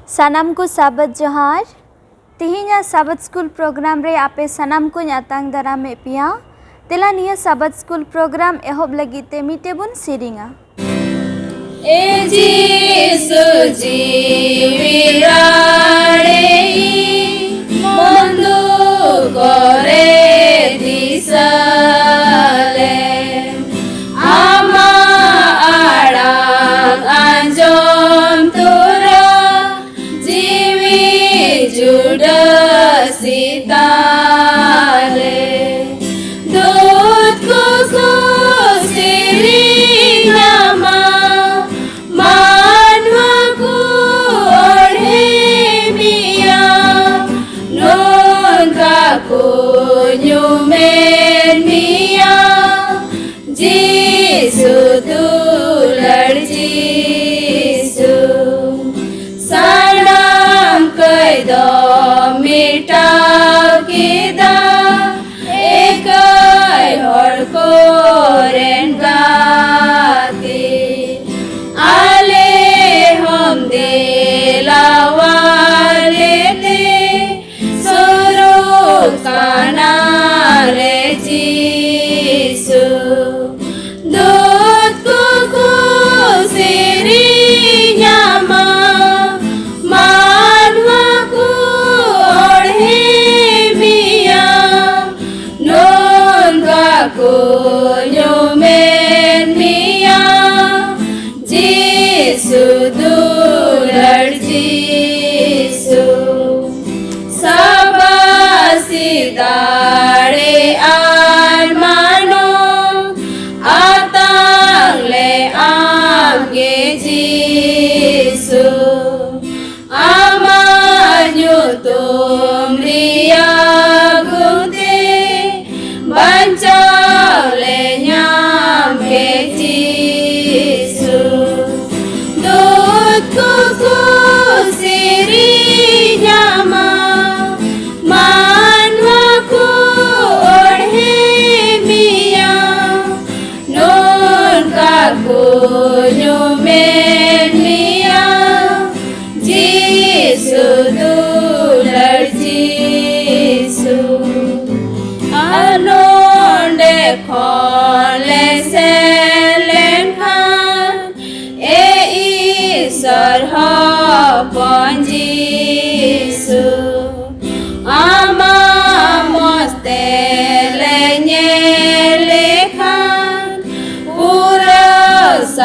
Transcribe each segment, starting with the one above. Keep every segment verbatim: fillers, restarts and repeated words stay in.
ᱥᱟᱱᱟᱢ ᱠᱚ ᱥᱟᱵᱟᱫ ᱡᱚᱦᱟᱨ᱾ ᱛᱤᱦᱤᱧᱟᱜ ᱥᱟᱵᱟᱫ ᱥᱠᱩᱞ ᱯᱨᱳᱜᱨᱟᱢ ᱨᱮ ᱟᱯᱮ ᱥᱟᱱᱟᱢ ᱠᱚᱧ ᱟᱛᱟᱝ ᱫᱟᱨᱟᱢᱮᱫ ᱯᱮᱭᱟ᱾ ᱫᱮᱞᱟ, ᱱᱤᱭᱟᱹ ᱥᱟᱵᱟᱫ ᱥᱠᱩᱞ ᱯᱨᱳᱜᱨᱟᱢ ᱮᱦᱚᱵ ᱞᱟᱹᱜᱤᱫ ᱛᱮ ᱢᱤᱫᱴᱮᱡ ᱵᱚᱱ ᱥᱮᱨᱮᱧᱟ᱾ ᱮ ᱡᱤᱥᱩ ᱡᱤᱣᱤ ᱨᱟᱲᱮ, ᱢᱚᱱ ᱫᱩᱠ ᱠᱚᱨᱮ ᱫᱤᱥᱟᱹ ᱞᱮ, ᱟᱢᱟᱜ ᱟᱲᱟᱝ ᱟᱸᱡᱚᱢ ᱛᱚᱨᱟ ᱡᱤᱣᱤ ᱡᱩᱰᱟᱹ ᱥᱤᱛᱟᱞᱮ᱾ ᱫᱩᱛ ᱠᱚ ᱠᱚ ᱥᱮᱨᱮᱧ ᱟᱢᱟ, ᱢᱟᱱᱣᱟ ᱠᱚ ᱚᱬᱦᱮ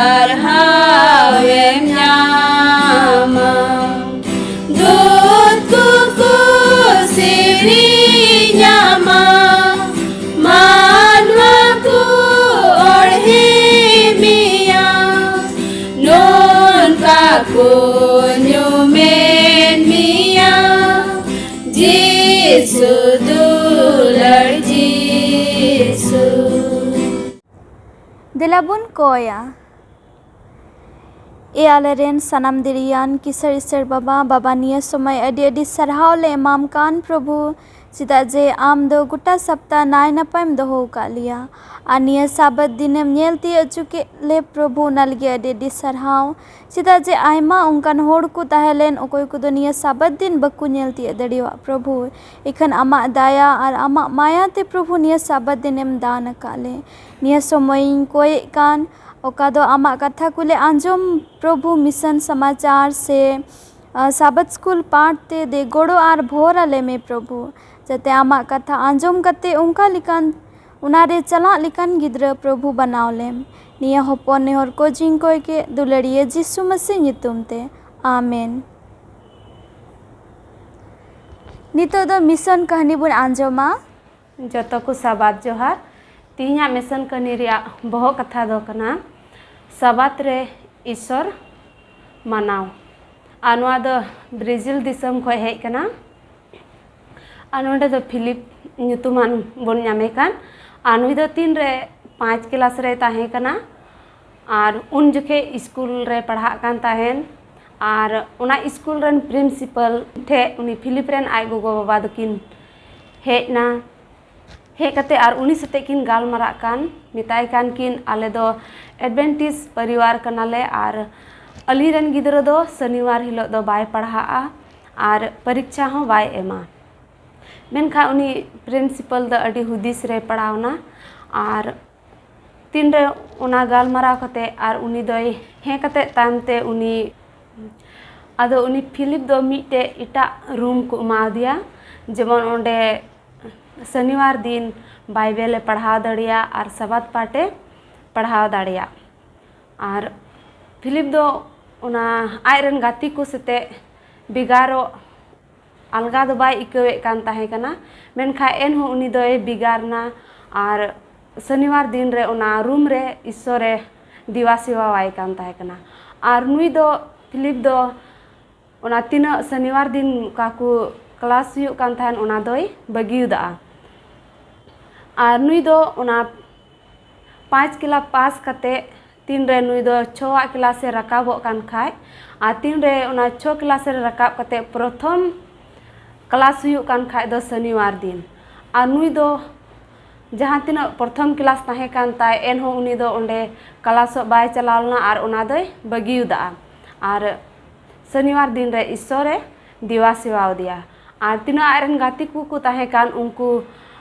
ᱥᱟᱨᱦᱟᱣᱮᱢ ᱧᱟᱢᱟ᱾ ᱫᱩᱛ ᱠᱚᱠᱚ ᱥᱮᱨᱮᱧᱟᱢᱟ, ᱢᱟᱱᱣᱟ ᱠᱚ ᱚᱲᱦᱮ ᱢᱮᱭᱟ, ᱱᱚᱝᱠᱟ ᱠᱚ ᱧᱩᱢᱮᱫ ᱢᱮᱭᱟ, ᱡᱤᱥᱩ ᱫᱩᱞᱟᱹᱲ ᱡᱤᱥᱩ᱾ ᱫᱮᱞᱟ ᱵᱚᱱ ᱠᱚᱭᱟ᱾ ᱮ ᱟᱞᱮᱨᱮᱱ ᱥᱟᱱᱟᱢ ᱫᱤᱨᱤᱭᱟᱱ ᱠᱤᱥᱟᱹᱬ ᱤᱥᱟᱹᱬ ᱵᱟᱵᱟ, ᱵᱟᱵᱟ, ᱱᱤᱭᱟᱹ ᱥᱚᱢᱚᱭ ᱟᱹᱰᱤ ᱟᱹᱰᱤ ᱥᱟᱨᱦᱟᱣ ᱞᱮ ᱮᱢᱟᱢ ᱠᱟᱱ ᱯᱨᱚᱵᱷᱩ, ᱪᱮᱫᱟᱜ ᱡᱮ ᱟᱢ ᱫᱚ ᱜᱚᱴᱟ ᱥᱟᱯᱛᱟ ᱱᱟᱭ ᱱᱟᱯᱟᱭᱮᱢ ᱫᱚᱦᱚ ᱟᱠᱟᱫ ᱞᱮᱭᱟ᱾ ᱟᱨ ᱱᱤᱭᱟᱹ ᱥᱟᱵᱟᱛ ᱫᱤᱱᱮᱢ ᱧᱮᱞ ᱛᱤᱭᱳᱜ ᱦᱚᱪᱚ ᱠᱮᱫ ᱞᱮ ᱯᱨᱚᱵᱷᱩ, ᱚᱱᱟ ᱞᱟᱹᱜᱤᱫ ᱟᱹᱰᱤ ᱟᱹᱰᱤ ᱥᱟᱨᱦᱟᱣ᱾ ᱪᱮᱫᱟᱜ ᱡᱮ ᱟᱭᱢᱟ ᱚᱱᱠᱟᱱ ᱦᱚᱲ ᱠᱚ ᱛᱟᱦᱮᱸ ᱞᱮᱱ, ᱚᱠᱚᱭ ᱠᱚᱫᱚ ᱱᱤᱭᱟᱹ ᱥᱟᱵᱟᱛ ᱫᱤᱱ ᱵᱟᱠᱚ ᱧᱮᱞ ᱛᱤᱭᱳᱜ ᱫᱟᱲᱮᱭᱟᱜ ᱯᱨᱚᱵᱷᱩ, ᱤᱠᱷᱟᱹᱱ ᱟᱢᱟᱜ ᱫᱟᱭᱟ ᱟᱨ ᱟᱢᱟᱜ ᱢᱟᱭᱟ ᱛᱮ ᱯᱨᱚᱵᱷᱩ ᱱᱤᱭᱟᱹ ᱥᱟᱵᱟᱛ ᱫᱤᱱᱮᱢ ᱫᱟᱱ ᱟᱠᱟᱫ ᱞᱮ᱾ ᱱᱤᱭᱟᱹ ᱥᱚᱢᱚᱭᱤᱧ ᱠᱚᱭᱮᱫ ᱠᱟᱱ, ᱚᱠᱟ ᱫᱚ ᱟᱢᱟᱜ ᱠᱟᱛᱷᱟ ᱠᱚᱞᱮ ᱟᱸᱡᱚᱢ ᱯᱨᱚᱵᱷᱩ, ᱢᱤᱥᱚᱱ ᱥᱚᱢᱟᱪᱟᱨ ᱥᱮ, ᱟ, ᱥᱟᱵᱟᱛ ᱥᱠᱩᱞ ᱯᱟᱴᱷ ᱛᱮ ᱫᱮ ᱜᱚᱲᱚ ᱟᱨ ᱵᱷᱚᱨ ᱟᱞᱮ ᱢᱮ ᱯᱨᱚᱵᱷᱩ, ᱡᱟᱛᱮ ᱟᱢᱟᱜ ᱠᱟᱛᱷᱟ ᱟᱸᱡᱚᱢ ᱠᱟᱛᱮ ᱚᱱᱠᱟ ᱞᱮᱠᱟᱱ, ᱚᱱᱟ ᱨᱮ ᱪᱟᱞᱟᱜ ᱞᱮᱠᱟᱱ ᱜᱤᱫᱽᱨᱟᱹ ᱯᱨᱚᱵᱷᱩ ᱵᱟᱱᱟᱣ ᱞᱮᱢ᱾ ᱱᱤᱭᱟᱹ ᱦᱚᱯᱚᱱ ᱱᱮᱦᱚᱨ ᱠᱚ ᱡᱤᱝ ᱠᱚᱭ ᱠᱮ ᱫᱩᱞᱟᱹᱲᱤᱭᱟᱹ ᱡᱤᱥᱩ ᱢᱟᱹᱥᱤ ᱧᱩᱛᱩᱢ ᱛᱮ, ᱟᱢᱮᱱ᱾ ᱱᱤᱛᱚᱜ ᱫᱚ ᱢᱤᱥᱚᱱ ᱠᱟᱹᱦᱱᱤ ᱵᱚᱱ ᱟᱸᱡᱚᱢᱟ᱾ ᱡᱚᱛᱚ ᱠᱚ ᱥᱟᱵᱟᱛ ᱡᱚᱦᱟᱨ᱾ ᱛᱮᱦᱮᱧᱟᱜ ᱢᱤᱥᱚᱱ ᱠᱟᱹᱦᱱᱤ ᱨᱮᱭᱟᱜ ᱵᱚᱦᱚᱜ ᱠᱟᱛᱷᱟ ᱫᱚ ᱠᱟᱱᱟ ᱥᱟᱵᱟᱛ ᱨᱮ ᱤᱥᱚᱨ ᱢᱟᱱᱟᱣ᱾ ᱟᱨ ᱱᱚᱣᱟ ᱫᱚ ᱵᱨᱟᱡᱤᱞ ᱫᱤᱥᱚᱢ ᱠᱷᱚᱱ ᱦᱮᱡ ᱠᱟᱱᱟ᱾ ᱟᱨ ᱱᱚᱰᱮ ᱫᱚ ᱯᱷᱤᱞᱤᱯ ᱧᱩᱛᱩᱢᱟᱱ ᱵᱚᱱ ᱧᱟᱢᱮ ᱠᱟᱱ᱾ ᱟᱨ ᱱᱩᱭ ᱫᱚ ᱛᱤᱱᱨᱮ ᱯᱟᱸᱪ ᱠᱮᱞᱟᱥ ᱨᱮᱭ ᱛᱟᱦᱮᱸ ᱠᱟᱱᱟ᱾ ᱟᱨ ᱩᱱ ᱡᱚᱠᱷᱮᱡ ᱥᱠᱩᱞ ᱨᱮ ᱯᱟᱲᱦᱟᱜ ᱠᱟᱱ ᱛᱟᱦᱮᱱ᱾ ᱟᱨ ᱚᱱᱟ ᱥᱠᱩᱞ ᱨᱮᱱ ᱯᱨᱤᱱᱥᱤᱯᱟᱞ ᱴᱷᱮᱡ ᱩᱱᱤ ᱯᱷᱤᱞᱤᱯ ᱨᱮᱱ ᱟᱡ ᱜᱚᱜᱚ ᱵᱟᱵᱟ ᱫᱚᱠᱤᱱ ᱦᱮᱡ ᱮᱱᱟ᱾ ᱦᱮᱡ ᱠᱟᱛᱮ ᱟᱨ ᱩᱱᱤ ᱥᱟᱛᱮᱜ ᱠᱤᱱ ᱜᱟᱞᱢᱟᱨᱟᱜ ᱠᱟᱱ, ᱢᱮᱛᱟᱭ ᱠᱟᱱ ᱠᱤᱱ, "ᱟᱞᱮ ᱫᱚ ᱮᱰᱵᱷᱮᱱᱴᱤᱥ ᱯᱚᱨᱤᱵᱟᱨ ᱠᱟᱱᱟᱞᱮ ᱟᱨ ᱟᱹᱞᱤᱧ ᱨᱮᱱ ᱜᱤᱫᱽᱨᱟᱹ ᱫᱚ ᱥᱚᱱᱤᱵᱟᱨ ᱦᱤᱞᱳᱜ ᱫᱚ ᱵᱟᱭ ᱯᱟᱲᱦᱟᱜᱼᱟ ᱟᱨ ᱯᱚᱨᱤᱠᱷᱟ ᱦᱚᱸ ᱵᱟᱭ ᱮᱢᱟ᱾" ᱢᱮᱱᱠᱷᱟᱱ ᱩᱱᱤ ᱯᱨᱤᱱᱥᱤᱯᱟᱞ ᱫᱚ ᱟᱹᱰᱤ ᱦᱩᱫᱤᱥ ᱨᱮ ᱯᱟᱲᱟᱣᱱᱟ᱾ ᱟᱨ ᱛᱤᱱᱨᱮ ᱚᱱᱟ ᱜᱟᱞᱢᱟᱨᱟᱣ ᱠᱟᱛᱮ ᱟᱨ ᱩᱱᱤ ᱫᱚᱭ ᱦᱮᱸ ᱠᱟᱛᱮ ᱛᱟᱭᱚᱢ ᱛᱮ ᱩᱱᱤ, ᱟᱫᱚ ᱩᱱᱤ ᱯᱷᱤᱞᱤᱯ ᱫᱚ ᱢᱤᱫᱴᱮᱡ ᱮᱴᱟᱜ ᱨᱩᱢ ᱠᱚ ᱮᱢᱟ ᱫᱮᱭᱟ, ᱡᱮᱢᱚᱱ ᱚᱸᱰᱮ ᱥᱚᱱᱤᱵᱟᱨ ᱫᱤᱱ ᱵᱟᱭᱵᱮᱞ ᱮ ᱯᱟᱲᱦᱟᱣ ᱫᱟᱲᱮᱭᱟᱜ ᱟᱨ ᱥᱟᱵᱟᱛ ᱯᱟᱴᱷ ᱮ ᱯᱟᱲᱦᱟᱣ ᱫᱟᱲᱮᱭᱟᱜ᱾ ᱟᱨ ᱯᱷᱤᱞᱤᱯ ᱫᱚ ᱚᱱᱟ ᱟᱡ ᱨᱮᱱ ᱜᱟᱛᱮ ᱠᱚ ᱥᱟᱛᱮ ᱵᱷᱮᱜᱟᱨᱚᱜ ᱟᱞᱜᱟ ᱫᱚ ᱵᱟᱭ ᱟᱹᱭᱠᱟᱹᱣᱮᱫ ᱠᱟᱱ ᱛᱟᱦᱮᱸ ᱠᱟᱱᱟ, ᱢᱮᱱᱠᱷᱟᱱ ᱮᱱᱦᱚᱸ ᱩᱱᱤ ᱫᱚᱭ ᱵᱷᱮᱜᱟᱨ ᱮᱱᱟ᱾ ᱟᱨ ᱥᱚᱱᱤᱵᱟᱨ ᱫᱤᱱ ᱨᱮ ᱚᱱᱟ ᱨᱩᱢ ᱨᱮ ᱤᱥᱥᱚᱨᱮ ᱫᱮᱵᱟ ᱥᱮᱵᱟᱣᱟᱭ ᱠᱟᱱ ᱛᱟᱦᱮᱸ ᱠᱟᱱᱟ᱾ ᱟᱨ ᱱᱩᱭ ᱫᱚ, ᱯᱷᱤᱞᱤᱯ ᱫᱚ ᱚᱱᱟ ᱛᱤᱱᱟᱹᱜ ᱥᱚᱱᱤᱵᱟᱨ ᱫᱤᱱ ᱚᱠᱟ ᱠᱚ ᱠᱞᱟᱥ ᱦᱩᱭᱩᱜ ᱠᱟᱱ ᱛᱟᱦᱮᱱ, ᱚᱱᱟ ᱫᱚᱭ ᱵᱟᱹᱜᱤᱭᱟᱫᱟ᱾ ᱟᱨ ᱱᱩᱭ ᱫᱚ ᱚᱱᱟ ᱯᱟᱸᱪ ᱠᱞᱟᱥ ᱯᱟᱥ ᱠᱟᱛᱮ ᱛᱤᱱᱨᱮ ᱱᱩᱭ ᱫᱚ ᱪᱷᱚᱣᱟᱜ ᱠᱞᱟᱥ ᱮ ᱨᱟᱠᱟᱵᱚᱜ ᱠᱟᱱ ᱠᱷᱟᱡ, ᱟᱨ ᱛᱤᱱᱨᱮ ᱚᱱᱟ ᱪᱷᱚ ᱠᱞᱟᱥ ᱨᱮ ᱨᱟᱠᱟᱵ ᱠᱟᱛᱮ ᱯᱨᱚᱛᱷᱚᱢ ᱠᱞᱟᱥ ᱦᱩᱭᱩᱜ ᱠᱟᱱ ᱠᱷᱟᱡ ᱫᱚ ᱥᱚᱱᱤᱵᱟᱨ ᱫᱤᱱ, ᱟᱨ ᱱᱩᱭ ᱫᱚ ᱡᱟᱦᱟᱸ ᱛᱤᱱᱟᱹᱜ ᱯᱨᱚᱛᱷᱚᱢ ᱠᱞᱟᱥ ᱛᱟᱦᱮᱸ ᱠᱟᱱ ᱛᱟᱭ, ᱮᱱᱦᱚᱸ ᱩᱱᱤ ᱫᱚ ᱚᱸᱰᱮ ᱠᱞᱟᱥᱚᱜ ᱵᱟᱭ ᱪᱟᱞᱟᱣ ᱞᱮᱱᱟ ᱟᱨ ᱚᱱᱟ ᱫᱚᱭ ᱵᱟᱹᱜᱤᱭᱟᱫᱟ᱾ ᱟᱨ ᱥᱚᱱᱤᱵᱟᱨ ᱫᱤᱱ ᱨᱮ ᱤᱥᱥᱚᱨᱮ ᱫᱮᱵᱟ ᱥᱮᱵᱟᱣᱟᱫᱮᱭᱟ᱾ ᱟᱨ ᱛᱤᱱᱟᱹᱜ ᱟᱡ ᱨᱮᱱ ᱜᱟᱛᱮ ᱠᱚᱠᱚ ᱛᱟᱦᱮᱸ ᱠᱟᱱ, ᱩᱱᱠᱩ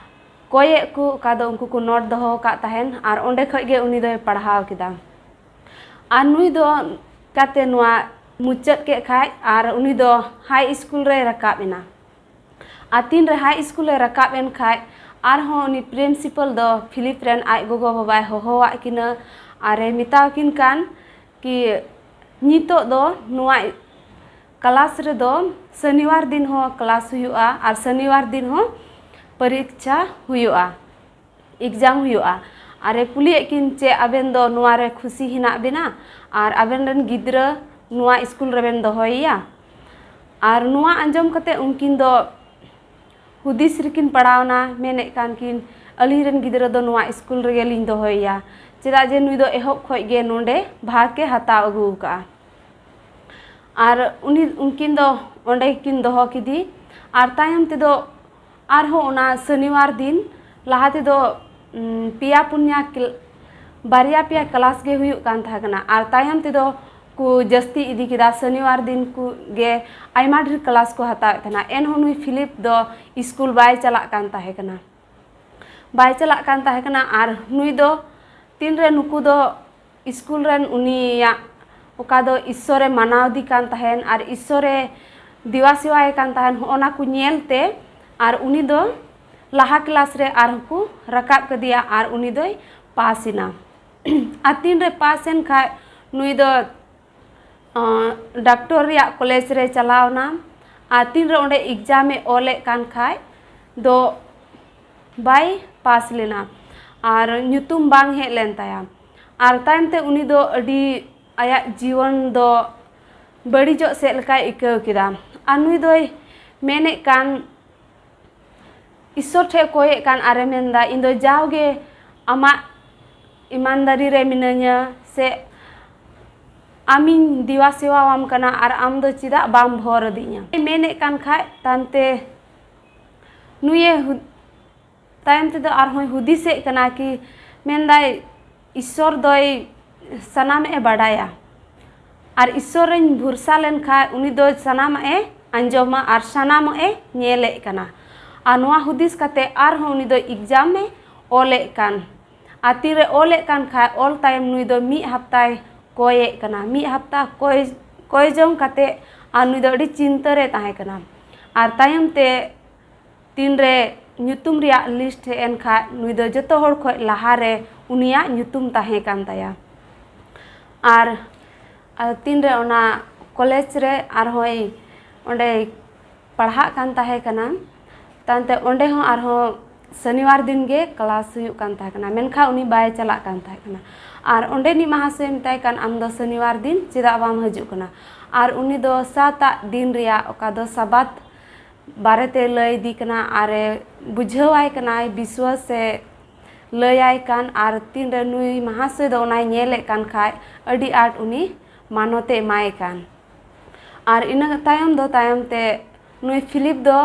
ᱠᱚᱭᱮᱜ ᱠᱚ, ᱚᱠᱟ ᱫᱚ ᱩᱱᱠᱩ ᱠᱚ ᱱᱳᱴ ᱫᱚᱦᱚ ᱟᱠᱟᱫ ᱛᱟᱦᱮᱱ, ᱟᱨ ᱚᱸᱰᱮ ᱠᱷᱚᱡ ᱜᱮ ᱩᱱᱤ ᱫᱚᱭ ᱯᱟᱲᱦᱟᱣ ᱠᱮᱫᱟ᱾ ᱟᱨ ᱱᱩᱭ ᱫᱚ ᱠᱟᱛᱮ ᱱᱚᱣᱟ ᱢᱩᱪᱟᱹᱫ ᱠᱮᱫ ᱠᱷᱟᱡ, ᱟᱨ ᱩᱱᱤ ᱫᱚ ᱦᱟᱭ ᱥᱠᱩᱞ ᱨᱮᱭ ᱨᱟᱠᱟᱵ ᱮᱱᱟ᱾ ᱟᱨ ᱛᱤᱱ ᱨᱮ ᱦᱟᱭ ᱥᱠᱩᱞ ᱮ ᱨᱟᱠᱟᱵ ᱮᱱ ᱠᱷᱟᱡ, ᱟᱨᱦᱚᱸ ᱩᱱᱤ ᱯᱨᱤᱱᱥᱤᱯᱟᱞ ᱫᱚ ᱯᱷᱤᱞᱤᱯ ᱨᱮᱱ ᱟᱡ ᱜᱚᱜᱚ ᱵᱟᱵᱟᱭ ᱦᱚᱦᱚᱣᱟᱫ ᱠᱤᱱᱟᱹ ᱟᱨᱮ ᱢᱮᱛᱟᱣᱟᱠᱤᱱ ᱠᱟᱱ ᱠᱤ ᱱᱤᱛᱚᱜ ᱫᱚ ᱱᱚᱣᱟ ᱠᱞᱟᱥ ᱨᱮᱫᱚ ᱥᱚᱱᱤᱵᱟᱨ ᱫᱤᱱ ᱦᱚᱸ ᱠᱞᱟᱥ ᱦᱩᱭᱩᱜᱼᱟ ᱟᱨ ᱥᱚᱱᱤᱵᱟᱨ ᱫᱤᱱ ᱦᱚᱸ ᱯᱚᱨᱤᱠᱠᱷᱟ ᱦᱩᱭᱩᱜᱼᱟ, ᱮᱠᱡᱟᱢ ᱦᱩᱭᱩᱜᱼᱟ᱾ ᱟᱨᱮ ᱠᱩᱞᱤᱭᱮᱫ ᱠᱤᱱ, ᱪᱮᱫ ᱟᱵᱮᱱ ᱫᱚ ᱱᱚᱣᱟ ᱨᱮ ᱠᱷᱩᱥᱤ ᱦᱮᱱᱟᱜ ᱵᱮᱱᱟ ᱟᱨ ᱟᱵᱮᱱ ᱨᱮᱱ ᱜᱤᱫᱽᱨᱟᱹ ᱱᱚᱣᱟ ᱥᱠᱩᱞ ᱨᱮᱵᱮᱱ ᱫᱚᱦᱚᱭᱮᱭᱟ? ᱟᱨ ᱱᱚᱣᱟ ᱟᱸᱡᱚᱢ ᱠᱟᱛᱮ ᱩᱱᱠᱤᱱ ᱫᱚ ᱦᱩᱫᱤᱥ ᱨᱮᱠᱤᱱ ᱯᱟᱲᱟᱣᱱᱟ, ᱢᱮᱱᱮᱫ ᱠᱟᱱ ᱠᱤᱱ, ᱟᱹᱞᱤᱧ ᱨᱮᱱ ᱜᱤᱫᱽᱨᱟᱹ ᱫᱚ ᱱᱚᱣᱟ ᱥᱠᱩᱞ ᱨᱮᱜᱮ ᱞᱤᱧ ᱫᱚᱦᱚᱭᱮᱭᱟ, ᱪᱮᱫᱟᱜ ᱡᱮ ᱱᱩᱭ ᱫᱚ ᱮᱦᱚᱵ ᱠᱷᱚᱡ ᱜᱮ ᱱᱚᱰᱮ ᱵᱷᱟᱜᱽ ᱮ ᱦᱟᱛᱟᱣ ᱟᱹᱜᱩ ᱟᱠᱟᱫᱼᱟ᱾ ᱟᱨ ᱩᱱᱤ, ᱩᱱᱠᱤᱱ ᱫᱚ ᱚᱸᱰᱮ ᱜᱮᱠᱤᱱ ᱫᱚᱦᱚ ᱠᱮᱫᱮ᱾ ᱟᱨ ᱛᱟᱭᱚᱢ ᱛᱮᱫᱚ ᱟᱨᱦᱚᱸ ᱚᱱᱟ ᱥᱚᱱᱤᱵᱟᱨ ᱫᱤᱱ, ᱞᱟᱦᱟ ᱛᱮᱫᱚ, ᱩᱢ, ᱯᱮᱭᱟ ᱯᱩᱱᱭᱟ ᱠᱞ-, ᱵᱟᱨᱭᱟ ᱯᱮᱭᱟ ᱠᱞᱟᱥ ᱜᱮ ᱦᱩᱭᱩᱜ ᱠᱟᱱ ᱛᱟᱦᱮᱸ ᱠᱟᱱᱟ, ᱟᱨ ᱛᱟᱭᱚᱢ ᱛᱮᱫᱚ ᱠᱚ ᱡᱟᱹᱥᱛᱤ ᱤᱫᱤ ᱠᱮᱫᱟ, ᱥᱚᱱᱤᱵᱟᱨ ᱫᱤᱱ ᱠᱚ ᱜᱮ ᱟᱭᱢᱟ ᱰᱷᱮᱨ ᱠᱞᱟᱥ ᱠᱚ ᱦᱟᱛᱟᱣᱮᱫ ᱛᱟᱦᱮᱱᱟ᱾ ᱮᱱᱦᱚᱸ ᱱᱩᱭ ᱯᱷᱤᱞᱤᱯ ᱫᱚ ᱥᱠᱩᱞ ᱵᱟᱭ ᱪᱟᱞᱟᱜ ᱠᱟᱱ ᱛᱟᱦᱮᱸ ᱠᱟᱱᱟ, ᱵᱟᱭ ᱪᱟᱞᱟᱜ ᱠᱟᱱ ᱛᱟᱦᱮᱸ ᱠᱟᱱᱟ᱾ ᱟᱨ ᱱᱩᱭ ᱫᱚ ᱛᱤᱱᱨᱮ ᱱᱩᱠᱩ ᱫᱚ ᱥᱠᱩᱞ ᱨᱮᱱ ᱩᱱᱤᱭᱟᱜ ᱚᱠᱟ ᱫᱚ ᱤᱥᱥᱚᱨᱮ ᱢᱟᱱᱟᱣ ᱫᱤ ᱠᱟᱱ ᱛᱟᱦᱮᱱ ᱟᱨ ᱤᱥᱥᱚᱨᱮ ᱫᱮᱵᱟ ᱥᱮᱣᱟᱭᱮ ᱠᱟᱱ ᱛᱟᱦᱮᱱ, ᱦᱚᱸᱜᱼᱚ ᱱᱟ ᱠᱚ ᱧᱮᱞ ᱛᱮ ᱟᱨ ᱩᱱᱤ ᱫᱚ ᱞᱟᱦᱟ ᱠᱞᱟᱥ ᱨᱮ ᱟᱨᱦᱚᱸ ᱠᱚ ᱨᱟᱠᱟᱵ ᱠᱮᱫᱮᱭᱟ ᱟᱨ ᱩᱱᱤ ᱫᱚᱭ ᱯᱟᱥ ᱮᱱᱟ᱾ ᱟᱨ ᱛᱤᱱᱨᱮ ᱯᱟᱥ ᱮᱱ ᱠᱷᱟᱡ ᱱᱩᱭ ᱫᱚ ᱰᱟᱠᱛᱚᱨ ᱨᱮᱭᱟᱜ ᱠᱚᱞᱮᱡᱽ ᱨᱮ ᱪᱟᱞᱟᱣ ᱮᱱᱟ᱾ ᱟᱨ ᱛᱤᱱᱨᱮ ᱚᱸᱰᱮ ᱮᱠᱡᱟᱢ ᱮ ᱚᱞᱮᱫ ᱠᱟᱱ ᱠᱷᱟᱡ ᱫᱚ ᱵᱟᱭ ᱯᱟᱥ ᱞᱮᱱᱟ ᱟᱨ ᱧᱩᱛᱩᱢ ᱵᱟᱝ ᱦᱮᱡ ᱞᱮᱱ ᱛᱟᱭᱟ᱾ ᱟᱨ ᱛᱟᱭᱚᱢ ᱛᱮ ᱩᱱᱤ ᱫᱚ ᱟᱹᱰᱤ ᱟᱭᱟᱜ ᱡᱤᱭᱚᱱ ᱫᱚ ᱵᱟᱹᱲᱤᱡᱚᱜ ᱥᱮᱫ ᱞᱮᱠᱟᱭ ᱟᱹᱭᱠᱟᱹᱣ ᱠᱮᱫᱟ᱾ ᱟᱨ ᱱᱩᱭ ᱫᱚᱭ ᱢᱮᱱᱮᱫ ᱠᱟᱱ, ᱤᱥᱥᱚᱨ ᱴᱷᱮᱱ ᱠᱚᱭᱮᱫ ᱠᱟᱱ ᱟᱨᱮ ᱢᱮᱱᱫᱟ, "ᱤᱧ ᱫᱚ ᱡᱟᱣᱜᱮ ᱟᱢᱟᱜ ᱤᱢᱟᱱᱫᱟᱨᱤ ᱨᱮ ᱢᱤᱱᱟᱹᱧᱟ, ᱥᱮ ᱟᱢᱤᱧ ᱫᱮᱣᱟ ᱥᱮᱣᱟᱣᱟᱢ ᱠᱟᱱᱟ, ᱟᱨ ᱟᱢ ᱫᱚ ᱪᱮᱫᱟᱜ ᱵᱟᱢ ᱵᱷᱚᱨ ᱟᱹᱫᱤᱧᱟ?" ᱢᱮᱱᱮᱫ ᱠᱟᱱ ᱠᱷᱟᱡ ᱛᱟᱭᱚᱢᱛᱮ ᱱᱩᱭᱮ ᱦᱩ-, ᱛᱟᱭᱚᱢ ᱛᱮᱫᱚ ᱟᱨᱦᱚᱸᱭ ᱦᱩᱫᱤᱥᱮᱫ ᱠᱟᱱᱟ ᱠᱤ, ᱢᱮᱱᱫᱟᱭ, ᱤᱥᱥᱚᱨ ᱫᱚᱭ ᱥᱟᱱᱟᱢᱟᱜ ᱮ ᱵᱟᱰᱟᱭᱟ, ᱟᱨ ᱤᱥᱥᱚᱨ ᱨᱮᱧ ᱵᱷᱚᱨᱥᱟ ᱞᱮᱱᱠᱷᱟᱡ ᱩᱱᱤ ᱫᱚ ᱥᱟᱱᱟᱢᱟᱜ ᱮ ᱟᱸᱡᱚᱢᱟ ᱟᱨ ᱥᱟᱱᱟᱢᱟᱜ ᱮ ᱧᱮᱞᱮᱫ ᱠᱟᱱᱟ᱾ ᱟᱨ ᱱᱚᱣᱟ ᱦᱩᱫᱤᱥ ᱠᱟᱛᱮ ᱟᱨᱦᱚᱸ ᱩᱱᱤ ᱫᱚ ᱮᱠᱡᱟᱢ ᱮ ᱚᱞᱮᱫ ᱠᱟᱱ, ᱟᱨ ᱛᱤᱨᱮ ᱚᱞᱮᱫ ᱠᱟᱱ ᱠᱷᱟᱡ ᱚᱞ ᱛᱟᱭᱚᱢ ᱱᱩᱭ ᱫᱚ ᱢᱤᱫ ᱦᱟᱯᱛᱟᱭ ᱠᱚᱭᱮᱫ ᱠᱟᱱᱟ᱾ ᱢᱤᱫ ᱦᱟᱯᱛᱟ ᱠᱚᱭ, ᱠᱚᱭ ᱡᱚᱝ ᱠᱟᱛᱮ ᱟᱨ ᱱᱩᱭ ᱫᱚ ᱟᱹᱰᱤ ᱪᱤᱱᱛᱟᱹ ᱨᱮ ᱛᱟᱦᱮᱸ ᱠᱟᱱᱟ᱾ ᱟᱨ ᱛᱟᱭᱚᱢ ᱛᱮ ᱛᱤᱱᱨᱮ ᱧᱩᱛᱩᱢ ᱨᱮᱭᱟᱜ ᱞᱤᱥᱴ ᱦᱮᱡ ᱮᱱ ᱠᱷᱟᱡ ᱱᱩᱭ ᱫᱚ ᱡᱚᱛᱚ ᱦᱚᱲ ᱠᱷᱚᱡ ᱞᱟᱦᱟᱨᱮ ᱩᱱᱤᱭᱟᱜ ᱧᱩᱛᱩᱢ ᱛᱟᱦᱮᱸ ᱠᱟᱱ ᱛᱟᱭᱟ᱾ ᱟᱨ, ᱟᱨ ᱛᱤᱱᱨᱮ ᱚᱱᱟ ᱠᱚᱞᱮᱡᱽ ᱨᱮ ᱟᱨᱦᱚᱸᱭ ᱚᱸᱰᱮᱭ ᱯᱟᱲᱦᱟᱜ ᱠᱟᱱ ᱛᱟᱦᱮᱸ ᱠᱟᱱᱟ, ᱛᱟᱭᱚᱢᱛᱮ ᱚᱸᱰᱮ ᱦᱚᱸ ᱟᱨᱦᱚᱸ ᱥᱚᱱᱤᱵᱟᱨ ᱫᱤᱱ ᱜᱮ ᱠᱞᱟᱥ ᱦᱩᱭᱩᱜ ᱠᱟᱱ ᱛᱟᱦᱮᱸ ᱠᱟᱱᱟ, ᱢᱮᱱᱠᱷᱟᱱ ᱩᱱᱤ ᱵᱟᱭ ᱪᱟᱞᱟᱜ ᱠᱟᱱ ᱛᱟᱦᱮᱸ ᱠᱟᱱᱟ᱾ ᱟᱨ ᱚᱸᱰᱮᱱᱤᱡ ᱢᱟᱦᱟᱥᱚᱭ ᱢᱮᱛᱟᱭ ᱠᱟᱱ, "ᱟᱢ ᱫᱚ ᱥᱚᱱᱤᱵᱟᱨ ᱫᱤᱱ ᱪᱮᱫᱟᱜ ᱵᱟᱢ ᱦᱤᱡᱩᱜ ᱠᱟᱱᱟ?" ᱟᱨ ᱩᱱᱤ ᱫᱚ ᱥᱟᱛᱟᱜ ᱫᱤᱱ ᱨᱮᱭᱟᱜ, ᱚᱠᱟ ᱫᱚ ᱥᱟᱵᱟᱛ ᱵᱟᱨᱮᱛᱮ ᱞᱟᱹᱭ ᱤᱫᱤ ᱠᱟᱱᱟ, ᱟᱨᱮ ᱵᱩᱡᱷᱟᱹᱣᱟᱭ ᱠᱟᱱᱟᱭ, ᱵᱤᱥᱣᱟᱥᱮ ᱞᱟᱹᱭᱟᱭ ᱠᱟᱱ, ᱟᱨ ᱛᱤᱱᱨᱮ ᱱᱩᱭ ᱢᱟᱦᱟᱥᱚᱭ ᱫᱚ ᱚᱱᱟᱭ ᱧᱮᱞᱮᱫ ᱠᱟᱱ ᱠᱷᱟᱡ ᱟᱹᱰᱤ ᱟᱸᱴ ᱩᱱᱤ ᱢᱟᱱᱚᱛᱮ ᱮᱢᱟᱭ ᱠᱟᱱ᱾ ᱟᱨ ᱤᱱᱟᱹ ᱛᱟᱭᱚᱢ ᱫᱚ, ᱛᱟᱭᱚᱢ ᱛᱮ ᱱᱩᱭ ᱯᱷᱤᱞᱤᱯ ᱫᱚ,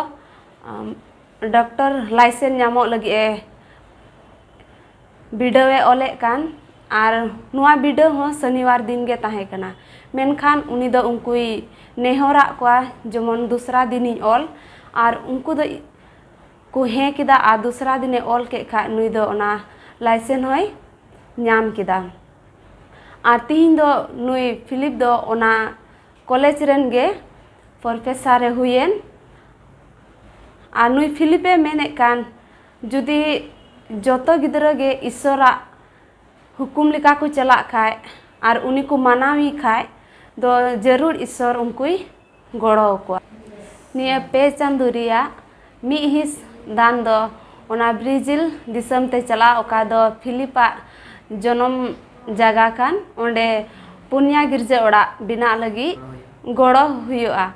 ᱟᱢ, ᱰᱚᱠᱴᱚᱨ ᱞᱟᱭᱥᱮᱱᱥ ᱧᱟᱢᱚᱜ ᱞᱟᱹᱜᱤᱫ ᱮ ᱵᱤᱰᱟᱹᱣ ᱮ ᱚᱞᱮᱫ ᱠᱟᱱ, ᱟᱨ ᱱᱚᱣᱟ ᱵᱤᱰᱟᱹᱣ ᱦᱚᱸ ᱥᱚᱱᱤᱵᱟᱨ ᱫᱤᱱ ᱜᱮ ᱛᱟᱦᱮᱸ ᱠᱟᱱᱟ᱾ ᱢᱮᱱᱠᱷᱟᱱ ᱩᱱᱤ ᱫᱚ ᱩᱱᱠᱩᱭ ᱱᱮᱦᱚᱨᱟᱜ ᱠᱚᱣᱟ ᱡᱮᱢᱚᱱ ᱫᱚᱥᱨᱟ ᱫᱤᱱᱤᱧ ᱚᱞ, ᱟᱨ ᱩᱱᱠᱩ ᱫᱚ ᱠᱚ ᱦᱮᱸ ᱠᱮᱫᱟ, ᱟᱨ ᱫᱚᱥᱨᱟ ᱫᱤᱱᱮ ᱚᱞ ᱠᱮᱫ ᱠᱷᱟᱡ ᱱᱩᱭ ᱫᱚ ᱚᱱᱟ ᱞᱟᱭᱥᱮᱱᱥ ᱦᱚᱸᱭ ᱧᱟᱢ ᱠᱮᱫᱟ᱾ ᱟᱨ ᱛᱤᱦᱤᱧ ᱫᱚ ᱱᱩᱭ ᱯᱷᱤᱞᱤᱯ ᱫᱚ ᱚᱱᱟ ᱠᱚᱞᱮᱡᱽ ᱨᱮᱱ ᱜᱮ ᱯᱨᱚᱯᱷᱮᱥᱟᱨ ᱮ ᱦᱩᱭᱮᱱ᱾ ᱟᱨ ᱱᱩᱭ ᱯᱷᱤᱞᱤᱯ ᱮ ᱢᱮᱱᱮᱫ ᱠᱟᱱ, ᱡᱩᱫᱤ ᱡᱚᱛᱚ ᱜᱤᱫᱽᱨᱟᱹ ᱜᱮ ᱤᱥᱥᱚᱨᱟᱜ ᱦᱩᱠᱩᱢ ᱞᱮᱠᱟ ᱠᱚ ᱪᱟᱞᱟᱜ ᱠᱷᱟᱡ ᱟᱨ ᱩᱱᱤ ᱠᱚ ᱢᱟᱱᱟᱣᱮ ᱠᱷᱟᱡ ᱫᱚ ᱡᱟᱹᱨᱩᱲ ᱤᱥᱥᱚᱨ ᱩᱱᱠᱩᱭ ᱜᱚᱲᱚ ᱟᱠᱚᱣᱟ᱾ ᱱᱤᱭᱟᱹ ᱯᱮ ᱪᱟᱸᱫᱳ ᱨᱮᱭᱟᱜ ᱢᱤᱫ ᱦᱤᱸᱥ ᱫᱟᱱ ᱫᱚ ᱚᱱᱟ ᱵᱨᱟᱡᱤᱞ ᱫᱤᱥᱚᱢ ᱛᱮ ᱪᱟᱞᱟᱜ, ᱚᱠᱟ ᱫᱚ ᱯᱷᱤᱞᱤᱯᱟᱜ ᱡᱚᱱᱚᱢ ᱡᱟᱭᱜᱟ ᱠᱟᱱ᱾ ᱚᱸᱰᱮ ᱯᱩᱱᱭᱟ ᱜᱤᱨᱡᱟᱹ ᱚᱲᱟᱜ ᱵᱮᱱᱟᱜ ᱞᱟᱹᱜᱤᱫ ᱜᱚᱲᱚ ᱦᱩᱭᱩᱜᱼᱟ᱾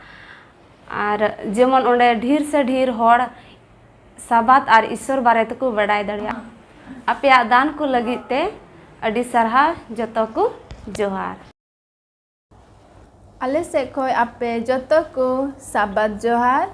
ᱟᱨ ᱡᱮᱢᱚᱱ ᱚᱸᱰᱮ ᱰᱷᱮᱨ ᱥᱮ ᱰᱷᱮᱨ ᱦᱚᱲ ᱥᱟᱵᱟᱛ ᱟᱨ ᱤᱥᱥᱚᱨ ᱵᱟᱨᱮ ᱛᱮᱠᱚ ᱵᱟᱰᱟᱭ ᱫᱟᱲᱮᱭᱟᱜᱼᱟ᱾ ᱟᱯᱮᱭᱟᱜ ᱫᱟᱱ ᱠᱚ ᱞᱟᱹᱜᱤᱫ ᱛᱮ ᱟᱹᱰᱤ ᱥᱟᱨᱦᱟᱣ, ᱡᱚᱛᱚ ᱠᱚ ᱡᱚᱦᱟᱨ᱾ ᱟᱞᱮ ᱥᱮᱫ ᱠᱷᱚᱱ ᱟᱯᱮ ᱡᱚᱛᱚ ᱠᱚ ᱥᱟᱵᱟᱛ ᱡᱚᱦᱟᱨ᱾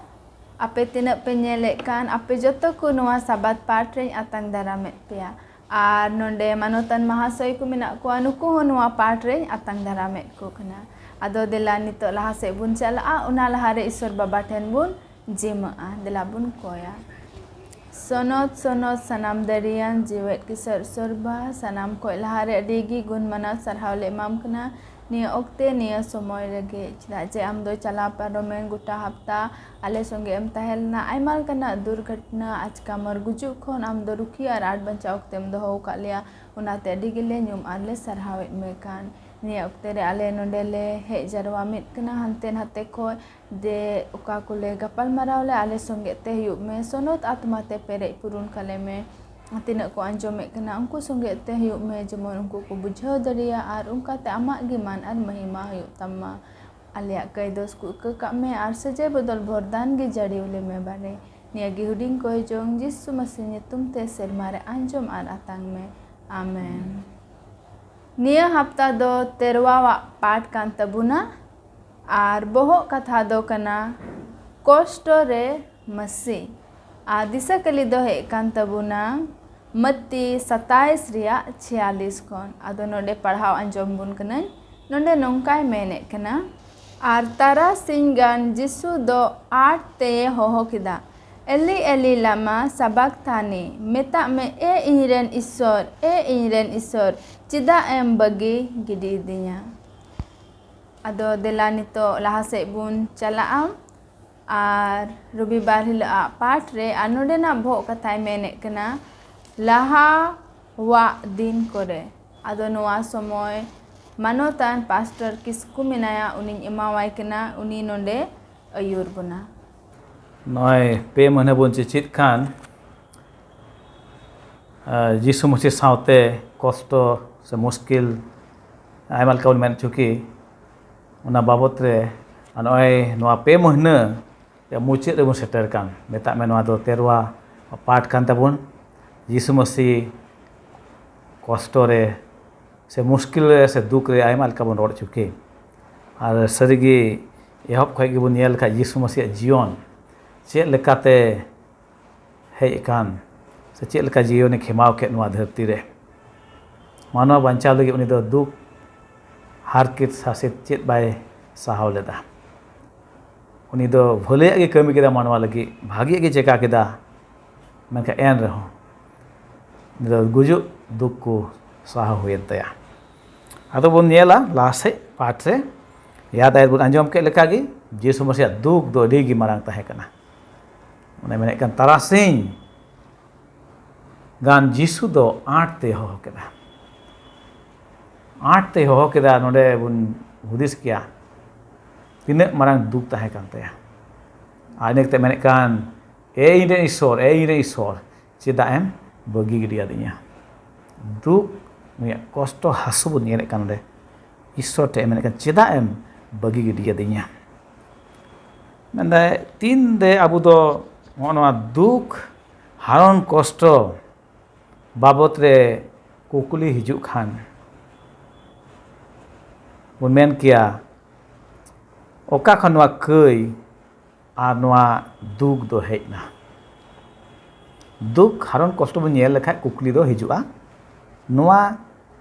ᱟᱯᱮ ᱛᱤᱱᱟᱹᱜ ᱯᱮ ᱧᱮᱞᱮᱫ ᱠᱟᱱ, ᱟᱯᱮ ᱡᱚᱛᱚ ᱠᱚ ᱱᱚᱣᱟ ᱥᱟᱵᱟᱛ ᱯᱟᱴ ᱨᱮᱧ ᱟᱛᱟᱝ ᱫᱟᱨᱟᱢᱮᱫ ᱯᱮᱭᱟ᱾ ᱟᱨ ᱱᱚᱰᱮ ᱢᱟᱱᱚᱛᱟᱱ ᱢᱟᱦᱟᱥᱚᱭ ᱠᱚ ᱢᱮᱱᱟᱜ ᱠᱚᱣᱟ, ᱱᱩᱠᱩ ᱦᱚᱸ ᱱᱚᱣᱟ ᱯᱟᱴ ᱨᱮᱧ ᱟᱛᱟᱝ ᱫᱟᱨᱟᱢᱮᱫ ᱠᱚ ᱠᱟᱱᱟ᱾ ᱟᱫᱚ ᱫᱮᱞᱟ ᱱᱤᱛᱚᱜ ᱞᱟᱦᱟ ᱥᱮᱫ ᱵᱚᱱ ᱪᱟᱞᱟᱜᱼᱟ, ᱚᱱᱟ ᱞᱟᱦᱟᱨᱮ ᱤᱥᱥᱚᱨ ᱵᱟᱵᱟ ᱴᱷᱮᱱ ᱵᱚᱱ ᱡᱤᱢᱟᱹᱜᱼᱟ᱾ ᱫᱮᱞᱟ ᱵᱚᱱ ᱠᱚᱭᱟ᱾ ᱥᱚᱱᱚᱛ, ᱥᱚᱱᱚᱛ, ᱥᱟᱱᱟᱢ ᱫᱟᱲᱮᱭᱟᱱ ᱡᱤᱣᱮᱫ ᱠᱤᱥᱟᱹᱲ ᱥᱚᱨᱵᱟ, ᱥᱟᱱᱟᱢ ᱠᱷᱚᱱ ᱞᱟᱦᱟᱨᱮ ᱟᱹᱰᱤ ᱜᱮ ᱜᱩᱱ ᱢᱟᱱᱟᱣ ᱥᱟᱨᱦᱟᱣ ᱞᱮ ᱮᱢᱟᱢ ᱠᱟᱱᱟ ᱱᱤᱭᱟᱹ ᱚᱠᱛᱮ, ᱱᱤᱭᱟᱹ ᱥᱚᱢᱚᱭ ᱨᱮᱜᱮ, ᱪᱮᱫᱟᱜ ᱡᱮ ᱟᱢ ᱫᱚ ᱪᱟᱞᱟᱣ ᱯᱟᱨᱚᱢᱮᱱ ᱜᱚᱴᱟ ᱦᱟᱯᱛᱟ ᱟᱞᱮ ᱥᱚᱸᱜᱮ ᱮᱢ ᱛᱟᱦᱮᱸ ᱞᱮᱱᱟ᱾ ᱟᱭᱢᱟ ᱞᱮᱠᱟᱱᱟᱜ ᱫᱩᱨᱜᱷᱚᱴᱚᱱᱟ, ᱟᱪᱠᱟ ᱢᱟᱨ ᱜᱩᱡᱩᱜ ᱠᱷᱚᱱ ᱟᱢ ᱫᱚ ᱨᱩᱠᱷᱤᱭᱟᱹ ᱟᱨ ᱟᱸᱴ ᱵᱟᱧᱪᱟᱣ ᱚᱠᱛᱮᱢ ᱫᱚᱦᱚ ᱟᱠᱟᱫ ᱞᱮᱭᱟ, ᱚᱱᱟᱛᱮ ᱟᱹᱰᱤ ᱜᱮᱞᱮ ᱧᱩᱢ ᱟᱨ ᱞᱮ ᱥᱟᱨᱦᱟᱣᱮᱫ ᱢᱮ ᱠᱟᱱ᱾ ᱱᱤᱭᱟᱹ ᱚᱠᱛᱮ ᱨᱮ ᱟᱞᱮ ᱱᱚᱰᱮ ᱞᱮ ᱦᱮᱡ ᱡᱟᱨᱣᱟ ᱢᱤᱫ ᱠᱟᱱᱟ ᱦᱟᱱᱛᱮ ᱱᱟᱛᱮ ᱠᱷᱚᱱ, ᱫᱮ ᱚᱠᱟ ᱠᱚᱞᱮ ᱜᱟᱯᱟᱞ ᱢᱟᱨᱟᱣ ᱞᱮ ᱟᱞᱮ ᱥᱚᱸᱜᱮ ᱛᱮ ᱦᱩᱭᱩᱜ ᱢᱮ, ᱥᱚᱱᱚᱛ ᱟᱛᱢᱟ ᱛᱮ ᱯᱮᱨᱮᱡ ᱯᱩᱨᱩᱱ ᱠᱟᱞᱮ ᱢᱮ᱾ ᱛᱤᱱᱟᱹᱜ ᱠᱚ ᱟᱸᱡᱚᱢᱮᱫ ᱠᱟᱱᱟ ᱩᱱᱠᱩ ᱥᱚᱸᱜᱮ ᱛᱮ ᱦᱩᱭᱩᱜ ᱢᱮ, ᱡᱮᱢᱚᱱ ᱩᱱᱠᱩ ᱠᱚ ᱵᱩᱡᱷᱟᱹᱣ ᱫᱟᱲᱮᱭᱟᱜ ᱟᱨ ᱚᱱᱠᱟᱛᱮ ᱟᱢᱟᱜ ᱜᱮ ᱢᱟᱱ ᱟᱨ ᱢᱟᱹᱦᱤᱢᱟ ᱦᱩᱭᱩᱜ ᱛᱟᱢᱟ᱾ ᱟᱞᱮᱭᱟᱜ ᱠᱟᱹᱭᱫᱚᱥ ᱠᱚ ᱤᱠᱟᱹ ᱠᱟᱜ ᱢᱮ ᱟᱨ ᱥᱟᱹᱡᱟᱹᱭ ᱵᱚᱫᱚᱞ ᱵᱷᱚᱨᱫᱟᱱ ᱜᱮ ᱡᱟᱹᱲᱤᱣ ᱞᱮ ᱢᱮ ᱵᱟᱨᱮ᱾ ᱱᱤᱭᱟᱹ ᱜᱮ ᱦᱩᱰᱤᱧ ᱠᱚᱭ ᱡᱚᱝ ᱡᱤᱥᱩ ᱢᱟᱹᱥᱤ ᱧᱩᱛᱩᱢ ᱛᱮ ᱥᱮᱨᱢᱟ ᱨᱮ ᱟᱸᱡᱚᱢ ᱟᱨ ᱟᱛᱟᱝ ᱢᱮ᱾ ᱟᱢᱮᱱ᱾ ᱱᱤᱭᱟᱹ ᱦᱟᱯᱛᱟ ᱫᱚ ᱛᱮᱨᱣᱟᱣᱟᱜ ᱯᱟᱴ ᱠᱟᱱ ᱛᱟᱵᱚᱱᱟ᱾ ᱟᱨ ᱵᱚᱦᱚᱜ ᱠᱟᱛᱷᱟ ᱫᱚ ᱠᱟᱱᱟ ᱠᱚᱥᱴᱚ ᱨᱮ ᱢᱟᱹᱥᱤ᱾ ᱟᱨ ᱫᱤᱥᱟᱹ ᱠᱟᱹᱞᱤ ᱫᱚ ᱦᱮᱡ ᱠᱟᱱ ᱛᱟᱵᱚᱱᱟ ᱢᱟᱹᱛᱤ ᱥᱟᱛᱟᱭᱤᱥ ᱨᱮᱭᱟᱜ ᱪᱷᱤᱭᱟᱞᱤᱥ ᱠᱷᱚᱱ᱾ ᱟᱫᱚ ᱱᱚᱰᱮ ᱯᱟᱲᱦᱟᱣ ᱟᱸᱡᱚᱢ ᱵᱚᱱ ᱠᱟᱹᱱᱟᱹᱧ᱾ ᱱᱚᱰᱮ ᱱᱚᱝᱠᱟᱭ ᱢᱮᱱᱮᱫ ᱠᱟᱱᱟ, ᱟᱨ ᱛᱟᱨᱟᱥᱤᱧ ᱜᱟᱱ ᱡᱤᱥᱩ ᱫᱚ ᱟᱸᱴ ᱛᱮᱭᱮ ᱦᱚᱦᱚ ᱠᱮᱫᱟ, "ᱮᱞᱤ, ᱮᱞᱤ, ᱞᱟᱢᱟ ᱥᱟᱵᱟᱠᱛᱷᱟᱱᱤ?" ᱢᱮᱛᱟᱜ ᱢᱮ, "ᱮ ᱤᱧᱨᱮᱱ ᱤᱥᱥᱚᱨ, ᱮ ᱤᱧᱨᱮᱱ ᱤᱥᱥᱚᱨ, ᱪᱮᱫᱟᱜ ᱮᱢ ᱵᱟᱹᱜᱤ ᱜᱤᱰᱤᱭᱤᱫᱤᱧᱟ?" ᱟᱫᱚ ᱫᱮᱞᱟ ᱱᱤᱛᱚᱜ ᱞᱟᱦᱟ ᱥᱮᱫ ᱵᱚᱱ ᱪᱟᱞᱟᱜᱼᱟ᱾ ᱟᱨ ᱨᱚᱵᱤᱵᱟᱨ ᱦᱤᱞᱳᱜ ᱟᱜ ᱯᱟᱴ ᱨᱮ ᱟᱨ ᱱᱚᱰᱮᱱᱟᱜ ᱵᱚᱦᱚᱜ ᱠᱟᱛᱷᱟᱭ ᱢᱮᱱᱮᱫ ᱠᱟᱱᱟ, ᱞᱟᱦᱟᱣᱟᱜ ᱫᱤᱱ ᱠᱚᱨᱮ᱾ ᱟᱫᱚ ᱱᱚᱣᱟ ᱥᱚᱢᱚᱭ ᱢᱟᱱᱚᱛᱟᱱ ᱯᱟᱥᱴᱚᱨ ᱠᱤᱥᱠᱩ ᱢᱮᱱᱟᱭᱟ, ᱩᱱᱤᱧ ᱮᱢᱟᱣᱟᱭ ᱠᱟᱱᱟ, ᱩᱱᱤ ᱱᱚᱰᱮ ᱟᱹᱭᱩᱨ ᱵᱚᱱᱟ᱾ ᱱᱚᱜᱼᱚᱭ ᱯᱮ ᱢᱟᱹᱦᱱᱟᱹ ᱵᱚᱱ ᱪᱮᱪᱮᱫ ᱠᱟᱱ, ᱟᱨ ᱡᱤᱥᱩ ᱢᱟᱹᱥᱤ ᱥᱟᱶᱛᱮ ᱠᱚᱥᱴᱚ ᱥᱮ ᱢᱩᱥᱠᱤᱞ ᱟᱭᱢᱟ ᱞᱮᱠᱟ ᱵᱚᱱ ᱢᱮᱱ ᱦᱚᱪᱚ ᱠᱮ, ᱚᱱᱟ ᱵᱟᱵᱚᱛ ᱨᱮ ᱱᱚᱜᱼᱚᱭ ᱱᱚᱣᱟ ᱯᱮ ᱢᱟᱹᱦᱱᱟᱹ ᱨᱮᱭᱟᱜ ᱢᱩᱪᱟᱹᱫ ᱨᱮᱵᱚᱱ ᱥᱮᱴᱮᱨ ᱠᱟᱱ, ᱢᱮᱛᱟᱜ ᱢᱮ ᱱᱚᱣᱟ ᱫᱚ ᱛᱮᱨᱣᱟ ᱯᱟᱴ ᱠᱟᱱ ᱛᱟᱵᱚᱱ᱾ ᱡᱤᱥᱩ ᱢᱟᱹᱥᱤ ᱠᱚᱥᱴᱚ ᱨᱮ ᱥᱮ ᱢᱩᱥᱠᱤᱞ ᱨᱮ ᱥᱮ ᱫᱩᱠ ᱨᱮ ᱟᱭᱢᱟ ᱞᱮᱠᱟ ᱵᱚᱱ ᱨᱚᱲ ᱦᱚᱪᱚ ᱠᱮ, ᱟᱨ ᱥᱟᱹᱨᱤᱜᱮ ᱮᱦᱚᱵ ᱠᱷᱚᱱ ᱜᱮᱵᱚᱱ ᱧᱮᱞ ᱞᱮᱠᱷᱟᱡ ᱡᱤᱥᱩ ᱢᱟᱹᱥᱤᱭᱟᱜ ᱡᱤᱭᱚᱱ ᱪᱮᱫ ᱞᱮᱠᱟᱛᱮ ᱦᱮᱡ ᱟᱠᱟᱱ ᱥᱮ ᱪᱮᱫ ᱞᱮᱠᱟ ᱡᱤᱭᱚᱱᱮ ᱠᱷᱮᱢᱟᱣ ᱠᱮᱫ ᱱᱚᱣᱟ ᱫᱷᱟᱹᱨᱛᱤ ᱨᱮ᱾ ᱢᱟᱱᱣᱟ ᱵᱟᱧᱪᱟᱣ ᱞᱟᱹᱜᱤᱫ ᱩᱱᱤ ᱫᱚ ᱫᱩᱠ, ᱦᱟᱨᱠᱮᱛ, ᱥᱟᱥᱮᱛ ᱪᱮᱫ ᱵᱟᱭ ᱥᱟᱦᱟᱣ ᱞᱮᱫᱟ᱾ ᱩᱱᱤ ᱫᱚ ᱵᱷᱟᱹᱞᱟᱹᱭᱟᱜ ᱜᱮ ᱠᱟᱹᱢᱤ ᱠᱮᱫᱟ ᱢᱟᱱᱣᱟ ᱞᱟᱹᱜᱤᱫ, ᱵᱷᱟᱹᱜᱤᱭᱟᱜ ᱜᱮ ᱪᱮᱠᱟ ᱠᱮᱫᱟ, ᱢᱮᱱᱠᱷᱟᱱ ᱮᱱ ᱨᱮᱦᱚᱸ ᱩᱱᱤ ᱫᱚ ᱜᱩᱡᱩᱜ ᱫᱩᱠ ᱠᱚ ᱥᱟᱦᱟᱣ ᱦᱩᱭᱮᱱ ᱛᱟᱭᱟ᱾ ᱟᱫᱚ ᱵᱚᱱ ᱧᱮᱞᱟ ᱞᱟᱦᱟ ᱥᱮᱫ ᱯᱟᱴ ᱨᱮ, ᱭᱟᱫ ᱟᱭᱮᱨ ᱵᱚᱱ ᱟᱸᱡᱚᱢ ᱠᱮᱫ ᱞᱮᱠᱟᱜᱮ, ᱡᱤᱥᱩ ᱢᱟᱹᱥᱤᱭᱟᱜ ᱫᱩᱠ ᱫᱚ ᱟᱹᱰᱤ ᱜᱮ ᱢᱟᱨᱟᱝ ᱛᱟᱦᱮᱸ ᱠᱟᱱᱟ᱾ ᱚᱱᱮ ᱢᱮᱱᱮᱫ ᱠᱟᱱ ᱛᱟᱨᱟᱥᱤᱧ ᱜᱟᱱ ᱡᱤᱥᱩ ᱫᱚ ᱟᱸᱴ ᱛᱮᱭ ᱦᱚᱦᱚ ᱠᱮᱫᱟ᱾ ᱟᱸᱴ ᱛᱮᱭ ᱦᱚᱦᱚ ᱠᱮᱫᱟ, ᱱᱚᱰᱮ ᱵᱚᱱ ᱦᱩᱫᱤᱥ ᱠᱮᱭᱟ ᱛᱤᱱᱟᱹᱜ ᱢᱟᱨᱟᱝ ᱫᱩᱠ ᱛᱟᱦᱮᱸ ᱠᱟᱱ ᱛᱟᱭᱟ᱾ ᱟᱨ ᱤᱱᱟᱹ ᱠᱟᱛᱮ ᱢᱮᱱᱮᱫ ᱠᱟᱱ, "ᱮ ᱤᱧ ᱨᱮᱱ ᱤᱥᱥᱚᱨ, ᱮ ᱤᱧ ᱨᱮᱱ ᱤᱥᱥᱚᱨ, ᱪᱮᱫᱟᱜ ᱮᱢ ᱵᱟᱹᱜᱤ ᱜᱤᱰᱤ ᱟᱹᱫᱤᱧᱟ?" ᱫᱩᱠ, ᱱᱩᱭᱟᱜ ᱠᱚᱥᱴᱚ ᱦᱟᱹᱥᱩ ᱵᱚᱱ ᱧᱮᱞᱮᱫ ᱠᱟᱱ ᱱᱚᱰᱮ᱾ ᱤᱥᱥᱚᱨ ᱴᱷᱮᱱ ᱮ ᱢᱮᱱᱮᱫ ᱠᱟᱱ, "ᱪᱮᱫᱟᱜ ᱮᱢ ᱵᱟᱹᱜᱤ ᱜᱤᱰᱤ ᱟᱹᱫᱤᱧᱟ?" ᱢᱮᱱᱫᱟᱭ, ᱛᱤᱱ ᱨᱮ ᱟᱵᱚ ᱫᱚ ᱱᱚᱜᱼᱚ ᱱᱚᱣᱟ ᱫᱩᱠ, ᱦᱟᱨᱚᱱ, ᱠᱚᱥᱴᱚ ᱵᱟᱵᱚᱛ ᱨᱮ ᱠᱩᱠᱞᱤ ᱦᱤᱡᱩᱜ ᱠᱷᱟᱱ, ᱵᱚᱱ ᱢᱮᱱ ᱠᱮᱭᱟ, ᱚᱠᱟ ᱠᱷᱚᱱ ᱱᱚᱣᱟ ᱠᱟᱹᱭ ᱟᱨ ᱱᱚᱣᱟ ᱫᱩᱠ ᱫᱚ ᱦᱮᱡ ᱮᱱᱟ? ᱫᱩᱠ, ᱦᱟᱨᱚᱱ, ᱠᱚᱥᱴᱚ ᱵᱚᱱ ᱧᱮᱞ ᱞᱮᱠᱷᱟᱡ ᱠᱩᱠᱞᱤ ᱫᱚ ᱦᱤᱡᱩᱜᱼᱟ, ᱱᱚᱣᱟ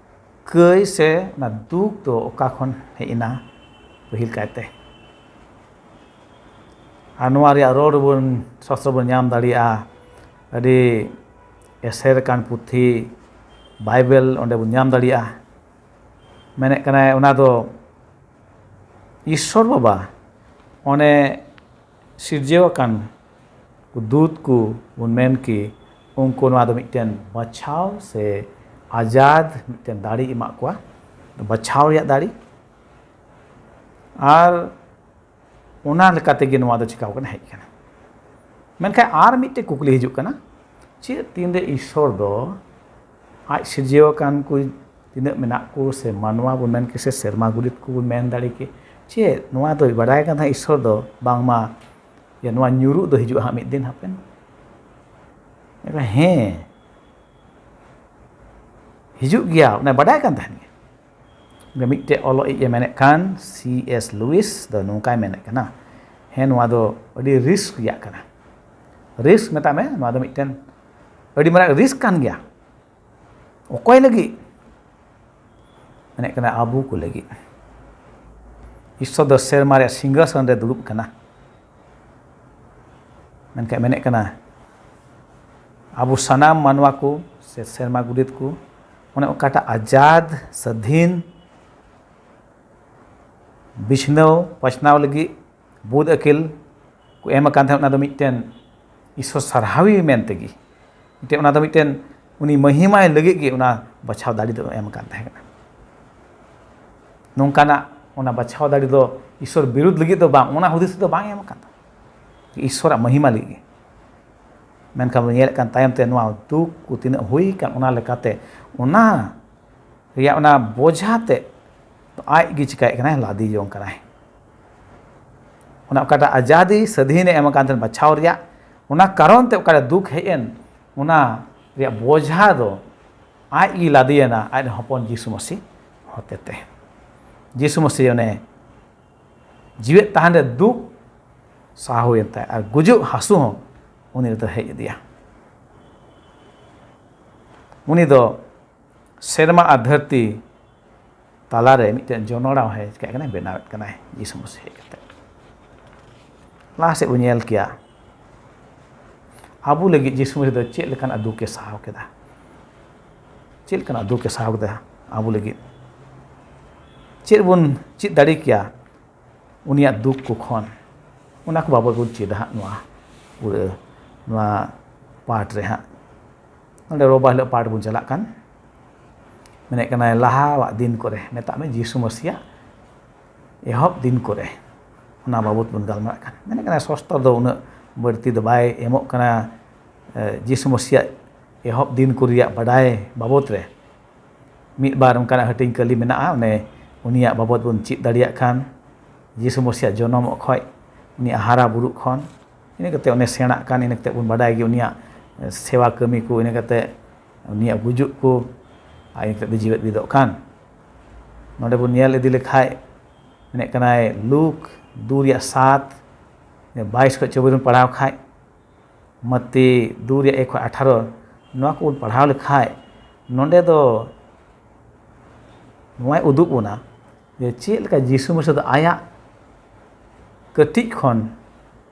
ᱠᱟᱹᱭ ᱥᱮ ᱚᱱᱟ ᱫᱩᱠ ᱫᱚ ᱚᱠᱟ ᱠᱷᱚᱱ ᱦᱮᱡ ᱮᱱᱟ ᱯᱟᱹᱦᱤᱞ ᱠᱟᱭᱛᱮ? ᱟᱨ ᱱᱚᱣᱟ ᱨᱮᱭᱟᱜ ᱨᱚᱲ ᱵᱚᱱ, ᱥᱟᱥᱛᱨᱚ ᱵᱚᱱ ᱧᱟᱢ ᱫᱟᱲᱮᱭᱟᱜᱼᱟ, ᱟᱹᱰᱤ ᱮᱥᱮᱨ ᱟᱠᱟᱱ ᱯᱩᱛᱷᱤ ᱵᱟᱭᱵᱮᱞ ᱚᱸᱰᱮ ᱵᱚᱱ ᱧᱟᱢ ᱫᱟᱲᱮᱭᱟᱜᱼᱟ᱾ ᱢᱮᱱᱮᱫ ᱠᱟᱱᱟᱭ ᱚᱱᱟ ᱫᱚ ᱤᱥᱥᱚᱨ ᱵᱟᱵᱟ ᱚᱱᱮ ᱥᱤᱨᱡᱟᱹᱣ ᱟᱠᱟᱱ ᱫᱩᱛ ᱠᱚ ᱵᱚᱱ ᱢᱮᱱ ᱠᱤ, ᱩᱱᱠᱩ ᱱᱚᱣᱟ ᱫᱚ ᱢᱤᱫᱴᱮᱱ ᱵᱟᱪᱷᱟᱣ ᱥᱮ ᱟᱡᱟᱫ ᱢᱤᱫᱴᱮᱱ ᱫᱟᱲᱮ ᱮᱢᱟᱜ ᱠᱚᱣᱟ, ᱵᱟᱪᱷᱟᱣ ᱨᱮᱭᱟᱜ ᱫᱟᱲᱮ᱾ ᱟᱨ ᱚᱱᱟ ᱞᱮᱠᱟ ᱛᱮᱜᱮ ᱱᱚᱣᱟ ᱫᱚ ᱪᱤᱠᱟᱹᱣ ᱠᱟᱱᱟ, ᱦᱮᱡ ᱠᱟᱱᱟ᱾ ᱢᱮᱱᱠᱷᱟᱱ ᱟᱨ ᱢᱤᱫᱴᱮᱱ ᱠᱩᱠᱞᱤ ᱦᱤᱡᱩᱜ ᱠᱟᱱᱟ, ᱪᱮᱫ ᱛᱤᱱᱨᱮ ᱤᱥᱥᱚᱨ ᱫᱚ ᱟᱡ ᱥᱤᱨᱡᱟᱹᱣ ᱟᱠᱟᱱ ᱠᱚ ᱛᱤᱱᱟᱹᱜ ᱢᱮᱱᱟᱜ ᱠᱚ, ᱥᱮ ᱢᱟᱱᱣᱟ ᱵᱚᱱ ᱢᱮᱱ ᱠᱮ, ᱥᱮ ᱥᱮᱨᱢᱟ ᱜᱩᱰᱤᱛ ᱠᱚᱵᱚᱱ ᱢᱮᱱ ᱫᱟᱲᱮ ᱠᱮ, ᱪᱮᱫ ᱱᱚᱣᱟ ᱫᱚᱭ ᱵᱟᱰᱟᱭ ᱠᱟᱱ ᱛᱟᱦᱮᱸᱫ ᱤᱥᱥᱚᱨ ᱫᱚ, ᱵᱟᱝᱢᱟ ᱡᱮ ᱱᱚᱣᱟ ᱧᱩᱨᱩᱜ ᱫᱚ ᱦᱤᱡᱩᱜᱼᱟ ᱦᱟᱸᱜ ᱢᱤᱫ ᱫᱤᱱ ᱦᱟᱯᱮᱱ? ᱦᱮᱸ, ᱦᱤᱡᱩᱜ ᱜᱮᱭᱟ, ᱚᱱᱟ ᱵᱟᱰᱟᱭ ᱠᱟᱱ ᱛᱟᱦᱮᱱ ᱜᱮᱭᱟ᱾ ᱢᱤᱫᱴᱮᱡ ᱚᱞᱚᱜ ᱤᱡ ᱮ ᱢᱮᱱᱮᱫ ᱠᱟᱱ, ᱥᱤ ᱮᱥ ᱞᱩᱭᱤᱥ ᱫᱚ ᱱᱚᱝᱠᱟᱭ ᱢᱮᱱᱮᱫ ᱠᱟᱱᱟ, ᱦᱮᱸ, ᱱᱚᱣᱟ ᱫᱚ ᱟᱹᱰᱤ ᱨᱤᱥᱠ ᱨᱮᱭᱟᱜ ᱠᱟᱱᱟ᱾ ᱨᱤᱥᱠ ᱢᱮᱛᱟᱜ ᱢᱮ, ᱱᱚᱣᱟ ᱫᱚ ᱢᱤᱫᱴᱮᱱ ᱟᱹᱰᱤ ᱢᱟᱨᱟᱝ ᱨᱤᱥᱠ ᱠᱟᱱ ᱜᱮᱭᱟ᱾ ᱚᱠᱚᱭ ᱞᱟᱹᱜᱤᱫ? ᱢᱮᱱᱮᱫ ᱠᱟᱱᱟ ᱟᱵᱚ ᱠᱚ ᱞᱟᱹᱜᱤᱫ᱾ ᱤᱥᱥᱚᱨ ᱫᱚ ᱥᱮᱨᱢᱟ ᱨᱮᱭᱟᱜ ᱥᱤᱝᱦᱟᱥᱚᱱ ᱨᱮ ᱫᱩᱲᱩᱵ ᱠᱟᱱᱟ᱾ ᱢᱮᱱᱠᱷᱟᱱ ᱢᱮᱱᱮᱫ ᱠᱟᱱᱟ ᱟᱵᱚ ᱥᱟᱱᱟᱢ ᱢᱟᱱᱣᱟ ᱠᱚ ᱥᱮ ᱥᱮᱨᱢᱟ ᱜᱩᱰᱤᱛ ᱠᱚ ᱚᱱᱮ ᱚᱠᱟᱴᱟᱜ ᱟᱡᱟᱫ ᱥᱟᱹᱫᱷᱤᱱ ᱵᱤᱪᱷᱱᱟᱹᱣ ᱯᱟᱥᱱᱟᱣ ᱞᱟᱹᱜᱤᱫ ᱵᱩᱫ ᱟᱹᱠᱤᱞ ᱠᱚ ᱮᱢ ᱟᱠᱟᱱ ᱛᱟᱦᱮᱸᱫ, ᱚᱱᱟ ᱫᱚ ᱢᱤᱫᱴᱮᱱ ᱤᱥᱥᱚᱨ ᱥᱟᱨᱦᱟᱣᱤ ᱢᱮᱱ ᱛᱮᱜᱮ, ᱢᱤᱫᱴᱮᱱ, ᱚᱱᱟ ᱫᱚ ᱢᱤᱫᱴᱮᱱ ᱩᱱᱤ ᱢᱚᱦᱤᱢᱟᱭ ᱞᱟᱹᱜᱤᱫ ᱜᱮ ᱚᱱᱟ ᱵᱟᱪᱷᱟᱣ ᱫᱟᱲᱮ ᱫᱚ ᱮᱢ ᱟᱠᱟᱱ ᱛᱟᱦᱮᱸ ᱠᱟᱱᱟ᱾ ᱱᱚᱝᱠᱟᱱᱟᱜ ᱚᱱᱟ ᱵᱟᱪᱷᱟᱣ ᱫᱟᱲᱮ ᱫᱚ ᱤᱥᱥᱚᱨ ᱵᱤᱨᱩᱫᱷ ᱞᱟᱹᱜᱤᱫ ᱫᱚ ᱵᱟᱝ, ᱚᱱᱟ ᱦᱩᱫᱤᱥ ᱫᱚ ᱵᱟᱝ ᱮᱢ ᱟᱠᱟᱱ ᱛᱟᱦᱮᱸ, ᱤᱥᱥᱚᱨᱟᱜ ᱢᱚᱦᱤᱢᱟ ᱞᱟᱹᱜᱤᱫ ᱜᱮ᱾ ᱢᱮᱱᱠᱷᱟᱱ ᱵᱚᱱ ᱧᱮᱞᱮᱫ ᱠᱟᱱ ᱛᱟᱭᱚᱢ ᱛᱮ ᱱᱚᱣᱟ ᱫᱩᱠ ᱠᱚ ᱛᱤᱱᱟᱹᱜ ᱦᱩᱭ ᱟᱠᱟᱱ, ᱚᱱᱟ ᱞᱮᱠᱟᱛᱮ ᱚᱱᱟ ᱨᱮᱭᱟᱜ ᱚᱱᱟ ᱵᱚᱡᱷᱟ ᱛᱮ ᱟᱡ ᱜᱮ ᱪᱤᱠᱟᱹᱭᱮᱫ ᱠᱟᱱᱟᱭ, ᱞᱟᱫᱮ ᱡᱚᱝ ᱠᱟᱱᱟᱭ᱾ ᱚᱱᱟ ᱚᱠᱟᱴᱟᱜ ᱟᱡᱟᱫᱤ ᱥᱟᱹᱫᱷᱤᱱᱮ ᱮᱢ ᱟᱠᱟᱱ ᱛᱟᱦᱮᱱ ᱵᱟᱪᱷᱟᱣ ᱨᱮᱭᱟᱜ, ᱚᱱᱟ ᱠᱟᱨᱚᱱ ᱛᱮ ᱚᱠᱟᱨᱮ ᱫᱩᱠ ᱦᱮᱡ ᱮᱱ, ᱚᱱᱟ ᱨᱮᱭᱟᱜ ᱵᱚᱡᱷᱟ ᱫᱚ ᱟᱡ ᱜᱮ ᱞᱟᱫᱮᱭᱮᱱᱟ, ᱟᱡ ᱨᱮᱱ ᱦᱚᱯᱚᱱ ᱡᱤᱥᱩ ᱢᱟᱹᱥᱤ ᱦᱚᱛᱮᱛᱮ᱾ ᱡᱤᱥᱩ ᱢᱟᱹᱥᱤ ᱚᱱᱮ ᱡᱤᱣᱮᱫ ᱛᱟᱦᱮᱱ ᱨᱮ ᱫᱩᱠ ᱥᱟᱦᱟᱣᱮᱱ ᱛᱟᱭ ᱟᱨ ᱜᱩᱡᱩᱜ ᱦᱟᱹᱥᱩ ᱦᱚᱸ ᱩᱱᱤ ᱨᱮᱫᱚ ᱦᱮᱡ ᱟᱫᱮᱭᱟ᱾ ᱩᱱᱤ ᱫᱚ ᱥᱮᱨᱢᱟ ᱟᱨ ᱫᱷᱟᱹᱨᱛᱤ ᱛᱟᱞᱟᱨᱮ ᱢᱤᱫᱴᱮᱱ ᱡᱚᱱᱚᱲᱟ ᱦᱚᱸᱭ ᱪᱤᱠᱟᱹᱜ ᱠᱟᱱᱟᱭ, ᱵᱮᱱᱟᱣᱮᱫ ᱠᱟᱱᱟᱭ ᱡᱤᱥᱩ ᱢᱟᱹᱥᱤ ᱦᱮᱡ ᱠᱟᱛᱮ᱾ ᱞᱟᱦᱟ ᱥᱮᱫ ᱵᱚᱱ ᱧᱮᱞ ᱠᱮᱭᱟ, ᱟᱵᱚ ᱞᱟᱹᱜᱤᱫ ᱡᱤᱥᱩ ᱢᱟᱹᱥᱤ ᱫᱚ ᱪᱮᱫ ᱞᱮᱠᱟᱱᱟᱜ ᱫᱩᱠᱮ ᱥᱟᱦᱟᱣ ᱠᱮᱫᱟ? ᱪᱮᱫ ᱞᱮᱠᱟᱱᱟᱜ ᱫᱩᱠᱮ ᱥᱟᱦᱟᱣ ᱠᱮᱫᱟ ᱟᱵᱚ ᱞᱟᱹᱜᱤᱫ? ᱪᱮᱫ ᱵᱚᱱ ᱪᱮᱫ ᱫᱟᱲᱮ ᱠᱮᱭᱟ ᱩᱱᱤᱭᱟᱜ ᱫᱩᱠ ᱠᱚ ᱠᱷᱚᱱ? ᱚᱱᱟ ᱠᱚ ᱵᱟᱵᱚᱫ ᱵᱚᱱ ᱪᱮᱫᱟ ᱦᱟᱸᱜ ᱱᱚᱣᱟ ᱯᱩᱨᱟᱹ, ᱱᱚᱣᱟ ᱯᱟᱴ ᱨᱮ ᱦᱟᱸᱜ᱾ ᱱᱚᱰᱮ ᱨᱳᱵᱟᱨ ᱦᱤᱞᱳᱜ ᱯᱟᱴ ᱵᱚᱱ ᱪᱟᱞᱟᱜ ᱠᱟᱱ, ᱢᱮᱱᱮᱫ ᱠᱟᱱᱟᱭ ᱞᱟᱦᱟᱣᱟᱜ ᱫᱤᱱ ᱠᱚᱨᱮ, ᱢᱮᱛᱟᱜ ᱢᱮ ᱡᱤᱥᱩ ᱢᱟᱹᱥᱤᱭᱟᱜ ᱮᱦᱚᱵ ᱫᱤᱱ ᱠᱚᱨᱮ, ᱚᱱᱟ ᱵᱟᱵᱚᱛ ᱵᱚᱱ ᱜᱟᱞᱢᱟᱨᱟᱜ ᱠᱟᱱᱟ᱾ ᱢᱮᱱᱮᱫ ᱠᱟᱱᱟᱭ ᱥᱚᱥᱛᱚᱨ ᱫᱚ ᱩᱱᱟᱹᱜ ᱵᱟᱹᱲᱛᱤ ᱫᱚ ᱵᱟᱭ ᱮᱢᱚᱜ ᱠᱟᱱᱟ᱾ ᱮ, ᱡᱤᱥᱩ ᱢᱟᱹᱥᱤᱭᱟᱜ ᱮᱦᱚᱵ ᱫᱤᱱ ᱠᱚ ᱨᱮᱭᱟᱜ ᱵᱟᱰᱟᱭ ᱵᱟᱵᱚᱛ ᱨᱮ ᱢᱤᱫ ᱵᱟᱨ ᱚᱱᱠᱟᱱᱟᱜ ᱦᱟᱹᱴᱤᱧ ᱠᱟᱹᱞᱤ ᱢᱮᱱᱟᱜᱼᱟ, ᱚᱱᱮ ᱩᱱᱤᱭᱟᱜ ᱵᱟᱵᱚᱛ ᱵᱚᱱ ᱪᱮᱫ ᱫᱟᱲᱮᱭᱟᱜ ᱠᱷᱟᱱ, ᱡᱤᱥᱩ ᱢᱟᱹᱥᱤᱭᱟᱜ ᱡᱚᱱᱚᱢᱚᱜ ᱠᱷᱚᱱ, ᱩᱱᱤᱭᱟᱜ ᱦᱟᱨᱟ ᱵᱩᱨᱩᱜ ᱠᱷᱚᱱ, ᱤᱱᱟᱹ ᱠᱟᱛᱮ ᱚᱱᱮ ᱥᱮᱬᱟᱜ ᱠᱟᱱ, ᱤᱱᱟᱹ ᱠᱟᱛᱮ ᱵᱚᱱ ᱵᱟᱰᱟᱭ ᱜᱮ ᱩᱱᱤᱭᱟᱜ ᱥᱮᱵᱟ ᱠᱟᱹᱢᱤ ᱠᱚ, ᱤᱱᱟᱹ ᱠᱟᱛᱮ ᱩᱱᱤᱭᱟᱜ ᱜᱩᱡᱩᱜ ᱠᱚ, ᱟᱨ ᱤᱱᱟᱹ ᱠᱟᱛᱮ ᱡᱤᱣᱮᱫ ᱵᱤᱫᱚᱜ ᱠᱟᱱ᱾ ᱱᱚᱰᱮ ᱵᱚᱱ ᱧᱮᱞ ᱤᱫᱤ ᱞᱮᱠᱷᱟᱡ, ᱢᱮᱱᱮᱫ ᱠᱟᱱᱟᱭ ᱞᱩᱠ ᱫᱩ ᱨᱮᱭᱟᱜ ᱥᱟᱛ, ᱵᱟᱭᱤᱥ ᱠᱷᱚᱱ ᱪᱚᱵᱵᱤᱥ ᱵᱚᱱ ᱯᱟᱲᱦᱟᱣ ᱠᱷᱟᱡ, ᱢᱟᱛᱤ ᱫᱩ ᱨᱮᱭᱟᱜ ᱮᱠ ᱠᱷᱚᱱ ᱟᱴᱷᱟᱨᱚ, ᱱᱚᱣᱟ ᱠᱚᱵᱚᱱ ᱯᱟᱲᱦᱟᱣ ᱞᱮᱠᱷᱟᱡ, ᱱᱚᱰᱮ ᱫᱚ ᱱᱚᱣᱟᱭ ᱩᱫᱩᱜ ᱵᱚᱱᱟ ᱡᱮ ᱪᱮᱫ ᱞᱮᱠᱟ ᱡᱤᱥᱩ ᱢᱟᱹᱥᱤ ᱫᱚ ᱟᱭᱟᱜ ᱠᱟᱹᱴᱤᱡ ᱠᱷᱚᱱ,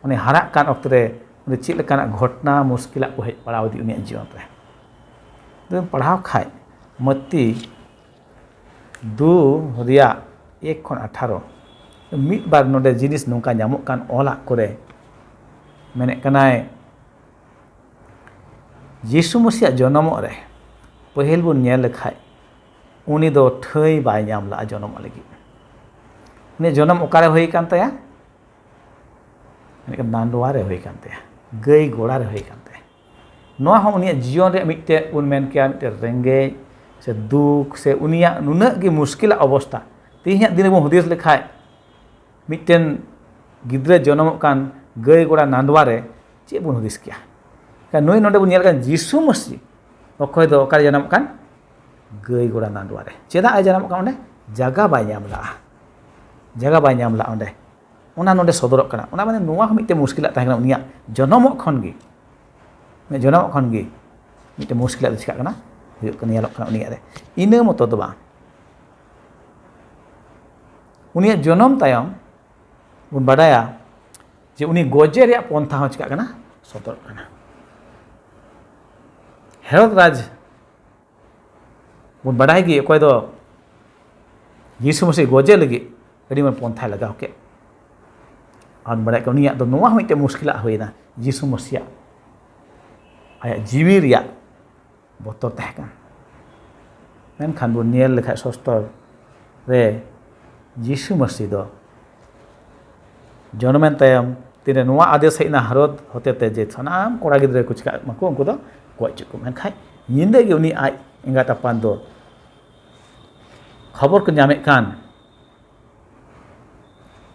ᱩᱱᱤ ᱦᱟᱨᱟᱜ ᱠᱟᱱ ᱚᱠᱛᱚ ᱨᱮ, ᱩᱱᱤ ᱪᱮᱫ ᱞᱮᱠᱟᱱᱟᱜ ᱜᱷᱚᱴᱱᱟ, ᱢᱩᱥᱠᱤᱞᱟᱜ ᱠᱚ ᱦᱮᱡ ᱯᱟᱲᱟᱣ ᱟᱫᱮ ᱩᱱᱤᱭᱟᱜ ᱡᱤᱭᱚᱱ ᱨᱮ᱾ ᱡᱩᱫᱤᱢ ᱯᱟᱲᱦᱟᱣ ᱠᱷᱟᱡ, ᱢᱟᱹᱛᱤ ᱫᱩ ᱨᱮᱭᱟᱜ ᱮᱠ ᱠᱷᱚᱱ ᱟᱴᱷᱟᱨᱚ, ᱢᱤᱫ ᱵᱟᱨ ᱱᱚᱰᱮ ᱡᱤᱱᱤᱥ ᱱᱚᱝᱠᱟ ᱧᱟᱢᱚᱜ ᱠᱟᱱ ᱚᱞᱟᱜ ᱠᱚᱨᱮ, ᱢᱮᱱᱮᱫ ᱠᱟᱱᱟᱭ, ᱡᱤᱥᱩ ᱢᱟᱹᱥᱤᱭᱟᱜ ᱡᱚᱱᱚᱢᱚᱜ ᱨᱮ ᱯᱟᱹᱦᱤᱞ ᱵᱚᱱ ᱧᱮᱞ ᱞᱮᱠᱷᱟᱡ, ᱩᱱᱤ ᱫᱚ ᱴᱷᱟᱹᱭ ᱵᱟᱭ ᱧᱟᱢ ᱞᱮᱫᱼᱟ ᱡᱚᱱᱚᱢᱚᱜ ᱞᱟᱹᱜᱤᱫ᱾ ᱩᱱᱤᱭᱟᱜ ᱡᱚᱱᱚᱢ ᱚᱠᱟᱨᱮ ᱦᱩᱭ ᱠᱟᱱ ᱛᱟᱭᱟ? ᱢᱮᱱᱠᱷᱟᱱ ᱱᱟᱱᱰᱣᱟ ᱨᱮ ᱦᱩᱭ ᱠᱟᱱ ᱛᱟᱭᱟ, ᱜᱟᱹᱭ ᱜᱚᱲᱟ ᱨᱮ ᱦᱩᱭ ᱠᱟᱱ ᱛᱟᱭᱟ᱾ ᱱᱚᱣᱟ ᱦᱚᱸ ᱩᱱᱤᱭᱟᱜ ᱡᱤᱭᱚᱱ ᱨᱮᱭᱟᱜ ᱢᱤᱫᱴᱮᱡ, ᱵᱚᱱ ᱢᱮᱱ ᱠᱮᱭᱟ, ᱢᱤᱫᱴᱮᱡ ᱨᱮᱸᱜᱮᱡ ᱥᱮ ᱫᱩᱠ ᱥᱮ ᱩᱱᱤᱭᱟᱜ ᱱᱩᱱᱟᱹᱜ ᱜᱮ ᱢᱩᱥᱠᱤᱞᱟᱜ ᱚᱵᱚᱥᱛᱟ᱾ ᱛᱮᱦᱮᱧᱟᱜ ᱫᱤᱱ ᱨᱮᱵᱚᱱ ᱦᱩᱫᱤᱥ ᱞᱮᱠᱷᱟᱡ, ᱢᱤᱫᱴᱮᱱ ᱜᱤᱫᱽᱨᱟᱹ ᱡᱚᱱᱚᱢᱚᱜ ᱠᱟᱱ ᱜᱟᱹᱭ ᱜᱚᱲᱟ ᱱᱟᱱᱰᱣᱟ ᱨᱮ ᱪᱮᱫ ᱵᱚᱱ ᱦᱩᱫᱤᱥ ᱠᱮᱭᱟ? ᱮᱱᱠᱷᱟᱱ ᱱᱩᱭ ᱱᱚᱰᱮ ᱵᱚᱱ ᱧᱮᱞ ᱠᱟᱱ ᱡᱤᱥᱩ ᱢᱟᱹᱥᱤ ᱚᱠᱚᱭ ᱫᱚ ᱚᱠᱟᱨᱮ ᱡᱟᱱᱟᱢᱚᱜ ᱠᱟᱱ? ᱜᱟᱹᱭ ᱜᱚᱲᱟ ᱱᱟᱱᱰᱣᱟ ᱨᱮ᱾ ᱪᱮᱫᱟᱜ ᱮ ᱡᱟᱱᱟᱢᱚᱜ ᱠᱟᱱ ᱚᱸᱰᱮ? ᱡᱟᱭᱜᱟ ᱵᱟᱭ ᱧᱟᱢ ᱞᱟᱜᱼᱟ, ᱡᱟᱭᱜᱟ ᱵᱟᱭ ᱧᱟᱢ ᱞᱟᱜᱼᱟ ᱚᱸᱰᱮ᱾ ᱚᱱᱟ ᱱᱚᱰᱮ ᱥᱚᱫᱚᱨᱚᱜ ᱠᱟᱱᱟ᱾ ᱚᱱᱟ ᱢᱟᱱᱮ ᱱᱚᱣᱟ ᱦᱚᱸ ᱢᱤᱫᱴᱮᱱ ᱢᱩᱥᱠᱤᱞᱟᱜ ᱛᱟᱦᱮᱸ ᱠᱟᱱᱟ ᱩᱱᱤᱭᱟᱜ ᱡᱚᱱᱚᱢᱚᱜ ᱠᱷᱚᱱ ᱜᱮ᱾ ᱡᱚᱱᱚᱢᱚᱜ ᱠᱷᱚᱱ ᱜᱮ ᱢᱤᱫᱴᱮᱱ ᱢᱩᱥᱠᱤᱞᱟᱜ ᱫᱚ ᱪᱤᱠᱟᱹᱜ ᱠᱟᱱᱟ, ᱦᱩᱭᱩᱜ ᱠᱟᱱᱟ, ᱧᱮᱞᱚᱜ ᱠᱟᱱᱟ ᱩᱱᱤᱭᱟᱜ ᱨᱮ᱾ ᱤᱱᱟᱹ ᱢᱚᱛᱚ ᱫᱚ ᱵᱟᱝ, ᱩᱱᱤᱭᱟᱜ ᱡᱚᱱᱚᱢ ᱛᱟᱭᱚᱢ ᱵᱚᱱ ᱵᱟᱰᱟᱭᱟ ᱡᱮ ᱩᱱᱤ ᱜᱚᱡᱮ ᱨᱮᱭᱟᱜ ᱯᱚᱱᱛᱷᱟ ᱦᱚᱸ ᱪᱤᱠᱟᱹᱜ ᱠᱟᱱᱟ, ᱥᱚᱫᱚᱨᱚᱜ ᱠᱟᱱᱟ᱾ ᱦᱮᱨᱚᱫ ᱨᱟᱡᱽ ᱵᱚᱱ ᱵᱟᱰᱟᱭ ᱜᱮ, ᱚᱠᱚᱭ ᱫᱚ ᱡᱤᱥᱩ ᱢᱟᱹᱥᱤ ᱜᱚᱡᱮ ᱞᱟᱹᱜᱤᱫ ᱟᱹᱰᱤ ᱢᱟᱨᱟᱝ ᱯᱚᱱᱛᱷᱟᱭ ᱞᱟᱜᱟᱣ ᱠᱮᱫ᱾ ᱟᱨ ᱵᱟᱰᱟᱭ ᱠᱟᱱᱟ, ᱩᱱᱤᱭᱟᱜ ᱫᱚ ᱱᱚᱣᱟ ᱦᱚᱸ ᱢᱤᱫᱴᱮᱱ ᱢᱩᱥᱠᱤᱞᱟᱜ ᱦᱩᱭᱱᱟ, ᱡᱤᱥᱩ ᱢᱟᱹᱥᱤᱭᱟᱜ ᱟᱭᱟᱜ ᱡᱤᱣᱤ ᱨᱮᱭᱟᱜ ᱵᱚᱛᱚᱨ ᱛᱟᱦᱮᱸ ᱠᱟᱱᱟ᱾ ᱢᱮᱱᱠᱷᱟᱱ ᱵᱚᱱ ᱧᱮᱞ ᱞᱮᱠᱷᱟᱡ ᱥᱚᱥᱛᱚᱨ ᱨᱮ ᱡᱤᱥᱩ ᱢᱟᱹᱥᱤ ᱫᱚ ᱡᱚᱱᱚᱢᱮᱱ ᱛᱟᱭᱚᱢ ᱛᱤᱱᱨᱮ ᱱᱚᱣᱟ ᱟᱫᱮᱥ ᱦᱮᱡ ᱮᱱᱟ ᱦᱮᱨᱳᱫ ᱦᱚᱛᱮᱛᱮ ᱡᱮ ᱥᱟᱱᱟᱢ ᱠᱚᱲᱟ ᱜᱤᱫᱽᱨᱟᱹ ᱠᱚ ᱪᱤᱠᱟᱹᱜ ᱢᱟᱠᱚ, ᱩᱱᱠᱩ ᱫᱚ ᱜᱚᱡ ᱦᱚᱪᱚ ᱠᱚ᱾ ᱢᱮᱱᱠᱷᱟᱱ ᱧᱤᱫᱟᱹ ᱜᱮ ᱩᱱᱤ ᱟᱡ ᱮᱸᱜᱟᱛ ᱟᱯᱟᱛ ᱫᱚ ᱠᱷᱚᱵᱚᱨ ᱠᱚ ᱧᱟᱢᱮᱫ ᱠᱟᱱ,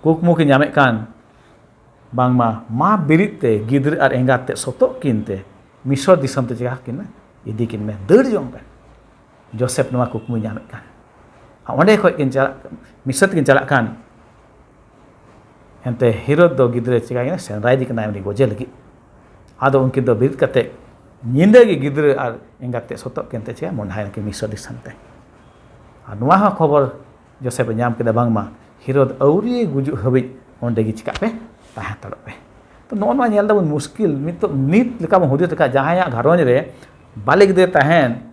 ᱠᱩᱠᱢᱩ ᱠᱤᱱ ᱧᱟᱢᱮᱫ ᱠᱟᱱ, ᱵᱟᱝᱢᱟ ᱢᱟ ᱵᱤᱨᱤᱫ ᱛᱮ ᱜᱤᱫᱽᱨᱟᱹ ᱟᱨ ᱮᱸᱜᱟᱛ ᱛᱮ ᱥᱚᱛᱚᱜ ᱠᱤᱱ ᱛᱮ ᱢᱤᱥᱚᱨ ᱫᱤᱥᱚᱢ ᱛᱮ ᱪᱤᱠᱟ ᱠᱤᱱ ᱢᱮ, ᱤᱫᱤ ᱠᱤᱱ ᱢᱮ, ᱫᱟᱹᱲ ᱡᱚᱝ ᱯᱮ᱾ ᱡᱳᱥᱮᱯ ᱱᱚᱣᱟ ᱠᱩᱠᱢᱩᱭ ᱧᱟᱢᱮᱫ ᱠᱟᱱ, ᱟᱨ ᱚᱸᱰᱮ ᱠᱷᱚᱡ ᱠᱤᱱ ᱪᱟᱞᱟᱜ, ᱢᱤᱥᱚᱨ ᱛᱮᱠᱤᱱ ᱪᱟᱞᱟᱜ ᱠᱟᱱ, ᱮᱱᱛᱮ ᱦᱮᱨᱳᱫ ᱫᱚ ᱜᱤᱫᱽᱨᱟᱹ ᱪᱤᱠᱟᱹᱭ ᱠᱟᱱᱟ, ᱥᱮᱸᱫᱽᱨᱟ ᱤᱫᱤ ᱠᱟᱱᱟᱭ ᱩᱱᱤ ᱜᱚᱡᱮ ᱞᱟᱹᱜᱤᱫ᱾ ᱟᱫᱚ ᱩᱱᱠᱤᱱ ᱫᱚ ᱵᱤᱨᱤᱫ ᱠᱟᱛᱮ ᱧᱤᱫᱟᱹ ᱜᱮ ᱜᱤᱫᱽᱨᱟᱹ ᱟᱨ ᱮᱸᱜᱟᱛ ᱛᱮ ᱥᱚᱛᱚᱜ ᱠᱤᱱ ᱛᱮ ᱪᱮ ᱢᱚᱦᱰᱟᱭ ᱱᱟᱠᱤᱱ ᱢᱤᱥᱨᱚ ᱫᱤᱥᱚᱢ ᱛᱮ᱾ ᱟᱨ ᱱᱚᱣᱟ ᱦᱚᱸ ᱠᱷᱚᱵᱚᱨ ᱡᱳᱥᱮᱯ ᱮ ᱧᱟᱢ ᱠᱮᱫᱟ, ᱵᱟᱝᱢᱟ ᱦᱮᱨᱳᱫ ᱟᱹᱣᱨᱤ ᱜᱩᱡᱩᱜ ᱦᱟᱹᱵᱤᱡ ᱚᱸᱰᱮ ᱜᱮ ᱪᱤᱠᱟᱜ ᱯᱮ, ᱛᱟᱦᱮᱸ ᱦᱟᱛᱟᱲᱚᱜ ᱯᱮ᱾ ᱛᱚ, ᱱᱚᱜᱼᱚ ᱱᱚᱣᱟ ᱧᱮᱞ ᱫᱟᱵᱚᱱ ᱢᱩᱥᱠᱤᱞ᱾ ᱱᱤᱛᱚᱜ ᱱᱤᱛ ᱞᱮᱠᱟ ᱵᱚᱱ ᱦᱩᱫᱤᱥ ᱞᱮᱠᱷᱟᱱ, ᱡᱟᱦᱟᱸᱭᱟᱜ ᱜᱷᱟᱨᱚᱸᱡᱽ ᱨᱮ ᱵᱟᱞᱮ ᱜᱤᱫᱽᱨᱟᱹ ᱛᱟᱦᱮᱱ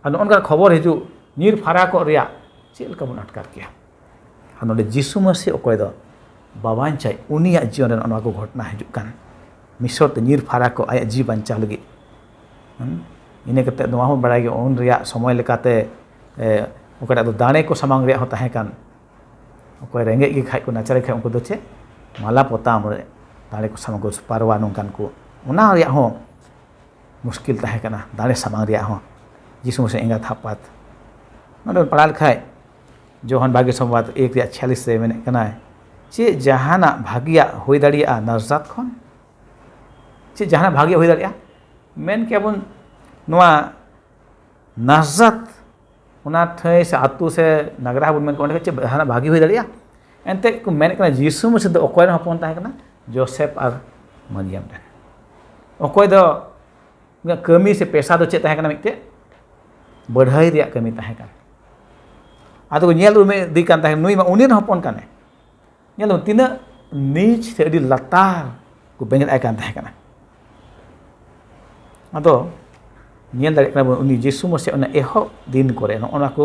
ᱟᱨ ᱱᱚᱜᱼᱚ ᱱᱚᱝᱠᱟ ᱠᱷᱚᱵᱚᱨ ᱦᱤᱡᱩᱜ, ᱧᱤᱨ ᱯᱷᱟᱨᱟᱠᱚᱜ ᱨᱮᱭᱟᱜ ᱪᱮᱫ ᱞᱮᱠᱟ ᱵᱚᱱ ᱟᱴᱠᱟᱨ ᱠᱮᱭᱟ? ᱟᱨ ᱱᱚᱰᱮ ᱡᱤᱥᱩ ᱢᱟᱹᱥᱤ ᱚᱠᱚᱭ ᱫᱚ ᱵᱟᱵᱟᱧᱪᱟᱭ, ᱩᱱᱤᱭᱟᱜ ᱡᱤᱭᱚᱱ ᱨᱮ ᱱᱚᱜᱼᱚ ᱱᱚᱣᱟ ᱠᱚ ᱜᱷᱚᱴᱚᱱᱟ ᱦᱤᱡᱩᱜ ᱠᱟᱱ, ᱢᱤᱥᱚᱨ ᱛᱮ ᱧᱤᱨ ᱯᱷᱟᱨᱟᱠᱚᱜ ᱟᱭᱟᱜ ᱡᱤᱣᱤ ᱵᱟᱧᱪᱟᱣ ᱞᱟᱹᱜᱤᱫ᱾ ᱦᱩᱸ? ᱤᱱᱟᱹ ᱠᱟᱛᱮ ᱱᱚᱣᱟ ᱦᱚᱸ ᱵᱟᱲᱟᱭ ᱜᱮ, ᱩᱱ ᱨᱮᱭᱟᱜ ᱥᱚᱢᱚᱭ ᱞᱮᱠᱟᱛᱮ, ᱮ, ᱚᱠᱟᱴᱟᱜ ᱫᱚ ᱫᱟᱲᱮ ᱠᱚ ᱥᱟᱢᱟᱝ ᱨᱮᱭᱟᱜ ᱦᱚᱸ ᱛᱟᱦᱮᱸ ᱠᱟᱱ᱾ ᱚᱠᱚᱭ ᱨᱮᱸᱜᱮᱡ ᱜᱮ ᱠᱷᱟᱡ ᱠᱚ, ᱱᱟᱪᱟᱨ ᱜᱮ ᱠᱷᱟᱡ, ᱩᱱᱠᱩ ᱫᱚ ᱪᱮᱫ, ᱢᱟᱞᱟ ᱯᱚᱛᱟᱢ ᱨᱮ ᱫᱟᱲᱮ ᱠᱚ ᱥᱟᱢᱟᱝ ᱠᱚ, ᱯᱟᱨᱣᱟ ᱱᱚᱝᱠᱟᱱ ᱠᱚ, ᱚᱱᱟ ᱨᱮᱭᱟᱜ ᱦᱚᱸ ᱢᱩᱥᱠᱤᱞ ᱛᱟᱦᱮᱸ ᱠᱟᱱᱟ, ᱫᱟᱲᱮ ᱥᱟᱢᱟᱝ ᱨᱮᱭᱟᱜ ᱦᱚᱸ᱾ ᱡᱤᱥᱩ ᱢᱟᱹᱥᱤ ᱮᱸᱜᱟᱛ ᱟᱯᱟᱛ᱾ ᱱᱚᱰᱮ ᱵᱚᱱ ᱯᱟᱲᱦᱟᱣ ᱞᱮᱠᱷᱟᱡ, ᱡᱳᱦᱟᱱ ᱵᱷᱟᱜᱮ ᱥᱚᱢᱵᱟᱫ ᱮᱠ ᱨᱮᱭᱟᱜ ᱪᱷᱤᱭᱟᱞᱤᱥ ᱨᱮ ᱢᱮᱱᱮᱫ ᱠᱟᱱᱟᱭ, ᱪᱮᱫ ᱡᱟᱦᱟᱱᱟᱜ ᱵᱷᱟᱹᱜᱤᱭᱟᱜ ᱦᱩᱭ ᱫᱟᱲᱮᱭᱟᱜᱼᱟ ᱱᱟᱡᱽᱨᱟᱛ ᱠᱷᱚᱱ? ᱪᱮᱫ ᱡᱟᱦᱟᱱᱟᱜ ᱵᱷᱟᱹᱜᱤᱭᱟᱜ ᱦᱩᱭ ᱫᱟᱲᱮᱭᱟᱜᱼᱟ? ᱢᱮᱱ ᱠᱮᱭᱟ ᱵᱚᱱ, ᱱᱚᱣᱟ ᱱᱟᱡᱽᱨᱟᱛ, ᱚᱱᱟ ᱴᱷᱟᱹᱭ ᱥᱮ ᱟᱹᱛᱩ ᱥᱮ ᱱᱟᱜᱽᱨᱟ ᱵᱚᱱ ᱢᱮᱱ ᱠᱚᱣᱟ, ᱚᱸᱰᱮ ᱠᱷᱚᱱ ᱪᱮᱫ ᱡᱟᱦᱟᱱᱟᱜ ᱵᱷᱟᱹᱜᱤ ᱦᱩᱭ ᱫᱟᱲᱮᱭᱟᱜᱼᱟ? ᱮᱱᱛᱮᱫ ᱠᱚ ᱢᱮᱱᱮᱫ ᱠᱟᱱᱟ, ᱡᱤᱥᱩ ᱢᱟᱹᱥᱤ ᱫᱚ ᱚᱠᱚᱭ ᱨᱮᱱ ᱦᱚᱯᱚᱱ ᱛᱟᱦᱮᱸ ᱠᱟᱱᱟ? ᱡᱳᱥᱮᱯ ᱟᱨ ᱢᱟᱨᱤᱭᱟᱢ ᱨᱮᱱ᱾ ᱚᱠᱚᱭ ᱫᱚ ᱩᱱᱤᱭᱟᱜ ᱠᱟᱹᱢᱤ ᱥᱮ ᱯᱮᱥᱟ ᱫᱚ ᱪᱮᱫ ᱛᱟᱦᱮᱸ ᱠᱟᱱᱟ? ᱢᱤᱫᱴᱮᱡ ᱵᱟᱹᱲᱦᱟᱹᱭ ᱨᱮᱭᱟᱜ ᱠᱟᱹᱢᱤ ᱛᱟᱦᱮᱸ ᱠᱟᱱᱟ᱾ ᱟᱫᱚ ᱠᱚ ᱧᱮᱞ ᱩᱨᱩᱢ ᱤᱫᱤ ᱠᱟᱱ ᱛᱟᱦᱮᱸ, ᱱᱩᱭ ᱢᱟ ᱩᱱᱤ ᱨᱮᱱ ᱦᱚᱯᱚᱱ ᱠᱟᱱᱟᱭ᱾ ᱧᱮᱞ ᱢᱮ, ᱛᱤᱱᱟᱹᱜ ᱱᱤᱪ ᱥᱮ ᱟᱹᱰᱤ ᱞᱟᱛᱟᱨ ᱠᱚ ᱵᱮᱸᱜᱮᱫ ᱟᱭ ᱠᱟᱱ ᱛᱟᱦᱮᱸ ᱠᱟᱱᱟ᱾ ᱟᱫᱚ ᱧᱮᱞ ᱫᱟᱲᱮᱭᱟᱜ ᱠᱟᱱᱟ ᱵᱚᱱ, ᱩᱱᱤ ᱡᱤᱥᱩ ᱢᱟᱹᱥᱤ ᱚᱱᱟ ᱮᱦᱚᱵ ᱫᱤᱱ ᱠᱚᱨᱮ ᱱᱚᱜᱼᱚ ᱱᱚᱣᱟ ᱠᱚ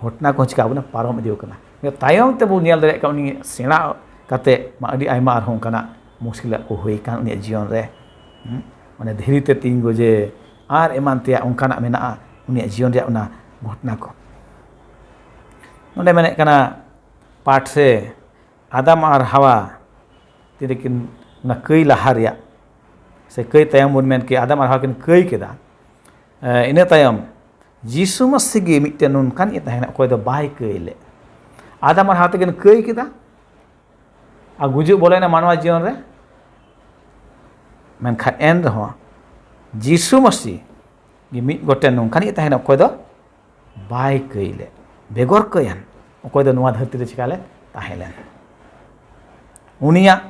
ᱜᱷᱚᱴᱚᱱᱟ ᱠᱚᱦᱚᱸ ᱪᱤᱠᱟ ᱵᱚᱱᱟ, ᱯᱟᱨᱚᱢ ᱤᱫᱤ ᱠᱟᱱᱟ᱾ ᱛᱟᱭᱚᱢ ᱛᱮᱵᱚᱱ ᱧᱮᱞ ᱫᱟᱲᱮᱭᱟᱜ ᱠᱟᱱᱟ, ᱩᱱᱤ ᱥᱮᱬᱟ ᱠᱟᱛᱮ ᱢᱟ ᱟᱹᱰᱤ ᱟᱭᱢᱟ ᱟᱨᱦᱚᱸ ᱚᱱᱠᱟᱱᱟᱜ ᱢᱩᱥᱠᱤᱞᱟᱜ ᱠᱚ ᱦᱩᱭ ᱠᱟᱱ ᱩᱱᱤᱭᱟᱜ ᱡᱤᱭᱚᱱ ᱨᱮ᱾ ᱦᱩᱸ? ᱢᱟᱱᱮ ᱫᱷᱤᱨᱤ ᱛᱮ ᱛᱤᱧ ᱜᱚᱡᱮ ᱟᱨ ᱮᱢᱟᱱ ᱛᱮᱭᱟᱜ ᱚᱱᱠᱟᱱᱟᱜ ᱢᱮᱱᱟᱜᱼᱟ᱾ ᱩᱱᱤᱭᱟᱜ ᱡᱤᱭᱚᱱ ᱨᱮᱭᱟᱜ ᱚᱱᱟ ᱜᱷᱚᱴᱚᱱᱟ ᱠᱚ᱾ ᱱᱚᱰᱮ ᱢᱮᱱᱮᱫ ᱠᱟᱱᱟ ᱯᱟᱴ ᱨᱮ ᱟᱫᱟᱢ ᱟᱨ ᱦᱟᱣᱟ ᱛᱤᱨᱮᱠᱤᱱ ᱚᱱᱟ ᱠᱟᱹᱭ ᱞᱟᱦᱟ ᱨᱮᱭᱟᱜ ᱥᱮ ᱠᱟᱹᱭ ᱛᱟᱭᱚᱢ ᱵᱚᱱ ᱢᱮᱱ ᱠᱮᱫᱟ, ᱟᱫᱟᱢ ᱟᱨ ᱦᱟᱣᱟ ᱠᱤᱱ ᱠᱟᱹᱭ ᱠᱮᱫᱟ᱾ ᱮ, ᱤᱱᱟᱹ ᱛᱟᱭᱚᱢ ᱡᱤᱥᱩ ᱢᱟᱹᱥᱤ ᱜᱮ ᱢᱤᱫᱴᱮᱱ ᱱᱚᱝᱠᱟᱱ ᱤᱭᱟᱹ ᱛᱟᱦᱮᱸ ᱠᱟᱱᱟ, ᱚᱠᱚᱭ ᱫᱚ ᱵᱟᱭ ᱠᱟᱹᱭ ᱞᱮᱫ᱾ ᱟᱫᱟᱢ ᱟᱨ ᱦᱟᱣᱟ ᱛᱟᱹᱠᱤᱱ ᱠᱟᱹᱭ ᱠᱮᱫᱟ ᱟᱨ ᱜᱩᱡᱩᱜ ᱵᱚᱞᱚᱭᱮᱱᱟ ᱢᱟᱱᱣᱟ ᱡᱤᱭᱚᱱ ᱨᱮ᱾ ᱢᱮᱱᱠᱷᱟᱱ ᱮᱱ ᱨᱮᱦᱚᱸ ᱡᱤᱥᱩ ᱢᱟᱹᱥᱤ ᱜᱮ ᱢᱤᱫ ᱜᱚᱴᱮᱱ ᱱᱚᱝᱠᱟᱱᱤᱡ ᱛᱟᱦᱮᱱᱟ, ᱚᱠᱚᱭ ᱫᱚ ᱵᱟᱭ ᱠᱟᱹᱭ ᱞᱮᱫ, ᱵᱮᱜᱚᱨ ᱠᱟᱹᱭᱟᱱ, ᱚᱠᱚᱭ ᱫᱚ ᱱᱚᱣᱟ ᱫᱷᱟᱹᱨᱛᱤ ᱨᱮ ᱪᱤᱠᱟ ᱞᱮ ᱛᱟᱦᱮᱸ ᱞᱮᱱ᱾ ᱩᱱᱤᱭᱟᱜ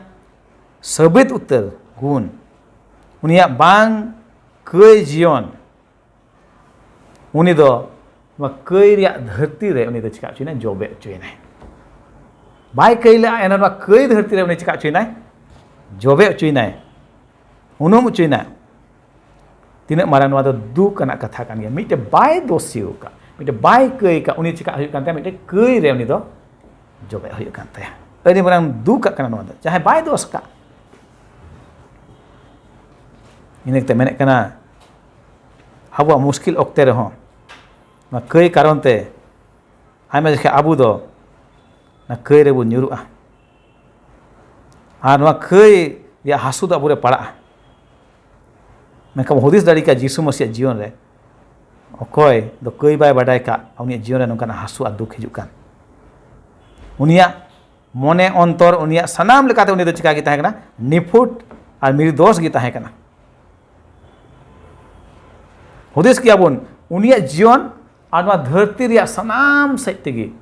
ᱥᱟᱹᱵᱤᱛ ᱩᱛᱟᱹᱨ ᱜᱩᱱ, ᱩᱱᱤᱭᱟᱜ ᱵᱟᱝ ᱠᱟᱹᱭ ᱡᱤᱭᱚᱱ, ᱩᱱᱤ ᱫᱚ ᱱᱚᱣᱟ ᱠᱟᱹᱭ ᱨᱮᱭᱟᱜ ᱫᱷᱟᱹᱨᱛᱤ ᱨᱮ ᱩᱱᱤ ᱫᱚ ᱪᱤᱠᱟ ᱦᱚᱪᱚᱭᱮᱱᱟᱭ? ᱡᱚᱵᱮ ᱦᱚᱪᱚᱭᱮᱱᱟᱭ᱾ ᱵᱟᱭ ᱠᱟᱹᱭ ᱞᱮᱜᱼᱟ, ᱮᱱᱦᱚᱸ ᱱᱚᱣᱟ ᱠᱟᱹᱭ ᱫᱷᱟᱹᱨᱛᱤ ᱨᱮ ᱩᱱᱤ ᱪᱤᱠᱟ ᱦᱚᱪᱚᱭᱮᱱᱟᱭ? ᱡᱚᱵᱮ ᱦᱚᱪᱚᱭᱮᱱᱟᱭ, ᱩᱱᱩᱢ ᱦᱚᱪᱚᱭᱮᱱᱟᱭ᱾ ᱛᱤᱱᱟᱹᱜ ᱢᱟᱨᱟᱝ ᱱᱚᱣᱟ ᱫᱚ ᱫᱩᱠ ᱟᱱᱟᱜ ᱠᱟᱛᱷᱟ ᱠᱟᱱ ᱜᱮᱭᱟ᱾ ᱢᱤᱫᱴᱮᱱ ᱵᱟᱭ ᱫᱳᱥᱤ ᱟᱠᱟᱫ, ᱢᱤᱫᱴᱮᱱ ᱵᱟᱭ ᱠᱟᱹᱭ ᱟᱠᱟᱫ, ᱩᱱᱤ ᱪᱤᱠᱟ ᱦᱩᱭᱩᱜ ᱠᱟᱱ ᱛᱟᱭᱟ? ᱢᱤᱫᱴᱮᱱ ᱠᱟᱹᱭ ᱨᱮ ᱩᱱᱤ ᱫᱚ ᱡᱚᱵᱮ ᱦᱩᱭᱩᱜ ᱠᱟᱱ ᱛᱟᱭᱟ᱾ ᱟᱹᱰᱤ ᱢᱟᱨᱟᱝ ᱫᱩᱠ ᱟᱜ ᱠᱟᱱᱟ ᱱᱚᱣᱟ ᱫᱚ, ᱡᱟᱦᱟᱸᱭ ᱵᱟᱭ ᱫᱳᱥ ᱟᱠᱟᱫ᱾ ᱤᱱᱟᱹ ᱠᱟᱛᱮ ᱢᱮᱱᱮᱫ ᱠᱟᱱᱟ, ᱟᱵᱚᱣᱟᱜ ᱢᱩᱥᱠᱤᱞ ᱚᱠᱛᱮ ᱨᱮᱦᱚᱸ ᱱᱚᱣᱟ ᱠᱟᱹᱭ ᱠᱟᱨᱚᱱ ᱛᱮ ᱟᱭᱢᱟ ᱡᱚᱠᱷᱮᱡ ᱟᱵᱚ ᱫᱚ ᱚᱱᱟ ᱠᱟᱹᱭ ᱨᱮᱵᱚᱱ ᱧᱩᱨᱩᱜᱼᱟ᱾ ᱟᱨ ᱱᱚᱣᱟ ᱠᱟᱹᱭ ᱨᱮᱭᱟᱜ ᱦᱟᱹᱥᱩ ᱫᱚ ᱟᱵᱚᱨᱮ ᱯᱟᱲᱟᱜᱼᱟ᱾ ᱢᱮᱱᱠᱷᱟᱱ ᱵᱚᱱ ᱦᱩᱫᱤᱥ ᱫᱟᱲᱮ ᱠᱟᱜᱼᱟ, ᱡᱤᱥᱩ ᱢᱟᱹᱥᱤᱭᱟᱜ ᱡᱤᱭᱚᱱ ᱨᱮ ᱚᱠᱚᱭ ᱫᱚ ᱠᱟᱹᱭ ᱵᱟᱭ ᱵᱟᱰᱟᱭ ᱠᱟᱜ, ᱩᱱᱤᱭᱟᱜ ᱡᱤᱭᱚᱱ ᱨᱮ ᱱᱚᱝᱠᱟᱱᱟᱜ ᱦᱟᱹᱥᱩ ᱟᱨ ᱫᱩᱠ ᱦᱤᱡᱩᱜ ᱠᱟᱱ᱾ ᱩᱱᱤᱭᱟᱜ ᱢᱚᱱᱮ ᱚᱱᱛᱚᱨ, ᱩᱱᱤᱭᱟᱜ ᱥᱟᱱᱟᱢ ᱞᱮᱠᱟᱛᱮ ᱩᱱᱤ ᱫᱚ ᱪᱤᱠᱟ ᱜᱮ ᱛᱟᱦᱮᱸ ᱠᱟᱱᱟ? ᱱᱤᱯᱷᱩᱴ ᱟᱨ ᱱᱤᱨᱫᱳᱥ ᱜᱮ ᱛᱟᱦᱮᱸ ᱠᱟᱱᱟ᱾ ᱦᱩᱫᱤᱥ ᱜᱮᱭᱟᱵᱚᱱ, ᱩᱱᱤᱭᱟᱜ ᱡᱤᱭᱚᱱ ᱟᱨ ᱱᱚᱣᱟ ᱫᱷᱟᱹᱨᱛᱤ ᱨᱮᱭᱟᱜ ᱥᱟᱱᱟᱢ ᱥᱮᱫ ᱛᱮᱜᱮ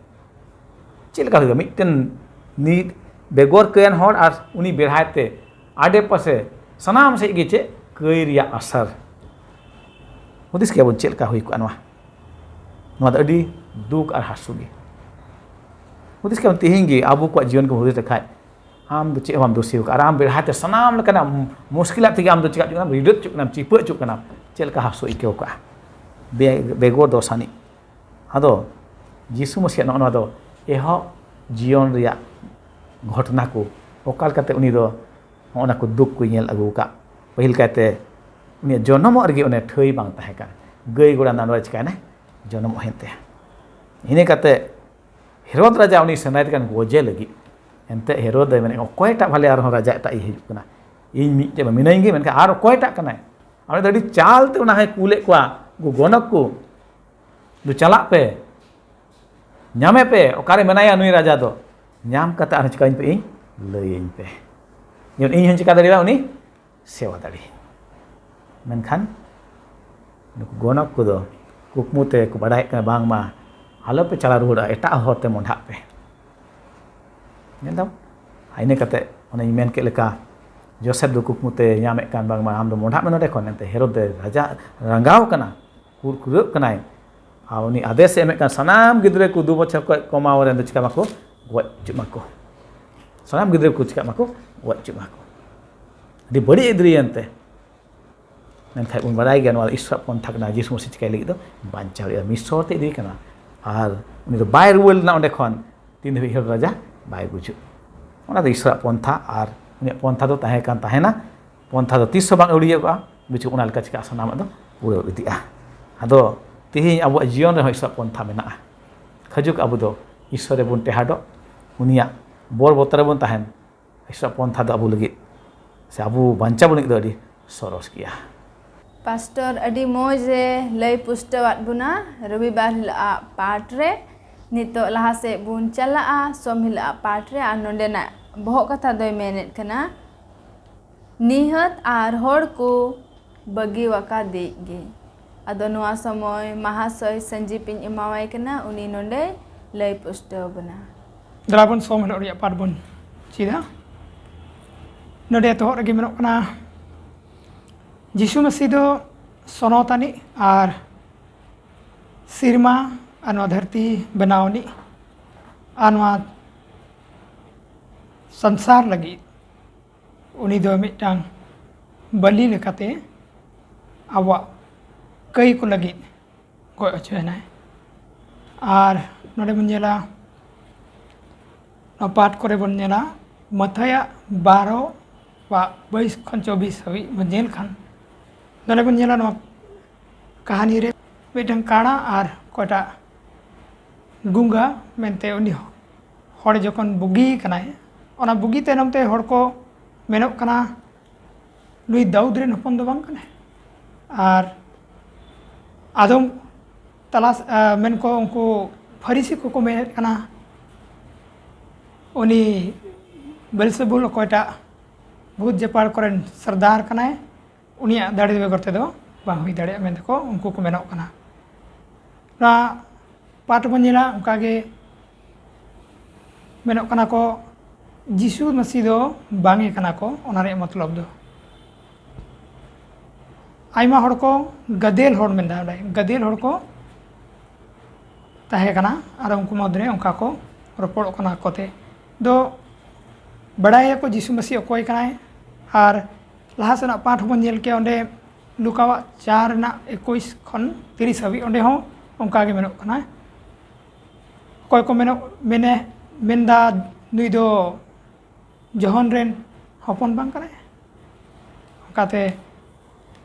ᱪᱮᱫ ᱞᱮᱠᱟ ᱦᱩᱭᱩᱜᱼᱟ? ᱢᱤᱫᱴᱮᱱ ᱱᱤᱛ ᱵᱮᱜᱚᱨ ᱠᱟᱹᱭᱟᱱ ᱦᱚᱲ ᱟᱨ ᱩᱱᱤ ᱵᱮᱲᱦᱟᱭ ᱛᱮ ᱟᱰᱮ ᱯᱟᱥᱮ ᱥᱟᱱᱟᱢ ᱥᱮᱫ ᱜᱮ ᱪᱮᱫ ᱠᱟᱹᱭ ᱨᱮᱭᱟᱜ ᱟᱥᱟᱨ᱾ ᱦᱩᱫᱤᱥ ᱠᱮᱭᱟᱵᱚᱱ ᱪᱮᱫ ᱞᱮᱠᱟ ᱦᱩᱭ ᱠᱚᱜᱼᱟ ᱱᱚᱣᱟ? ᱱᱚᱣᱟ ᱫᱚ ᱟᱹᱰᱤ ᱫᱩᱠ ᱟᱨ ᱦᱟᱹᱥᱩ ᱜᱮ᱾ ᱦᱩᱫᱤᱥ ᱠᱮᱭᱟᱵᱚᱱ ᱛᱮᱦᱮᱧ ᱜᱮ ᱟᱵᱚ ᱠᱚᱣᱟᱜ ᱡᱤᱭᱚᱱ ᱠᱚ ᱦᱩᱫᱤᱥ ᱞᱮᱠᱷᱟᱡ, ᱟᱢ ᱫᱚ ᱪᱮᱫ ᱦᱚᱸ ᱵᱟᱢ ᱫᱳᱥᱤ ᱟᱠᱟᱫ, ᱟᱨ ᱟᱢ ᱵᱮᱲᱦᱟᱭ ᱛᱮ ᱥᱟᱱᱟᱢ ᱞᱮᱠᱟᱱᱟᱜ ᱢᱩᱥᱠᱤᱞᱟᱜ ᱛᱮᱜᱮ ᱟᱢ ᱫᱚ ᱪᱤᱠᱟ ᱦᱚᱪᱚᱜ ᱠᱟᱱᱟᱢ? ᱨᱤᱰᱟᱹᱫ ᱦᱚᱪᱚᱜ ᱠᱟᱱᱟᱢ, ᱪᱤᱯᱟᱹ ᱦᱚᱪᱚᱜ ᱠᱟᱱᱟᱢ᱾ ᱪᱮᱫ ᱞᱮᱠᱟ ᱦᱟᱹᱥᱩ ᱟᱹᱭᱠᱟᱹᱣ ᱠᱟᱜᱼᱟ ᱵᱮ-, ᱵᱮᱜᱚᱨ ᱫᱳᱥ ᱟᱹᱱᱤᱡ᱾ ᱟᱫᱚ ᱡᱤᱥᱩ ᱢᱟᱹᱥᱤᱭᱟᱜ ᱱᱚᱜᱼᱚ ᱱᱚᱣᱟ ᱫᱚ ᱮᱦᱚᱵ ᱡᱤᱭᱚᱱ ᱨᱮᱭᱟᱜ ᱜᱷᱚᱴᱚᱱᱟ ᱠᱚ, ᱚᱠᱟ ᱞᱮᱠᱟᱛᱮ ᱩᱱᱤ ᱫᱚ ᱱᱚᱜᱼᱚ ᱱᱟ ᱠᱚ ᱫᱩᱠ ᱠᱚᱭ ᱧᱮᱞ ᱟᱹᱜᱩ ᱟᱠᱟᱫ᱾ ᱯᱟᱹᱦᱤᱞ ᱠᱟᱭᱛᱮ ᱩᱱᱤᱭᱟᱜ ᱡᱚᱱᱚᱢᱚᱜ ᱨᱮᱜᱮ ᱚᱱᱮ ᱴᱷᱟᱹᱭ ᱵᱟᱝ ᱛᱟᱦᱮᱸ ᱠᱟᱱ, ᱜᱟᱹᱭ ᱜᱚᱲᱟ ᱱᱟᱰᱚᱨ ᱪᱤᱠᱟᱭᱱᱟᱭ? ᱡᱚᱱᱚᱢᱚᱜ ᱦᱩᱭᱮᱱ ᱛᱟᱭᱟ᱾ ᱤᱱᱟᱹ ᱠᱟᱛᱮ ᱦᱮᱨᱳᱫ ᱨᱟᱡᱟ ᱩᱱᱤ ᱥᱮᱸᱫᱽᱨᱟᱭ ᱠᱟᱱ ᱜᱚᱡᱮ ᱞᱟᱹᱜᱤᱫ, ᱮᱱᱛᱮ ᱦᱮᱨᱳᱫ ᱫᱚᱭ ᱢᱮᱱᱮᱫ, "ᱚᱠᱚᱭᱴᱟᱜ ᱵᱷᱟᱞᱮ ᱟᱨᱦᱚᱸ ᱨᱟᱡᱟ ᱮᱴᱟᱜ ᱤᱡ ᱦᱤᱡᱩᱜ ᱠᱟᱱᱟ? ᱤᱧ ᱢᱤᱫᱴᱮᱡ ᱢᱟ ᱢᱤᱱᱟᱹᱧ ᱜᱮ, ᱢᱮᱱᱠᱷᱟᱱ ᱟᱨ ᱚᱠᱚᱭᱴᱟᱜ ᱠᱟᱱᱟᱭ?" ᱟᱨ ᱩᱱᱤ ᱫᱚ ᱟᱹᱰᱤ ᱪᱟᱞ ᱛᱮ ᱚᱱᱟ ᱦᱚᱸᱭ ᱠᱩᱞᱮᱫ ᱠᱚᱣᱟ, ᱩᱱᱠᱩ ᱜᱚᱱᱚᱠ ᱠᱚ, "ᱫᱩ ᱪᱟᱞᱟᱜ ᱯᱮ, ᱧᱟᱢᱮ ᱯᱮ, ᱚᱠᱟᱨᱮ ᱢᱮᱱᱟᱭᱟ ᱱᱩᱭ ᱨᱟᱡᱟ ᱫᱚ? ᱧᱟᱢ ᱠᱟᱛᱮ ᱟᱨᱦᱚᱸ ᱪᱤᱠᱟᱹᱧ ᱯᱮ, ᱤᱧ ᱞᱟᱹᱭᱟᱹᱧ ᱯᱮ, ᱡᱮᱢᱚᱱ ᱤᱧ ᱦᱚᱸᱧ ᱪᱤᱠᱟ ᱫᱟᱲᱮᱭᱟᱜᱼᱟ ᱩᱱᱤ ᱥᱮᱵᱟ ᱫᱟᱲᱮ." ᱢᱮᱱᱠᱷᱟᱱ ᱱᱩᱠᱩ ᱜᱚᱱᱚᱠ ᱠᱚᱫᱚ ᱠᱩᱠᱢᱩ ᱛᱮ ᱠᱚ ᱵᱟᱲᱟᱭᱮᱫ ᱠᱟᱱᱟ, ᱵᱟᱝᱢᱟ ᱟᱞᱚᱯᱮ ᱪᱟᱞᱟᱣ ᱨᱩᱣᱟᱹᱲᱟ, ᱮᱴᱟᱜ ᱦᱚᱨ ᱛᱮ ᱢᱚᱸᱰᱷᱟᱜ ᱯᱮ᱾ ᱧᱮᱞ ᱫᱟᱢ? ᱟᱨ ᱤᱱᱟᱹ ᱠᱟᱛᱮ ᱚᱱᱮᱧ ᱢᱮᱱ ᱠᱮᱫ ᱞᱮᱠᱟ, ᱡᱳᱥᱮᱯ ᱫᱚ ᱠᱩᱠᱢᱩ ᱛᱮ ᱧᱟᱢᱮᱫ ᱠᱟᱱ, ᱵᱟᱝᱢᱟ ᱟᱢ ᱫᱚ ᱢᱚᱸᱰᱷᱟᱜ ᱢᱮ ᱱᱚᱰᱮ ᱠᱷᱚᱱ᱾ ᱮᱱᱛᱮ ᱦᱮᱨᱳᱫ ᱫᱚ ᱨᱟᱡᱟ ᱨᱟᱸᱜᱟᱣ ᱠᱟᱱᱟ, ᱠᱩᱨ ᱠᱩᱨᱟᱹᱜ ᱠᱟᱱᱟᱭ᱾ ᱟᱨ ᱩᱱᱤ ᱟᱫᱮᱥ ᱮ ᱮᱢᱮᱫ ᱠᱟᱱ, ᱥᱟᱱᱟᱢ ᱜᱤᱫᱽᱨᱟᱹ ᱠᱚ ᱫᱩ ᱵᱚᱪᱷᱚᱨ ᱠᱷᱚᱱ ᱠᱚᱢᱟᱣ ᱨᱮᱱ ᱫᱚ ᱪᱤᱠᱟ ᱢᱟᱠᱚ, ᱜᱚᱡ ᱦᱚᱪᱚᱜ ᱢᱟᱠᱚ, ᱥᱟᱱᱟᱢ ᱜᱤᱫᱽᱨᱟᱹ ᱠᱚ ᱪᱤᱠᱟᱜ ᱢᱟᱠᱚ, ᱜᱚᱡ ᱦᱚᱪᱚᱜ ᱢᱟᱠᱚ᱾ ᱟᱹᱰᱤ ᱵᱟᱹᱲᱤᱡ ᱮ ᱫᱨᱤᱭᱮᱱ ᱛᱮ᱾ ᱢᱮᱱᱠᱷᱟᱱ ᱵᱚᱱ ᱵᱟᱲᱟᱭ ᱜᱮᱭᱟ, ᱱᱚᱣᱟ ᱫᱚ ᱤᱥᱚᱨᱟᱜ ᱯᱚᱱᱛᱷᱟ ᱠᱟᱱᱟ᱾ ᱡᱤᱥᱩ ᱢᱟᱹᱥᱤ ᱪᱤᱠᱟᱹᱭ ᱞᱟᱹᱜᱤᱫ ᱫᱚ? ᱵᱟᱧᱪᱟᱣ ᱞᱟᱹᱜᱤᱫ ᱢᱤᱥᱚᱨ ᱛᱮ ᱤᱫᱤᱭᱮ ᱠᱟᱱᱟ᱾ ᱟᱨ ᱩᱱᱤ ᱫᱚ ᱵᱟᱭ ᱨᱩᱣᱟᱹᱲ ᱞᱮᱱᱟ ᱚᱸᱰᱮ ᱠᱷᱚᱱ, ᱛᱤᱱ ᱫᱷᱟᱹᱵᱤᱡ ᱦᱮᱨᱳᱫ ᱨᱟᱡᱟ ᱵᱟᱭ ᱜᱩᱡᱩᱜ᱾ ᱚᱱᱟ ᱫᱚ ᱤᱥᱚᱨᱟᱜ ᱯᱚᱱᱛᱷᱟ, ᱟᱨ ᱩᱱᱤᱭᱟᱜ ᱯᱚᱱᱛᱷᱟ ᱫᱚ ᱛᱟᱦᱮᱸ ᱠᱟᱱ ᱛᱟᱦᱮᱱᱟ᱾ ᱯᱚᱱᱛᱷᱟ ᱫᱚ ᱛᱤᱥ ᱦᱚᱸ ᱵᱟᱝ ᱟᱹᱣᱲᱤᱭᱟᱹᱜᱼᱟ᱾ ᱵᱩᱡᱷᱟᱹᱣ, ᱚᱱᱟ ᱞᱮᱠᱟ ᱪᱤᱠᱟᱹᱜᱼᱟ, ᱥᱟᱱᱟᱢᱟᱜ ᱫᱚ ᱯᱩᱨᱟᱹᱣ ᱤᱫᱤᱜᱼᱟ᱾ ᱟᱫᱚ ᱛᱮᱦᱮᱧ ᱟᱵᱚᱣᱟᱜ ᱡᱤᱭᱚᱱ ᱨᱮᱦᱚᱸ ᱤᱥᱚᱨᱟᱜ ᱯᱚᱱᱛᱷᱟ ᱢᱮᱱᱟᱜᱼᱟ᱾ ᱠᱷᱟᱡᱩᱠ ᱟᱵᱚ ᱫᱚ ᱤᱥᱚᱨ ᱨᱮᱵᱚᱱ ᱴᱮᱦᱟᱰᱚᱜ, ᱩᱱᱤᱭᱟᱜ ᱵᱚᱲ ᱵᱚᱛᱚᱨ ᱨᱮᱵᱚᱱ ᱛᱟᱦᱮᱱ᱾ ᱤᱥᱚᱨᱟᱜ ᱯᱚᱱᱛᱷᱟ ᱫᱚ ᱟᱵᱚ ᱞᱟᱹᱜᱤᱫ ᱥᱮ ᱟᱵᱚ ᱵᱟᱧᱪᱟᱣ ᱵᱚ ᱞᱟᱹᱜᱤᱫ ᱫᱚ ᱟᱹᱰᱤ ᱥᱚᱨᱚᱥ ᱜᱮᱭᱟ᱾ ᱯᱟᱥᱴᱚᱨ ᱟᱹᱰᱤ ᱢᱚᱡᱽ ᱮ ᱞᱟᱹᱭ ᱯᱩᱥᱴᱟᱹᱣᱟᱫ ᱵᱚᱱᱟ᱾ ᱨᱚᱵᱤᱵᱟᱨ ᱦᱤᱞᱳᱜ ᱟᱜ ᱯᱟᱴ ᱨᱮ ᱱᱤᱛᱚᱜ ᱞᱟᱦᱟ ᱥᱮᱫ ᱵᱚᱱ ᱪᱟᱞᱟᱜᱼᱟ, ᱥᱳᱢ ᱦᱤᱞᱳᱜ ᱟᱜ ᱯᱟᱴ ᱨᱮ᱾ ᱟᱨ ᱱᱚᱰᱮᱱᱟᱜ ᱵᱚᱦᱚᱜ ᱠᱟᱛᱷᱟ ᱫᱚᱭ ᱢᱮᱱᱮᱫ ᱠᱟᱱᱟ, ᱱᱤᱦᱟᱹᱛ ᱟᱨ ᱦᱚᱲ ᱠᱚ ᱵᱟᱹᱜᱤᱣᱟᱠᱟᱫᱤᱡ ᱜᱮ᱾ ᱟᱫᱚ ᱱᱚᱣᱟ ᱥᱚᱢᱚᱭ ᱢᱟᱦᱟᱥᱚᱭ ᱥᱟᱹᱧᱡᱤᱯ ᱤᱧ ᱮᱢᱟᱣᱟᱭ ᱠᱟᱱᱟ, ᱩᱱᱤ ᱱᱚᱰᱮᱭ ᱞᱟᱹᱭ ᱯᱩᱥᱴᱟᱹᱣ ᱵᱚᱱᱟ᱾ ᱫᱮᱞᱟ ᱵᱚᱱ ᱥᱳᱢ ᱦᱤᱞᱳᱜ ᱨᱮᱭᱟᱜ ᱯᱟᱴ ᱵᱚᱱ ᱪᱮᱫᱟ᱾ ᱱᱚᱰᱮ ᱮᱛᱚᱦᱚᱵ ᱨᱮᱜᱮ ᱢᱮᱱᱚᱜ ᱠᱟᱱᱟ, ᱡᱤᱥᱩ ᱢᱟᱹᱥᱤ ᱫᱚ ᱥᱚᱱᱚᱛ ᱟᱹᱱᱤᱡ ᱟᱨ ᱥᱮᱨᱢᱟ ᱟᱨ ᱱᱚᱣᱟ ᱫᱷᱟᱹᱨᱛᱤ ᱵᱮᱱᱟᱣ ᱟᱹᱱᱤᱡ ᱟᱨ ᱱᱚᱣᱟ ᱥᱚᱝᱥᱟᱨ ᱞᱟᱹᱜᱤᱫ ᱩᱱᱤ ᱫᱚ ᱢᱤᱫᱴᱟᱝ ᱵᱟᱹᱞᱤ ᱞᱮᱠᱟᱛᱮ ᱟᱵᱚᱣᱟᱜ ᱠᱟᱹᱭ ᱠᱚ ᱞᱟᱹᱜᱤᱫ ᱜᱚᱡ ᱦᱚᱪᱚᱭᱮᱱᱟᱭ᱾ ᱟᱨ ᱱᱚᱰᱮ ᱵᱚᱱ ᱧᱮᱞᱟ, ᱱᱚᱣᱟ ᱯᱟᱴ ᱠᱚᱨᱮ ᱵᱚᱱ ᱧᱮᱞᱟ, ᱢᱟᱛᱷᱟᱭᱟᱜ ᱵᱟᱨᱚ ᱵᱟ ᱵᱟᱭᱤᱥ ᱠᱷᱚᱱ ᱪᱚᱵᱵᱤᱥ ᱦᱟᱹᱵᱤᱡ ᱵᱚᱱ ᱧᱮᱞ ᱠᱷᱟᱱ, ᱱᱚᱰᱮ ᱵᱚᱱ ᱧᱮᱞᱟ ᱱᱚᱣᱟ ᱠᱟᱹᱦᱱᱤ ᱨᱮ ᱢᱤᱫᱴᱟᱝ ᱠᱟᱬᱟ ᱟᱨ ᱚᱠᱚᱭᱴᱟᱜ ᱜᱩᱝᱜᱟ ᱢᱮᱱᱛᱮ ᱩᱱᱤ ᱦᱚᱲ ᱡᱚᱠᱷᱚᱱ ᱵᱩᱜᱤ ᱠᱟᱱᱟᱭ, ᱚᱱᱟ ᱵᱩᱜᱤ ᱛᱟᱭᱱᱚᱢ ᱛᱮ ᱦᱚᱲ ᱠᱚ ᱢᱮᱱᱚᱜ ᱠᱟᱱᱟ, "ᱱᱩᱭ ᱫᱟᱣᱩᱫ ᱨᱮᱱ ᱦᱚᱯᱚᱱ ᱫᱚ ᱵᱟᱝ ᱠᱟᱱᱟᱭ?" ᱟᱨ ᱟᱫᱚᱢ ᱛᱟᱞᱟᱥ ᱢᱮᱱ ᱠᱚ ᱩᱱᱠᱩ ᱯᱷᱟᱹᱨᱤᱥᱤ ᱠᱚᱠᱚ ᱢᱮᱱᱮᱫ ᱠᱟᱱᱟ, "ᱩᱱᱤ ᱵᱮᱞᱥᱮᱵᱩᱞ ᱚᱠᱚᱭᱴᱟᱜ ᱵᱷᱩᱛ ᱡᱮᱯᱟᱲ ᱠᱚᱨᱮᱱ ᱥᱟᱨᱫᱟᱨ ᱠᱟᱱᱟᱭ, ᱩᱱᱤᱭᱟᱜ ᱫᱟᱲᱮ ᱵᱮᱜᱚᱨ ᱛᱮᱫᱚ ᱵᱟᱝ ᱦᱩᱭ ᱫᱟᱲᱮᱭᱟᱜᱼᱟ" ᱢᱮᱱᱛᱮ ᱠᱚ ᱩᱱᱠᱩ ᱠᱚ ᱢᱮᱱᱚᱜ ᱠᱟᱱᱟ᱾ ᱱᱚᱣᱟ ᱯᱟᱴ ᱵᱚᱱ ᱧᱮᱞᱟ, ᱚᱱᱠᱟᱜᱮ ᱢᱮᱱᱚᱜ ᱠᱟᱱᱟ ᱠᱚ, ᱡᱤᱥᱩ ᱢᱟᱹᱥᱤ ᱫᱚ ᱵᱟᱝ ᱜᱮ ᱠᱟᱱᱟ ᱠᱚ᱾ ᱚᱱᱟ ᱨᱮᱭᱟᱜ ᱢᱚᱛᱞᱚᱵ ᱫᱚ ᱟᱭᱢᱟ ᱦᱚᱲ ᱠᱚ ᱜᱟᱫᱮᱞ ᱦᱚᱲ ᱢᱮᱱᱫᱟ, ᱚᱸᱰᱮ ᱜᱟᱫᱮᱞ ᱦᱚᱲ ᱠᱚ ᱛᱟᱦᱮᱸ ᱠᱟᱱᱟ ᱟᱨ ᱩᱱᱠᱩ ᱢᱩᱫᱽᱨᱮ ᱚᱱᱠᱟ ᱠᱚ ᱨᱚᱯᱚᱲᱚᱜ ᱠᱟᱱᱟ ᱟᱠᱚᱛᱮ᱾ ᱫᱚ ᱵᱟᱲᱟᱭᱟᱠᱚ ᱡᱤᱥᱩ ᱢᱟᱹᱥᱤ ᱚᱠᱚᱭ ᱠᱟᱱᱟᱭ᱾ ᱟᱨ ᱞᱟᱦᱟ ᱥᱮᱱᱟᱜ ᱯᱟᱴ ᱦᱚᱸᱵᱚᱱ ᱧᱮᱞ ᱠᱮᱭᱟ, ᱚᱸᱰᱮ ᱞᱩᱠᱟᱣᱟᱜ ᱪᱟᱨ ᱨᱮᱱᱟᱜ ᱮᱠᱩᱥ ᱠᱷᱚᱱ ᱛᱤᱨᱤᱥ ᱦᱟᱹᱵᱤᱡ, ᱚᱸᱰᱮ ᱦᱚᱸ ᱚᱱᱠᱟ ᱜᱮ ᱢᱮᱱᱚᱜ ᱠᱟᱱᱟ᱾ ᱚᱠᱚᱭ ᱠᱚ ᱢᱮᱱᱚᱜ ᱢᱮᱱᱮ ᱢᱮᱱᱫᱟ, "ᱱᱩᱭ ᱫᱚ ᱡᱚᱦᱚᱱ ᱨᱮᱱ ᱦᱚᱯᱚᱱ ᱵᱟᱝ ᱠᱟᱱᱟᱭ?" ᱚᱱᱠᱟᱛᱮ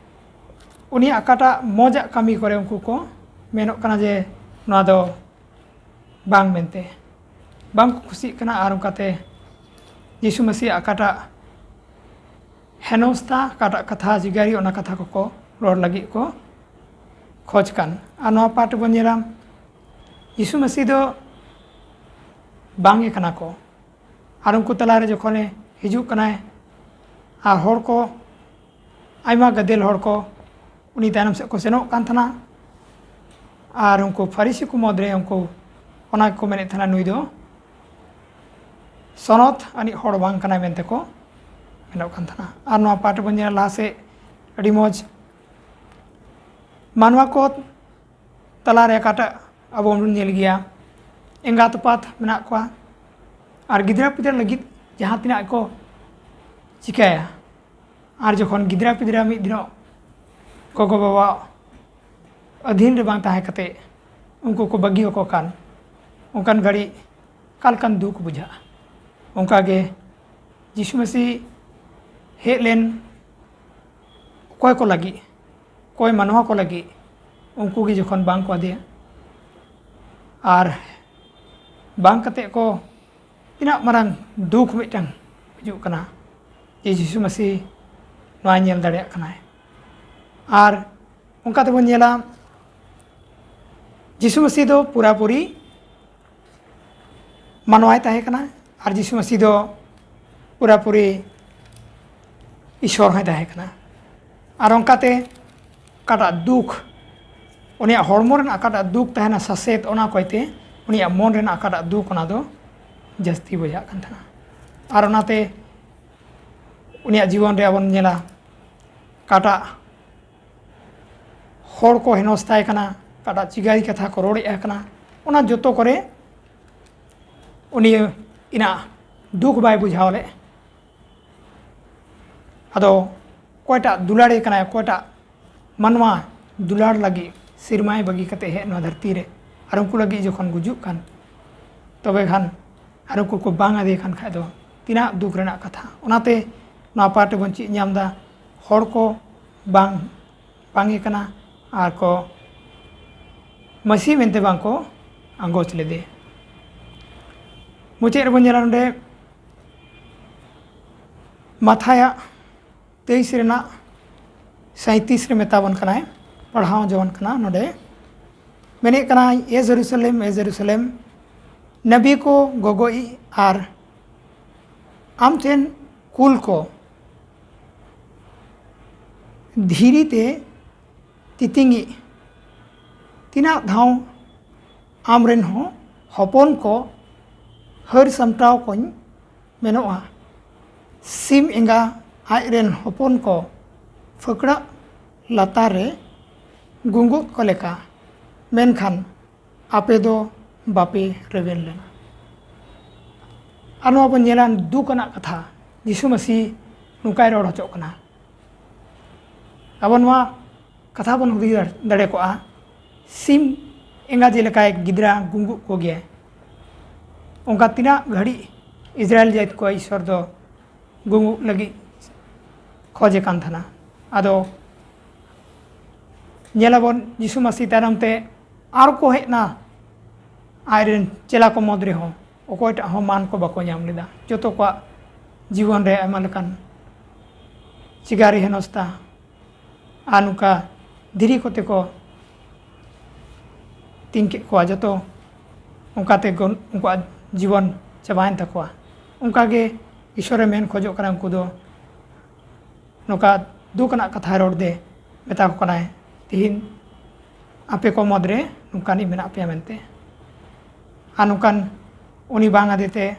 ᱩᱱᱤᱭᱟᱜ ᱚᱠᱟᱴᱟᱜ ᱢᱚᱡᱟᱜ ᱠᱟᱹᱢᱤ ᱠᱚᱨᱮ ᱩᱱᱠᱩ ᱠᱚ ᱢᱮᱱᱚᱜ ᱠᱟᱱᱟ ᱡᱮ ᱱᱚᱣᱟ ᱫᱚ ᱵᱟᱝ ᱢᱮᱱᱛᱮ, ᱵᱟᱝ ᱠᱚ ᱠᱩᱥᱤᱜ ᱠᱟᱱᱟ᱾ ᱟᱨ ᱚᱱᱠᱟᱛᱮ ᱡᱤᱥᱩ ᱢᱟᱹᱥᱤᱭᱟᱜ ᱚᱠᱟᱴᱟᱜ ᱦᱮᱱᱚᱥᱛᱟ, ᱚᱠᱟᱴᱟᱜ ᱠᱟᱛᱷᱟ ᱡᱤᱜᱟᱹᱨᱤ, ᱚᱱᱟ ᱠᱟᱛᱷᱟ ᱠᱚᱠᱚ ᱨᱚᱲ ᱞᱟᱹᱜᱤᱫ ᱠᱚ ᱠᱷᱚᱡᱽ ᱠᱟᱱ᱾ ᱟᱨ ᱱᱚᱣᱟ ᱯᱟᱴ ᱵᱚᱱ ᱧᱮᱞᱟ, ᱡᱤᱥᱩ ᱢᱟᱹᱥᱤ ᱫᱚ ᱵᱟᱝ ᱜᱮ ᱠᱟᱱᱟ ᱠᱚ᱾ ᱟᱨ ᱩᱱᱠᱩ ᱛᱟᱞᱟᱨᱮ ᱡᱚᱠᱷᱚᱱᱮ ᱦᱤᱡᱩᱜ ᱠᱟᱱᱟᱭ, ᱟᱨ ᱦᱚᱲ ᱠᱚ, ᱟᱭᱢᱟ ᱜᱟᱫᱮᱞ ᱦᱚᱲ ᱠᱚ ᱩᱱᱤ ᱛᱟᱭᱱᱚᱢ ᱥᱮᱫ ᱠᱚ ᱥᱮᱱᱚᱜ ᱠᱟᱱ ᱛᱟᱦᱮᱱᱟ᱾ ᱟᱨ ᱩᱱᱠᱩ ᱯᱷᱟᱹᱨᱤᱥᱤ ᱠᱚ ᱢᱩᱫᱽᱨᱮ ᱩᱱᱠᱩ ᱚᱱᱟ ᱜᱮᱠᱚ ᱢᱮᱱᱮᱫ ᱛᱟᱦᱮᱱᱟ, "ᱱᱩᱭ ᱫᱚ ᱥᱚᱱᱚᱛ ᱟᱹᱱᱤᱡ ᱦᱚᱲ ᱵᱟᱝ ᱠᱟᱱᱟᱭ" ᱢᱮᱱᱛᱮ ᱠᱚ ᱢᱮᱱᱚᱜ ᱠᱟᱱ ᱛᱟᱦᱮᱱᱟ᱾ ᱟᱨ ᱱᱚᱣᱟ ᱯᱟᱴ ᱵᱚᱱ ᱧᱮᱞᱟ ᱞᱟᱦᱟ ᱥᱮᱫ, ᱟᱹᱰᱤ ᱢᱚᱡᱽ᱾ ᱢᱟᱱᱣᱟ ᱠᱚ ᱛᱟᱞᱟᱨᱮ ᱚᱠᱟᱴᱟᱜ ᱟᱵᱚ ᱵᱚᱱ ᱧᱮᱞ ᱜᱮᱭᱟ, ᱮᱸᱜᱟᱛ ᱟᱯᱟᱛ ᱢᱮᱱᱟᱜ ᱠᱚᱣᱟ, ᱟᱨ ᱜᱤᱫᱽᱨᱟᱹ ᱯᱤᱫᱽᱨᱟᱹ ᱞᱟᱹᱜᱤᱫ ᱡᱟᱦᱟᱸ ᱛᱤᱱᱟᱹᱜ ᱠᱚ ᱪᱤᱠᱟᱹᱭᱟ, ᱟᱨ ᱡᱚᱠᱷᱚᱱ ᱜᱤᱫᱽᱨᱟᱹ ᱯᱤᱫᱽᱨᱟᱹ ᱢᱤᱫ ᱫᱤᱱᱚᱜ ᱜᱚᱜᱚ ᱵᱟᱵᱟ ᱟᱹᱫᱷᱤᱱ ᱨᱮ ᱵᱟᱝ ᱛᱟᱦᱮᱸ ᱠᱟᱛᱮ ᱩᱱᱠᱩ ᱠᱚ ᱵᱟᱹᱜᱤ ᱟᱠᱚ ᱠᱷᱟᱱ, ᱚᱱᱠᱟᱱ ᱜᱷᱟᱹᱲᱤᱡ ᱚᱠᱟ ᱞᱮᱠᱟᱱ ᱫᱩᱠ ᱵᱩᱡᱷᱟᱹᱜᱼᱟ᱾ ᱚᱱᱠᱟᱜᱮ ᱡᱤᱥᱩ ᱢᱟᱹᱥᱤ ᱦᱮᱡ ᱞᱮᱱ ᱚᱠᱚᱭ ᱠᱚ ᱞᱟᱹᱜᱤᱫ, ᱚᱠᱚᱭ ᱢᱟᱱᱣᱟ ᱠᱚ ᱞᱟᱹᱜᱤᱫ, ᱩᱱᱠᱩ ᱜᱮ ᱡᱚᱠᱷᱚᱱ ᱵᱟᱝ ᱠᱚ ᱟᱫᱮᱭᱟ, ᱟᱨ ᱵᱟᱝ ᱠᱟᱛᱮ ᱠᱚ, ᱛᱤᱱᱟᱹᱜ ᱢᱟᱨᱟᱝ ᱫᱩᱠ ᱢᱤᱫᱴᱟᱝ ᱦᱤᱡᱩᱜ ᱠᱟᱱᱟ ᱡᱮ ᱡᱤᱥᱩ ᱢᱟᱹᱥᱤ ᱱᱚᱣᱟᱭ ᱧᱮᱞ ᱫᱟᱲᱮᱭᱟᱜ ᱠᱟᱱᱟᱭ᱾ ᱟᱨ ᱚᱱᱠᱟ ᱛᱮᱵᱚᱱ ᱧᱮᱞᱟ, ᱡᱤᱥᱩ ᱢᱟᱹᱥᱤ ᱫᱚ ᱯᱩᱨᱟᱯᱩᱨᱤ ᱢᱟᱱᱣᱟᱭ ᱛᱟᱦᱮᱸ ᱠᱟᱱᱟ, ᱟᱨ ᱡᱤᱥᱩ ᱢᱟᱹᱥᱤ ᱫᱚ ᱯᱩᱨᱟᱯᱩᱨᱤ ᱤᱥᱚᱨ ᱦᱚᱸᱭ ᱛᱟᱦᱮᱸ ᱠᱟᱱᱟ᱾ ᱟᱨ ᱚᱱᱠᱟᱛᱮ ᱚᱠᱟᱴᱟᱜ ᱫᱩᱠ, ᱩᱱᱤᱭᱟᱜ ᱦᱚᱲᱢᱚ ᱨᱮᱱᱟᱜ ᱚᱠᱟᱴᱟᱜ ᱫᱩᱠ ᱛᱟᱦᱮᱱᱟ ᱥᱟᱥᱮᱛ, ᱚᱱᱟ ᱠᱚᱭᱛᱮ ᱩᱱᱤᱭᱟᱜ ᱢᱚᱱ ᱨᱮᱱᱟᱜ ᱚᱠᱟᱴᱟᱜ ᱫᱩᱠ, ᱚᱱᱟ ᱫᱚ ᱡᱟᱹᱥᱛᱤ ᱵᱩᱡᱷᱟᱹᱜ ᱠᱟᱱ ᱛᱟᱦᱮᱱᱟ᱾ ᱟᱨ ᱚᱱᱟᱛᱮ ᱩᱱᱤᱭᱟᱜ ᱡᱤᱵᱚᱱ ᱨᱮ ᱟᱵᱚᱱ ᱧᱮᱞᱟ, ᱚᱠᱟᱴᱟᱜ ᱦᱚᱲ ᱠᱚ ᱦᱮᱱᱚᱥᱛᱟᱭ ᱠᱟᱱᱟ, ᱚᱠᱟᱴᱟᱜ ᱪᱤᱜᱟᱹᱲᱤ ᱠᱟᱛᱷᱟ ᱠᱚ ᱨᱚᱲᱮᱫᱼᱟ ᱠᱟᱱᱟ, ᱚᱱᱟ ᱡᱚᱛᱚ ᱠᱚᱨᱮ ᱩᱱᱤ ᱤᱱᱟᱹᱜ ᱫᱩᱠ ᱵᱟᱭ ᱵᱩᱡᱷᱟᱹᱣ ᱞᱮᱫ᱾ ᱟᱫᱚ ᱚᱠᱚᱭᱴᱟᱜ ᱫᱩᱞᱟᱹᱲᱮ ᱠᱟᱱᱟᱭ, ᱚᱠᱚᱭᱴᱟᱜ ᱢᱟᱱᱣᱟ ᱫᱩᱞᱟᱹᱲ ᱞᱟᱹᱜᱤᱫ ᱥᱮᱨᱢᱟᱭ ᱵᱟᱹᱜᱤ ᱠᱟᱛᱮ ᱦᱮᱡ ᱱᱚᱣᱟ ᱫᱷᱟᱹᱨᱛᱤ ᱨᱮ, ᱟᱨ ᱩᱱᱠᱩ ᱞᱟᱹᱜᱤᱫ ᱡᱚᱠᱷᱚᱱ ᱜᱩᱡᱩᱜ ᱠᱟᱱ, ᱛᱚᱵᱮ ᱠᱷᱟᱱ ᱟᱨ ᱩᱱᱠᱩ ᱠᱚ ᱵᱟᱝ ᱟᱫᱮ ᱠᱟᱱ ᱠᱷᱟᱡ ᱫᱚ ᱛᱤᱱᱟᱹᱜ ᱫᱩᱠ ᱨᱮᱱᱟᱜ ᱠᱟᱛᱷᱟ᱾ ᱚᱱᱟᱛᱮ ᱱᱚᱣᱟ ᱯᱟᱴ ᱨᱮᱵᱚᱱ ᱪᱮᱫ ᱧᱟᱢ ᱮᱫᱟ, ᱦᱚᱲ ᱠᱚ ᱵᱟᱝ ᱵᱟᱝ ᱜᱮ ᱠᱟᱱᱟ, ᱟᱨ ᱠᱚ ᱢᱟᱹᱥᱤ ᱢᱮᱱᱛᱮ ᱵᱟᱝ ᱠᱚ ᱟᱸᱜᱚᱪ ᱞᱮᱫᱮ᱾ ᱢᱩᱪᱟᱹᱫ ᱨᱮᱵᱚᱱ ᱧᱮᱞᱟ ᱱᱚᱰᱮ ᱢᱟᱛᱷᱟᱭᱟᱜ ᱛᱮᱭᱤᱥ ᱨᱮᱱᱟᱜ ᱥᱟᱸᱭᱛᱤᱥ ᱨᱮ ᱢᱮᱛᱟᱵᱚᱱ ᱠᱟᱱᱟᱭ, ᱯᱟᱲᱦᱟᱣ ᱡᱚᱝ ᱠᱟᱱᱟ ᱱᱚᱰᱮ᱾ ᱢᱮᱱᱮᱫ ᱠᱟᱱᱟᱭ, "ᱮ ᱡᱮᱨᱩᱥᱟᱞᱮᱢ, ᱮ ᱡᱮᱨᱩᱥᱟᱞᱮᱢ, ᱱᱟᱵᱤ ᱠᱚ ᱜᱚᱜᱚᱡ ᱟᱨ ᱟᱢ ᱴᱷᱮᱱ ᱠᱩᱞ ᱠᱚ ᱫᱷᱤᱨᱤ ᱛᱮ ᱛᱤᱛᱤᱝᱤᱡ, ᱛᱤᱱᱟᱹᱜ ᱫᱷᱟᱣ ᱟᱢᱨᱮᱱ ᱦᱚᱸ ᱦᱚᱯᱚᱱ ᱠᱚ ᱦᱟᱹᱨ ᱥᱟᱢᱴᱟᱣ ᱠᱚᱧ ᱢᱮᱱᱚᱜᱼᱟ? ᱥᱤᱢ ᱮᱸᱜᱟ ᱟᱡᱨᱮᱱ ᱦᱚᱯᱚᱱ ᱠᱚ ᱯᱷᱟᱹᱠᱲᱟᱹᱜ ᱞᱟᱛᱟᱨ ᱨᱮ ᱜᱩᱸᱜᱩᱫ ᱠᱚ ᱞᱮᱠᱟ, ᱢᱮᱱᱠᱷᱟᱱ ᱟᱯᱮ ᱫᱚ ᱵᱟᱯᱮ ᱨᱮᱵᱮᱱ ᱞᱮᱱᱟ᱾" ᱟᱨ ᱱᱚᱣᱟ ᱵᱚᱱ ᱧᱮᱞᱟ, ᱫᱩᱠ ᱟᱱᱟᱜ ᱠᱟᱛᱷᱟ, ᱡᱤᱥᱩ ᱢᱟᱹᱥᱤ ᱱᱚᱝᱠᱟᱭ ᱨᱚᱲ ᱦᱚᱪᱚᱜ ᱠᱟᱱᱟ᱾ ᱟᱵᱚ ᱱᱚᱣᱟ ᱠᱟᱛᱷᱟ ᱵᱚᱱ ᱦᱩᱫᱤᱥ ᱫᱟᱲᱮ ᱠᱚᱜᱼᱟ, ᱥᱤᱢ ᱮᱸᱜᱟ ᱡᱮᱞᱮᱠᱟᱭ ᱜᱤᱫᱽᱨᱟᱹ ᱜᱩᱸᱜᱩᱜ ᱠᱚᱜᱮᱭᱟ, ᱚᱱᱠᱟ ᱛᱤᱱᱟᱹᱜ ᱜᱷᱟᱹᱲᱤᱡ ᱤᱥᱨᱟᱭᱮᱞ ᱡᱟᱹᱛ ᱠᱚ ᱤᱥᱚᱨ ᱫᱚ ᱜᱩᱸᱜᱩᱜ ᱞᱟᱹᱜᱤᱫ ᱠᱷᱚᱡᱮ ᱠᱟᱱ ᱛᱟᱦᱮᱱᱟ᱾ ᱟᱫᱚ ᱧᱮᱞᱟᱵᱚᱱ ᱡᱤᱥᱩ ᱢᱟᱹᱥᱤ ᱛᱟᱭᱱᱚᱢ ᱛᱮ ᱟᱨ ᱠᱚ ᱦᱮᱡ ᱮᱱᱟ, ᱟᱡᱨᱮᱱ ᱪᱮᱞᱟ ᱠᱚ ᱢᱩᱫᱽ ᱨᱮᱦᱚᱸ ᱚᱠᱚᱭᱴᱟᱜ ᱦᱚᱸ ᱢᱟᱱ ᱠᱚ ᱵᱟᱠᱚ ᱧᱟᱢ ᱞᱮᱫᱟ᱾ ᱡᱚᱛᱚ ᱠᱚᱣᱟᱜ ᱡᱤᱵᱚᱱ ᱨᱮ ᱟᱭᱢᱟ ᱞᱮᱠᱟᱱ ᱪᱤᱜᱟᱹᱨᱤ ᱦᱮᱱᱚᱥᱛᱟ ᱟᱨ ᱱᱚᱝᱠᱟ ᱫᱷᱤᱨᱤ ᱠᱚᱛᱮ ᱠᱚ ᱛᱤᱧ ᱠᱮᱫ ᱠᱚᱣᱟ, ᱡᱚᱛᱚ ᱚᱱᱠᱟᱛᱮ ᱜᱚᱱ-, ᱩᱱᱠᱩᱣᱟᱜ ᱡᱤᱵᱚᱱ ᱪᱟᱵᱟᱭᱮᱱ ᱛᱟᱠᱚᱣᱟ᱾ ᱚᱱᱠᱟᱜᱮ ᱤᱥᱚᱨᱮ ᱢᱮᱱ ᱠᱷᱚᱡᱚᱜ ᱠᱟᱱᱟ, ᱩᱱᱠᱩ ᱫᱚ ᱱᱚᱝᱠᱟ ᱫᱩᱠ ᱟᱱᱟᱜ ᱠᱟᱛᱷᱟᱭ ᱨᱚᱲ ᱫᱮ ᱢᱮᱛᱟ ᱠᱚ ᱠᱟᱱᱟᱭ, "ᱛᱤᱦᱤᱧ ᱟᱯᱮ ᱠᱚ ᱢᱩᱫᱽᱨᱮ ᱱᱚᱝᱠᱟᱱᱤᱡ ᱢᱮᱱᱟᱜ ᱯᱮᱭᱟ" ᱢᱮᱱᱛᱮ᱾ ᱟᱨ ᱱᱚᱝᱠᱟᱱ ᱩᱱᱤ ᱵᱟᱝ ᱟᱫᱮ ᱛᱮ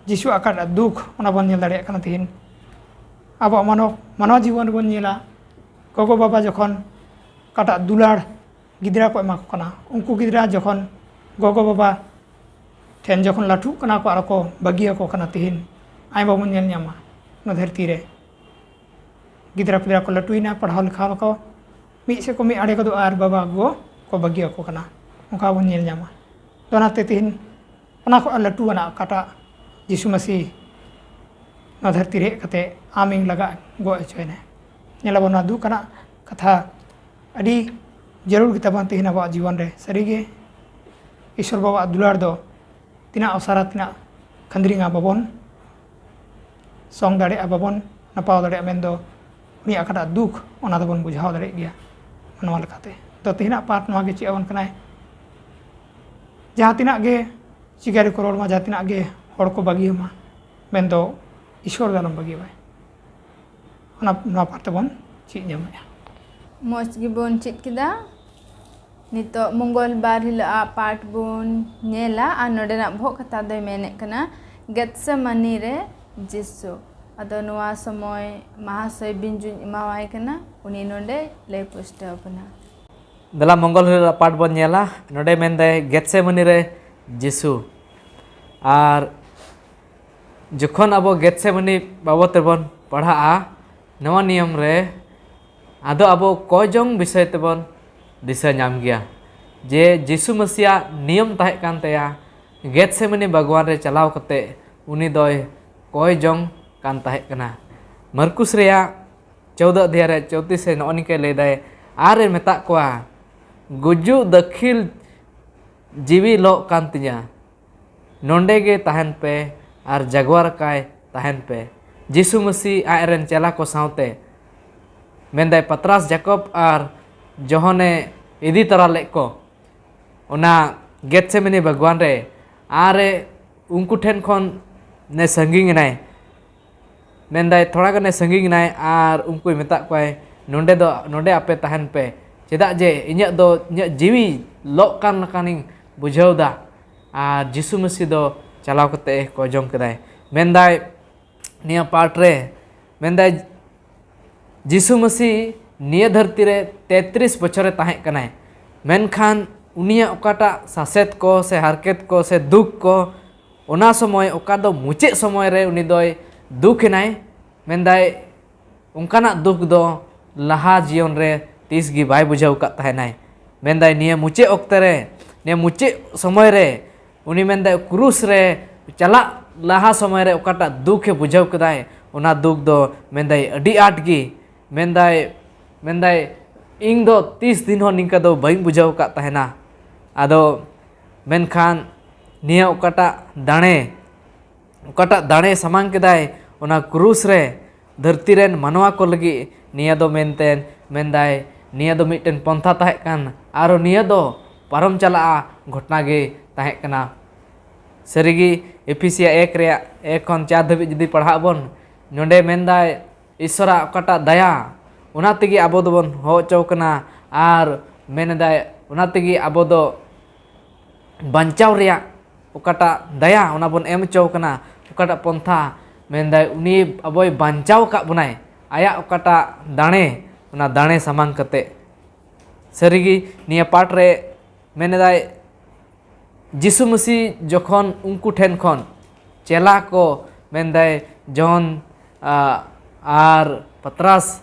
ᱡᱤᱥᱩ ᱟᱠᱟᱴ ᱫᱩᱠ, ᱚᱱᱟ ᱵᱚᱱ ᱧᱮᱞ ᱫᱟᱲᱮᱭᱟᱜ ᱠᱟᱱᱟ ᱛᱤᱦᱤᱧ᱾ ᱟᱵᱚᱣᱟᱜ ᱢᱟᱱᱚ-, ᱢᱟᱱᱣᱟ ᱡᱤᱵᱚᱱ ᱨᱮᱵᱚᱱ ᱧᱮᱞᱟ, ᱜᱚᱜᱚ ᱵᱟᱵᱟ ᱡᱚᱠᱷᱚᱱ ᱚᱠᱟᱴᱟᱜ ᱫᱩᱞᱟᱹᱲ ᱜᱤᱫᱽᱨᱟᱹ ᱠᱚ ᱮᱢᱟ ᱠᱚ ᱠᱟᱱᱟ, ᱩᱱᱠᱩ ᱜᱤᱫᱽᱨᱟᱹ ᱡᱚᱠᱷᱚᱱ ᱜᱚᱜᱚ ᱵᱟᱵᱟ ᱴᱷᱮᱱ ᱡᱚᱠᱷᱚᱱ ᱞᱟᱹᱴᱷᱩᱜ ᱠᱟᱱᱟ ᱠᱚ ᱟᱨ ᱠᱚ ᱵᱟᱹᱜᱤᱭᱟᱠᱚ ᱠᱟᱱᱟ, ᱛᱤᱦᱤᱧ ᱟᱭᱢᱟ ᱵᱚᱱ ᱧᱮᱞ ᱧᱟᱢᱟ ᱱᱚᱣᱟ ᱫᱷᱟᱹᱨᱛᱤ ᱨᱮ᱾ ᱜᱤᱫᱽᱨᱟᱹ ᱯᱤᱫᱽᱨᱟᱹ ᱠᱚ ᱞᱟᱹᱴᱩᱭᱮᱱᱟ, ᱯᱟᱲᱦᱟᱣ ᱞᱮᱠᱷᱟ ᱠᱚ, ᱢᱤᱫ ᱥᱮᱫ ᱠᱚ ᱢᱤᱫ ᱟᱲᱮ ᱜᱚᱫᱚᱜᱼᱟ ᱟᱨ ᱵᱟᱵᱟ ᱜᱚ ᱠᱚ ᱵᱟᱹᱜᱤᱭᱟᱠᱚ ᱠᱟᱱᱟ, ᱚᱱᱠᱟ ᱵᱚᱱ ᱧᱮᱞ ᱧᱟᱢᱟ᱾ ᱛᱚ ᱚᱱᱟᱛᱮ ᱛᱤᱦᱤᱧ ᱚᱱᱟ ᱠᱷᱚᱱ ᱞᱟᱹᱴᱩ ᱟᱱᱟᱜ ᱚᱠᱟᱴᱟᱜ ᱡᱤᱥᱩ ᱢᱟᱹᱥᱤ ᱱᱚᱣᱟ ᱫᱷᱟᱹᱨᱛᱤ ᱨᱮ ᱦᱮᱡ ᱠᱟᱛᱮ ᱟᱢ ᱤᱧ ᱞᱟᱜᱟ ᱜᱚᱡ ᱦᱚᱪᱚᱭᱮᱱᱟ᱾ ᱧᱮᱞᱟᱵᱚᱱ ᱱᱚᱣᱟ ᱫᱩᱠ ᱟᱱᱟᱜ ᱠᱟᱛᱷᱟ ᱟᱹᱰᱤ ᱡᱟᱹᱨᱩᱲ ᱜᱮᱛᱟᱵᱚᱱ ᱛᱤᱦᱤᱧ ᱟᱵᱚᱣᱟᱜ ᱡᱤᱵᱚᱱ ᱨᱮ᱾ ᱥᱟᱹᱨᱤᱜᱮ ᱤᱥᱚᱨ ᱵᱟᱵᱟᱣᱟᱜ ᱫᱩᱞᱟᱹᱲ ᱫᱚ ᱛᱤᱱᱟᱹᱜ ᱚᱥᱟᱨᱟ, ᱛᱤᱱᱟᱹᱜ ᱠᱷᱟᱹᱱᱫᱽᱨᱤᱝᱟ ᱵᱟᱵᱚᱱ ᱥᱚᱝ ᱫᱟᱲᱮᱭᱟᱜᱼᱟ, ᱵᱟᱵᱚᱱ ᱱᱟᱯᱟᱣ ᱫᱟᱲᱮᱭᱟᱜᱼᱟ, ᱢᱮᱱᱫᱚ ᱩᱱᱤᱭᱟᱜ ᱚᱠᱟᱴᱟᱜ ᱫᱩᱠ, ᱚᱱᱟ ᱫᱚᱵᱚᱱ ᱵᱩᱡᱷᱟᱹᱣ ᱫᱟᱲᱮᱭᱟᱜ ᱜᱮᱭᱟ ᱱᱚᱣᱟ ᱞᱮᱠᱟᱛᱮ᱾ ᱛᱚ ᱛᱮᱦᱮᱧᱟᱜ ᱯᱟᱴ ᱱᱚᱣᱟ ᱜᱮ ᱪᱮᱫ ᱟᱵᱚᱱ ᱠᱟᱱᱟᱭ, ᱡᱟᱦᱟᱸ ᱛᱤᱱᱟᱹᱜ ᱜᱮ ᱪᱤᱜᱟᱹᱨᱤ ᱠᱚ ᱨᱚᱲ ᱢᱟ, ᱡᱟᱦᱟᱸ ᱛᱤᱱᱟᱹᱜ ᱜᱮ ᱦᱚᱲ ᱠᱚ ᱵᱟᱹᱜᱤ ᱟᱢᱟ, ᱢᱮᱱᱫᱚ ᱤᱥᱚᱨ ᱫᱚ ᱟᱞᱚᱢ ᱵᱟᱹᱜᱤ ᱟᱢᱟ᱾ ᱚᱱᱟ, ᱱᱚᱣᱟ ᱯᱟᱴ ᱛᱮᱵᱚᱱ ᱪᱮᱫ ᱧᱟᱢᱮᱫᱼᱟ᱾ ᱢᱚᱡᱽ ᱜᱮᱵᱚᱱ ᱪᱮᱫ ᱠᱮᱫᱟ᱾ ᱱᱤᱛᱚᱜ ᱢᱚᱝᱜᱚᱞ ᱵᱟᱨ ᱦᱤᱞᱳᱜ ᱟᱜ ᱯᱟᱴ ᱵᱚᱱ ᱧᱮᱞᱟ ᱟᱨ ᱱᱚᱰᱮᱱᱟᱜ ᱵᱚᱦᱚᱜ ᱠᱟᱛᱷᱟ ᱫᱚᱭ ᱢᱮᱱᱮᱫ ᱠᱟᱱᱟ ᱜᱮᱛᱥᱮᱢᱟᱱᱤ ᱨᱮ ᱡᱤᱥᱩ᱾ ᱟᱫᱚ ᱱᱚᱣᱟ ᱥᱚᱢᱚᱭ ᱢᱟᱦᱟᱥᱚᱭ ᱵᱤᱧᱡᱩᱧ ᱮᱢᱟᱣᱟᱭ ᱠᱟᱱᱟ, ᱩᱱᱤ ᱱᱚᱰᱮ ᱞᱟᱹᱭ ᱯᱩᱥᱴᱟᱹᱣ ᱟᱵᱚᱱᱟ᱾ ᱫᱮᱞᱟ ᱢᱚᱝᱜᱚᱞ ᱦᱤᱞᱳᱜ ᱟᱜ ᱯᱟᱴ ᱵᱚᱱ ᱧᱮᱞᱟ᱾ ᱱᱚᱰᱮ ᱢᱮᱱᱫᱟᱭ ᱜᱮᱛᱥᱮᱢᱟᱱᱤ ᱨᱮ ᱡᱤᱥᱩ᱾ ᱟᱨ ᱡᱚᱠᱷᱚᱱ ᱟᱵᱚ ᱜᱮᱛᱥᱮᱢᱟᱱᱤ ᱵᱟᱵᱚᱫ ᱛᱮᱵᱚᱱ ᱯᱟᱲᱦᱟᱜᱼᱟ, ᱱᱚᱣᱟ ᱱᱤᱭᱚᱢ ᱨᱮ ᱟᱫᱚ ᱟᱵᱚ ᱠᱚᱭ ᱡᱚᱝ ᱵᱤᱥᱚᱭ ᱛᱮᱵᱚᱱ ᱫᱤᱥᱟᱹ ᱧᱟᱢ ᱜᱮᱭᱟ ᱡᱮ ᱡᱤᱥᱩ ᱢᱟᱹᱥᱤᱭᱟᱜ ᱱᱤᱭᱚᱢ ᱛᱟᱦᱮᱸ ᱠᱟᱱ ᱛᱟᱭᱟ, ᱜᱮᱛᱥᱮᱢᱟᱱᱤ ᱵᱟᱜᱽᱣᱟᱱ ᱨᱮ ᱪᱟᱞᱟᱣ ᱠᱟᱛᱮ ᱩᱱᱤ ᱫᱚᱭ ᱠᱚᱭ ᱡᱚᱝ ᱠᱟᱱ ᱛᱟᱦᱮᱸ ᱠᱟᱱᱟ᱾ ᱢᱟᱨᱠᱩᱥ ᱨᱮᱭᱟᱜ ᱪᱳᱣᱫᱚ ᱚᱫᱷᱭᱟᱭ ᱨᱮ ᱪᱳᱣᱛᱨᱤᱥ ᱨᱮ ᱱᱚᱜᱼᱚ ᱱᱤᱝᱠᱟᱹ ᱞᱟᱹᱭᱫᱟᱭ, ᱟᱨᱮ ᱢᱮᱛᱟᱜ ᱠᱚᱣᱟ, "ᱜᱩᱡᱩᱜ ᱫᱟᱹᱠᱷᱤᱞ ᱡᱤᱣᱤ ᱞᱚᱜ ᱠᱟᱱ ᱛᱤᱧᱟ, ᱱᱚᱰᱮ ᱜᱮ ᱛᱟᱦᱮᱱ ᱯᱮ ᱟᱨ ᱡᱟᱜᱽᱣᱟᱨ ᱠᱟᱭ ᱛᱟᱦᱮᱱ ᱯᱮ᱾" ᱡᱤᱥᱩ ᱢᱟᱹᱥᱤ ᱟᱡ ᱨᱮᱱ ᱪᱮᱞᱟ ᱠᱚ ᱥᱟᱶᱛᱮ, ᱢᱮᱱᱫᱟᱭ, ᱯᱟᱛᱨᱟᱥ, ᱡᱟᱠᱚᱵ ᱟᱨ ᱡᱚᱦᱚᱱᱮ ᱤᱫᱤ ᱛᱚᱨᱟ ᱞᱮᱫ ᱠᱚ ᱚᱱᱟ ᱜᱮᱛᱥᱮᱢᱟᱱᱤ ᱵᱟᱜᱽᱣᱟᱱ ᱨᱮ, ᱟᱨᱮ ᱩᱱᱠᱩ ᱴᱷᱮᱱ ᱠᱷᱚᱱ ᱱᱮ ᱥᱟᱺᱜᱤᱧ ᱮᱱᱟᱭ᱾ ᱢᱮᱱᱫᱟᱭ, ᱛᱷᱚᱲᱟ ᱜᱟᱱᱮ ᱥᱟᱺᱜᱤᱧ ᱮᱱᱟᱭ ᱟᱨ ᱩᱱᱠᱩᱭ ᱢᱮᱛᱟᱜ ᱠᱚᱣᱟᱭ, "ᱱᱚᱰᱮ ᱫᱚ, ᱱᱚᱰᱮ ᱟᱯᱮ ᱛᱟᱦᱮᱱ ᱯᱮ, ᱪᱮᱫᱟᱜ ᱡᱮ ᱤᱧᱟᱹᱜ ᱫᱚ, ᱤᱧᱟᱹᱜ ᱡᱤᱣᱤ ᱞᱚᱜ ᱠᱟᱱ ᱞᱮᱠᱟᱱᱤᱧ ᱵᱩᱡᱷᱟᱹᱣ ᱮᱫᱟ᱾" ᱟᱨ ᱡᱤᱥᱩ ᱢᱟᱹᱥᱤ ᱫᱚ ᱪᱟᱞᱟᱣ ᱠᱟᱛᱮ ᱠᱚᱭ ᱡᱚᱝ ᱠᱮᱫᱟᱭ᱾ ᱢᱮᱱᱫᱟᱭ, ᱱᱤᱭᱟᱹ ᱯᱟᱴ ᱨᱮ ᱢᱮᱱᱫᱟᱭ, ᱡᱤᱥᱩ ᱢᱟᱹᱥᱤ ᱱᱤᱭᱟᱹ ᱫᱷᱟᱹᱨᱛᱤ ᱨᱮ ᱛᱮᱛᱨᱤᱥ ᱵᱚᱪᱷᱚᱨᱮ ᱛᱟᱦᱮᱸ ᱠᱟᱱᱟᱭ, ᱢᱮᱱᱠᱷᱟᱱ ᱩᱱᱤᱭᱟᱜ ᱚᱠᱟᱴᱟᱜ ᱥᱟᱥᱮᱛ ᱠᱚ ᱥᱮ ᱦᱟᱨᱠᱮᱛ ᱠᱚ ᱥᱮ ᱫᱩᱠ ᱠᱚ, ᱚᱱᱟ ᱥᱚᱢᱚᱭ, ᱚᱠᱟ ᱫᱚ ᱢᱩᱪᱟᱹᱫ ᱥᱚᱢᱚᱭ ᱨᱮ ᱩᱱᱤ ᱫᱚᱭ ᱫᱩᱠ ᱮᱱᱟᱭ᱾ ᱢᱮᱱᱫᱟᱭ, ᱚᱱᱠᱟᱱᱟᱜ ᱫᱩᱠ ᱫᱚ ᱞᱟᱦᱟ ᱡᱤᱭᱚᱱ ᱨᱮ ᱛᱤᱥ ᱜᱮ ᱵᱟᱭ ᱵᱩᱡᱷᱟᱹᱣ ᱟᱠᱟᱫ ᱛᱟᱦᱮᱱᱟᱭ᱾ ᱢᱮᱱᱫᱟᱭ, ᱱᱤᱭᱟᱹ ᱢᱩᱪᱟᱹᱫ ᱚᱠᱛᱮ ᱨᱮ, ᱱᱤᱭᱟᱹ ᱢᱩᱪᱟᱹᱫ ᱥᱚᱢᱚᱭ ᱨᱮ ᱩᱱᱤ, ᱢᱮᱱᱫᱟᱭ, ᱠᱨᱩᱥ ᱨᱮ ᱪᱟᱞᱟᱜ ᱞᱟᱦᱟ ᱥᱚᱢᱚᱭ ᱨᱮ ᱚᱠᱟᱴᱟᱜ ᱫᱩᱠ ᱮ ᱵᱩᱡᱷᱟᱹᱣ ᱠᱮᱫᱟᱭ, ᱚᱱᱟ ᱫᱩᱠ ᱫᱚ, ᱢᱮᱱᱫᱟᱭ, ᱟᱹᱰᱤ ᱟᱸᱴ ᱜᱮ, ᱢᱮᱱᱫᱟᱭ, ᱢᱮᱱᱫᱟᱭ, ᱤᱧ ᱫᱚ ᱛᱤᱥ ᱫᱤᱱ ᱦᱚᱸ ᱱᱤᱝᱠᱟ ᱫᱚ ᱵᱟᱹᱧ ᱵᱩᱡᱷᱟᱹᱣ ᱟᱠᱟᱫ ᱛᱟᱦᱮᱱᱟ᱾ ᱟᱫᱚ ᱢᱮᱱᱠᱷᱟᱱ ᱱᱤᱭᱟᱹ ᱚᱠᱟᱴᱟᱜ ᱫᱟᱲᱮ, ᱚᱠᱟᱴᱟᱜ ᱫᱟᱲᱮ ᱥᱟᱢᱟᱝ ᱠᱮᱫᱟᱭ ᱚᱱᱟ ᱠᱨᱩᱥ ᱨᱮ ᱫᱷᱟᱹᱨᱛᱤ ᱨᱮᱱ ᱢᱟᱱᱣᱟ ᱠᱚ ᱞᱟᱹᱜᱤᱫ, ᱱᱤᱭᱟᱹ ᱫᱚ ᱢᱮᱱᱛᱮ, ᱢᱮᱱᱫᱟᱭ, ᱱᱤᱭᱟᱹ ᱫᱚ ᱢᱤᱫᱴᱮᱱ ᱯᱚᱱᱛᱷᱟ ᱛᱟᱦᱮᱸ ᱠᱟᱱ, ᱟᱨᱚ ᱱᱤᱭᱟᱹ ᱫᱚ ᱯᱟᱨᱚᱢ ᱪᱟᱞᱟᱜᱼᱟ ᱜᱷᱚᱴᱚᱱᱟ ᱜᱮ ᱛᱟᱦᱮᱸ ᱠᱟᱱᱟ᱾ ᱥᱟᱹᱨᱤᱜᱮ, ᱮᱯᱷᱤᱥᱤᱭᱟ ᱮᱠ ᱨᱮᱭᱟᱜ ᱮᱠ ᱠᱷᱚᱱ ᱪᱟᱨ ᱫᱷᱟᱹᱵᱤᱡ ᱡᱩᱫᱤ ᱯᱟᱲᱦᱟᱜ ᱵᱚᱱ, ᱱᱚᱰᱮ ᱢᱮᱱᱫᱟᱭ, ᱤᱥᱥᱚᱨᱟᱜ ᱚᱠᱟᱴᱟᱜ ᱫᱟᱭᱟ, ᱚᱱᱟ ᱛᱮᱜᱮ ᱟᱵᱚ ᱫᱚᱵᱚᱱ ᱦᱚᱦᱚ ᱦᱚᱪᱚ ᱠᱟᱱᱟ᱾ ᱟᱨ ᱢᱮᱱᱫᱟᱭ, ᱚᱱᱟ ᱛᱮᱜᱮ ᱟᱵᱚ ᱫᱚ ᱵᱟᱧᱪᱟᱣ ᱨᱮᱭᱟᱜ ᱚᱠᱟᱴᱟᱜ ᱫᱟᱭᱟ, ᱚᱱᱟ ᱵᱚᱱ ᱮᱢ ᱦᱚᱪᱚ ᱠᱟᱱᱟ, ᱚᱠᱟᱴᱟᱜ ᱯᱚᱱᱛᱷᱟ, ᱢᱮᱱᱫᱟᱭ, ᱩᱱᱤ ᱟᱵᱚᱭ ᱵᱟᱧᱪᱟᱣ ᱟᱠᱟᱫ ᱵᱚᱱᱟᱭ, ᱟᱭᱟᱜ ᱚᱠᱟᱴᱟᱜ ᱫᱟᱲᱮ, ᱚᱱᱟ ᱫᱟᱲᱮ ᱥᱟᱢᱟᱝ ᱠᱟᱛᱮ᱾ ᱥᱟᱹᱨᱤᱜᱮ, ᱱᱤᱭᱟᱹ ᱯᱟᱴ ᱨᱮ ᱢᱮᱱᱮᱫᱟᱭ, ᱡᱤᱥᱩ ᱢᱟᱹᱥᱤ ᱡᱚᱠᱷᱚᱱ ᱩᱱᱠᱩ ᱴᱷᱮᱱ ᱠᱷᱚᱱ ᱪᱮᱞᱟ ᱠᱚ, ᱢᱮᱱᱫᱟᱭ, ᱡᱚᱦᱚᱱ, ᱟ, ᱟᱨ ᱯᱟᱛᱨᱟᱥ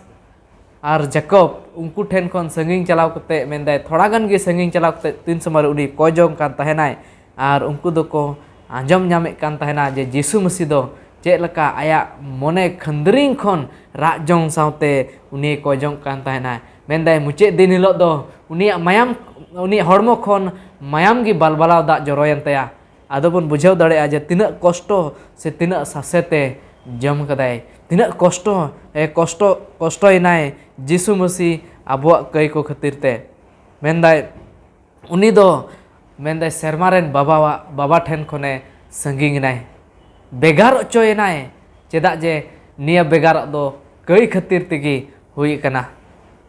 ᱟᱨ ᱡᱟᱠᱚᱵ, ᱩᱱᱠᱩ ᱴᱷᱮᱱ ᱠᱷᱚᱱ ᱥᱟᱺᱜᱤᱧ ᱪᱟᱞᱟᱣ ᱠᱟᱛᱮ, ᱢᱮᱱᱫᱟᱭ, ᱛᱷᱚᱲᱟ ᱜᱟᱱ ᱜᱮ ᱥᱟᱺᱜᱤᱧ ᱪᱟᱞᱟᱣ ᱠᱟᱛᱮ ᱛᱤᱱ ᱥᱚᱢᱚᱭ ᱨᱮ ᱩᱱᱤ ᱠᱚᱭ ᱡᱚᱝ ᱠᱟᱱ ᱛᱟᱦᱮᱱᱟᱭ, ᱟᱨ ᱩᱱᱠᱩ ᱫᱚᱠᱚ ᱟᱸᱡᱚᱢ ᱧᱟᱢᱮᱫ ᱠᱟᱱ ᱛᱟᱦᱮᱱᱟ ᱡᱮ ᱡᱤᱥᱩ ᱢᱟᱹᱥᱤ ᱫᱚ ᱪᱮᱫ ᱞᱮᱠᱟ ᱟᱭᱟᱜ ᱢᱚᱱᱮ ᱠᱷᱟᱹᱱᱫᱽᱨᱤᱝ ᱠᱷᱚᱱ ᱨᱟᱜ ᱡᱚᱝ ᱥᱟᱶᱛᱮ ᱩᱱᱤᱭ ᱠᱚᱭ ᱡᱚᱝ ᱠᱟᱱ ᱛᱟᱦᱮᱱᱟ᱾ ᱢᱮᱱᱫᱟᱭ, ᱢᱩᱪᱟᱹᱫ ᱫᱤᱱ ᱦᱤᱞᱳᱜ ᱫᱚ ᱩᱱᱤᱭᱟᱜ ᱢᱟᱭᱟᱢ, ᱩᱱᱤᱭᱟᱜ ᱦᱚᱲᱢᱚ ᱠᱷᱚᱱ ᱢᱟᱭᱟᱢ ᱜᱮ ᱵᱟᱞᱵᱟᱞᱟᱣ ᱫᱟᱜ ᱡᱚᱨᱚᱭᱮᱱ ᱛᱟᱭᱟ᱾ ᱟᱫᱚ ᱵᱚᱱ ᱵᱩᱡᱷᱟᱹᱣ ᱫᱟᱲᱮᱭᱟᱜᱼᱟ ᱡᱮ ᱛᱤᱱᱟᱹᱜ ᱠᱚᱥᱴᱚ ᱥᱮ ᱛᱤᱱᱟᱹᱜ ᱥᱟᱥᱮᱛᱮ ᱡᱚᱢ ᱠᱟᱫᱟᱭ, ᱛᱤᱱᱟᱹᱜ ᱠᱚᱥᱴᱚ, ᱮ, ᱠᱚᱥᱴᱚ, ᱠᱚᱥᱴᱚᱭᱮᱱᱟᱭ ᱡᱤᱥᱩ ᱢᱟᱹᱥᱤ ᱟᱵᱚᱣᱟᱜ ᱠᱟᱹᱭ ᱠᱚ ᱠᱷᱟᱹᱛᱤᱨ ᱛᱮ᱾ ᱢᱮᱱᱫᱟᱭ, ᱩᱱᱤ ᱫᱚ, ᱢᱮᱱᱫᱟᱭ, ᱥᱮᱨᱢᱟ ᱨᱮᱱ ᱵᱟᱵᱟᱣᱟᱜ, ᱵᱟᱵᱟ ᱴᱷᱮᱱ ᱠᱷᱚᱱᱮ ᱥᱟᱺᱜᱤᱧ ᱮᱱᱟᱭ, ᱵᱷᱮᱜᱟᱨ ᱚᱪᱚᱭᱮᱱᱟᱭ᱾ ᱪᱮᱫᱟᱜ ᱡᱮ ᱱᱤᱭᱟᱹ ᱵᱷᱮᱜᱟᱨᱚᱜ ᱫᱚ ᱠᱟᱹᱭ ᱠᱷᱟᱹᱛᱤᱨ ᱛᱮᱜᱮ ᱦᱩᱭ ᱟᱠᱟᱱᱟ᱾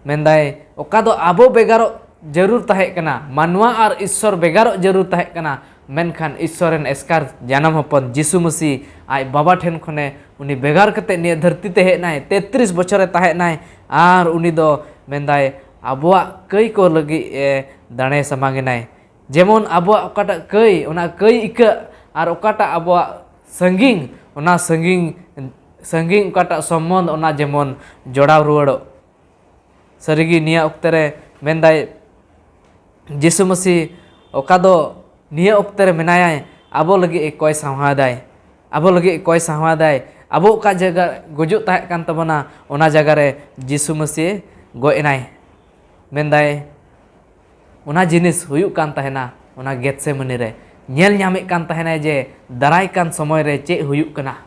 ᱢᱮᱱᱫᱟᱭ, ᱚᱠᱟ ᱫᱚ ᱟᱵᱚ ᱵᱷᱮᱜᱟᱨᱚᱜ ᱡᱟᱹᱨᱩᱲ ᱛᱟᱦᱮᱸ ᱠᱟᱱᱟ, ᱢᱟᱱᱣᱟ ᱟᱨ ᱤᱥᱥᱚᱨ ᱵᱷᱮᱜᱟᱨᱚᱜ ᱡᱟᱹᱨᱩᱲ ᱛᱟᱦᱮᱸ ᱠᱟᱱᱟ, ᱢᱮᱱᱠᱷᱟᱱ ᱤᱥᱥᱚᱨ ᱨᱮᱱ ᱮᱥᱠᱟᱨ ᱡᱟᱱᱟᱢ ᱦᱚᱯᱚᱱ ᱡᱤᱥᱩ ᱢᱟᱹᱥᱤ ᱟᱡ ᱵᱟᱵᱟ ᱴᱷᱮᱱ ᱠᱷᱚᱱᱮ ᱩᱱᱤ ᱵᱷᱮᱜᱟᱨ ᱠᱟᱛᱮ ᱱᱤᱭᱟᱹ ᱫᱷᱟᱹᱨᱛᱤ ᱛᱮ ᱦᱮᱡ ᱮᱱᱟᱭ, ᱛᱮᱛᱨᱤᱥ ᱵᱚᱪᱷᱚᱨᱮ ᱛᱟᱦᱮᱸ ᱮᱱᱟᱭ, ᱟᱨ ᱩᱱᱤ ᱫᱚ, ᱢᱮᱱᱫᱟᱭ, ᱟᱵᱚᱣᱟᱜ ᱠᱟᱹᱭ ᱠᱚ ᱞᱟᱹᱜᱤᱫ ᱮ ᱫᱟᱲᱮ ᱥᱟᱢᱟᱝ ᱮᱱᱟᱭ᱾ ᱡᱮᱢᱚᱱ ᱟᱵᱚᱣᱟᱜ ᱚᱠᱟᱴᱟᱜ ᱠᱟᱹᱭ, ᱚᱱᱟ ᱠᱟᱹᱭ ᱤᱠᱟᱹᱜ, ᱟᱨ ᱚᱠᱟᱴᱟᱜ ᱟᱵᱚᱣᱟᱜ ᱥᱟᱺᱜᱤᱧ, ᱚᱱᱟ ᱥᱟᱺᱜᱤᱧ, ᱥᱟᱺᱜᱤᱧ ᱚᱠᱟᱴᱟᱜ ᱥᱚᱢᱵᱚᱱᱫᱷ, ᱚᱱᱟ ᱡᱮᱢᱚᱱ ᱡᱚᱲᱟᱣ ᱨᱩᱣᱟᱹᱲᱚᱜ᱾ ᱥᱟᱹᱨᱤᱜᱮ ᱱᱤᱭᱟᱹ ᱚᱠᱛᱮ ᱨᱮ ᱢᱮᱱᱫᱟᱭ, ᱡᱤᱥᱩ ᱢᱟᱹᱥᱤ ᱚᱠᱟ ᱫᱚ ᱱᱤᱭᱟᱹ ᱚᱠᱛᱮ ᱨᱮ ᱢᱮᱱᱟᱭᱟᱭ, ᱟᱵᱚ ᱞᱟᱹᱜᱤᱫ ᱮ ᱠᱚᱭ ᱥᱟᱶᱦᱟᱫᱟᱭ, ᱟᱵᱚ ᱞᱟᱹᱜᱤᱫ ᱮ ᱠᱚᱭ ᱥᱟᱶᱦᱟᱫᱟᱭ, ᱟᱵᱚ ᱚᱠᱟ ᱡᱟᱭᱜᱟ ᱜᱩᱡᱩᱜ ᱛᱟᱦᱮᱸ ᱠᱟᱱ ᱛᱟᱵᱚᱱᱟ, ᱚᱱᱟ ᱡᱟᱭᱜᱟ ᱨᱮ ᱡᱤᱥᱩ ᱢᱟᱹᱥᱤ ᱜᱚᱡ ᱮᱱᱟᱭ᱾ ᱢᱮᱱᱫᱟᱭ, ᱚᱱᱟ ᱡᱤᱱᱤᱥ ᱦᱩᱭᱩᱜ ᱠᱟᱱ ᱛᱟᱦᱮᱱᱟ ᱚᱱᱟ ᱜᱮᱛᱥᱮᱢᱟᱱᱤ ᱨᱮ, ᱧᱮᱞ ᱧᱟᱢᱮᱫ ᱠᱟᱱ ᱛᱟᱦᱮᱱᱟᱭ ᱡᱮ ᱫᱟᱨᱟᱭ ᱠᱟᱱ ᱥᱚᱢᱚᱭ ᱨᱮ ᱪᱮᱫ ᱦᱩᱭᱩᱜ ᱠᱟᱱᱟ,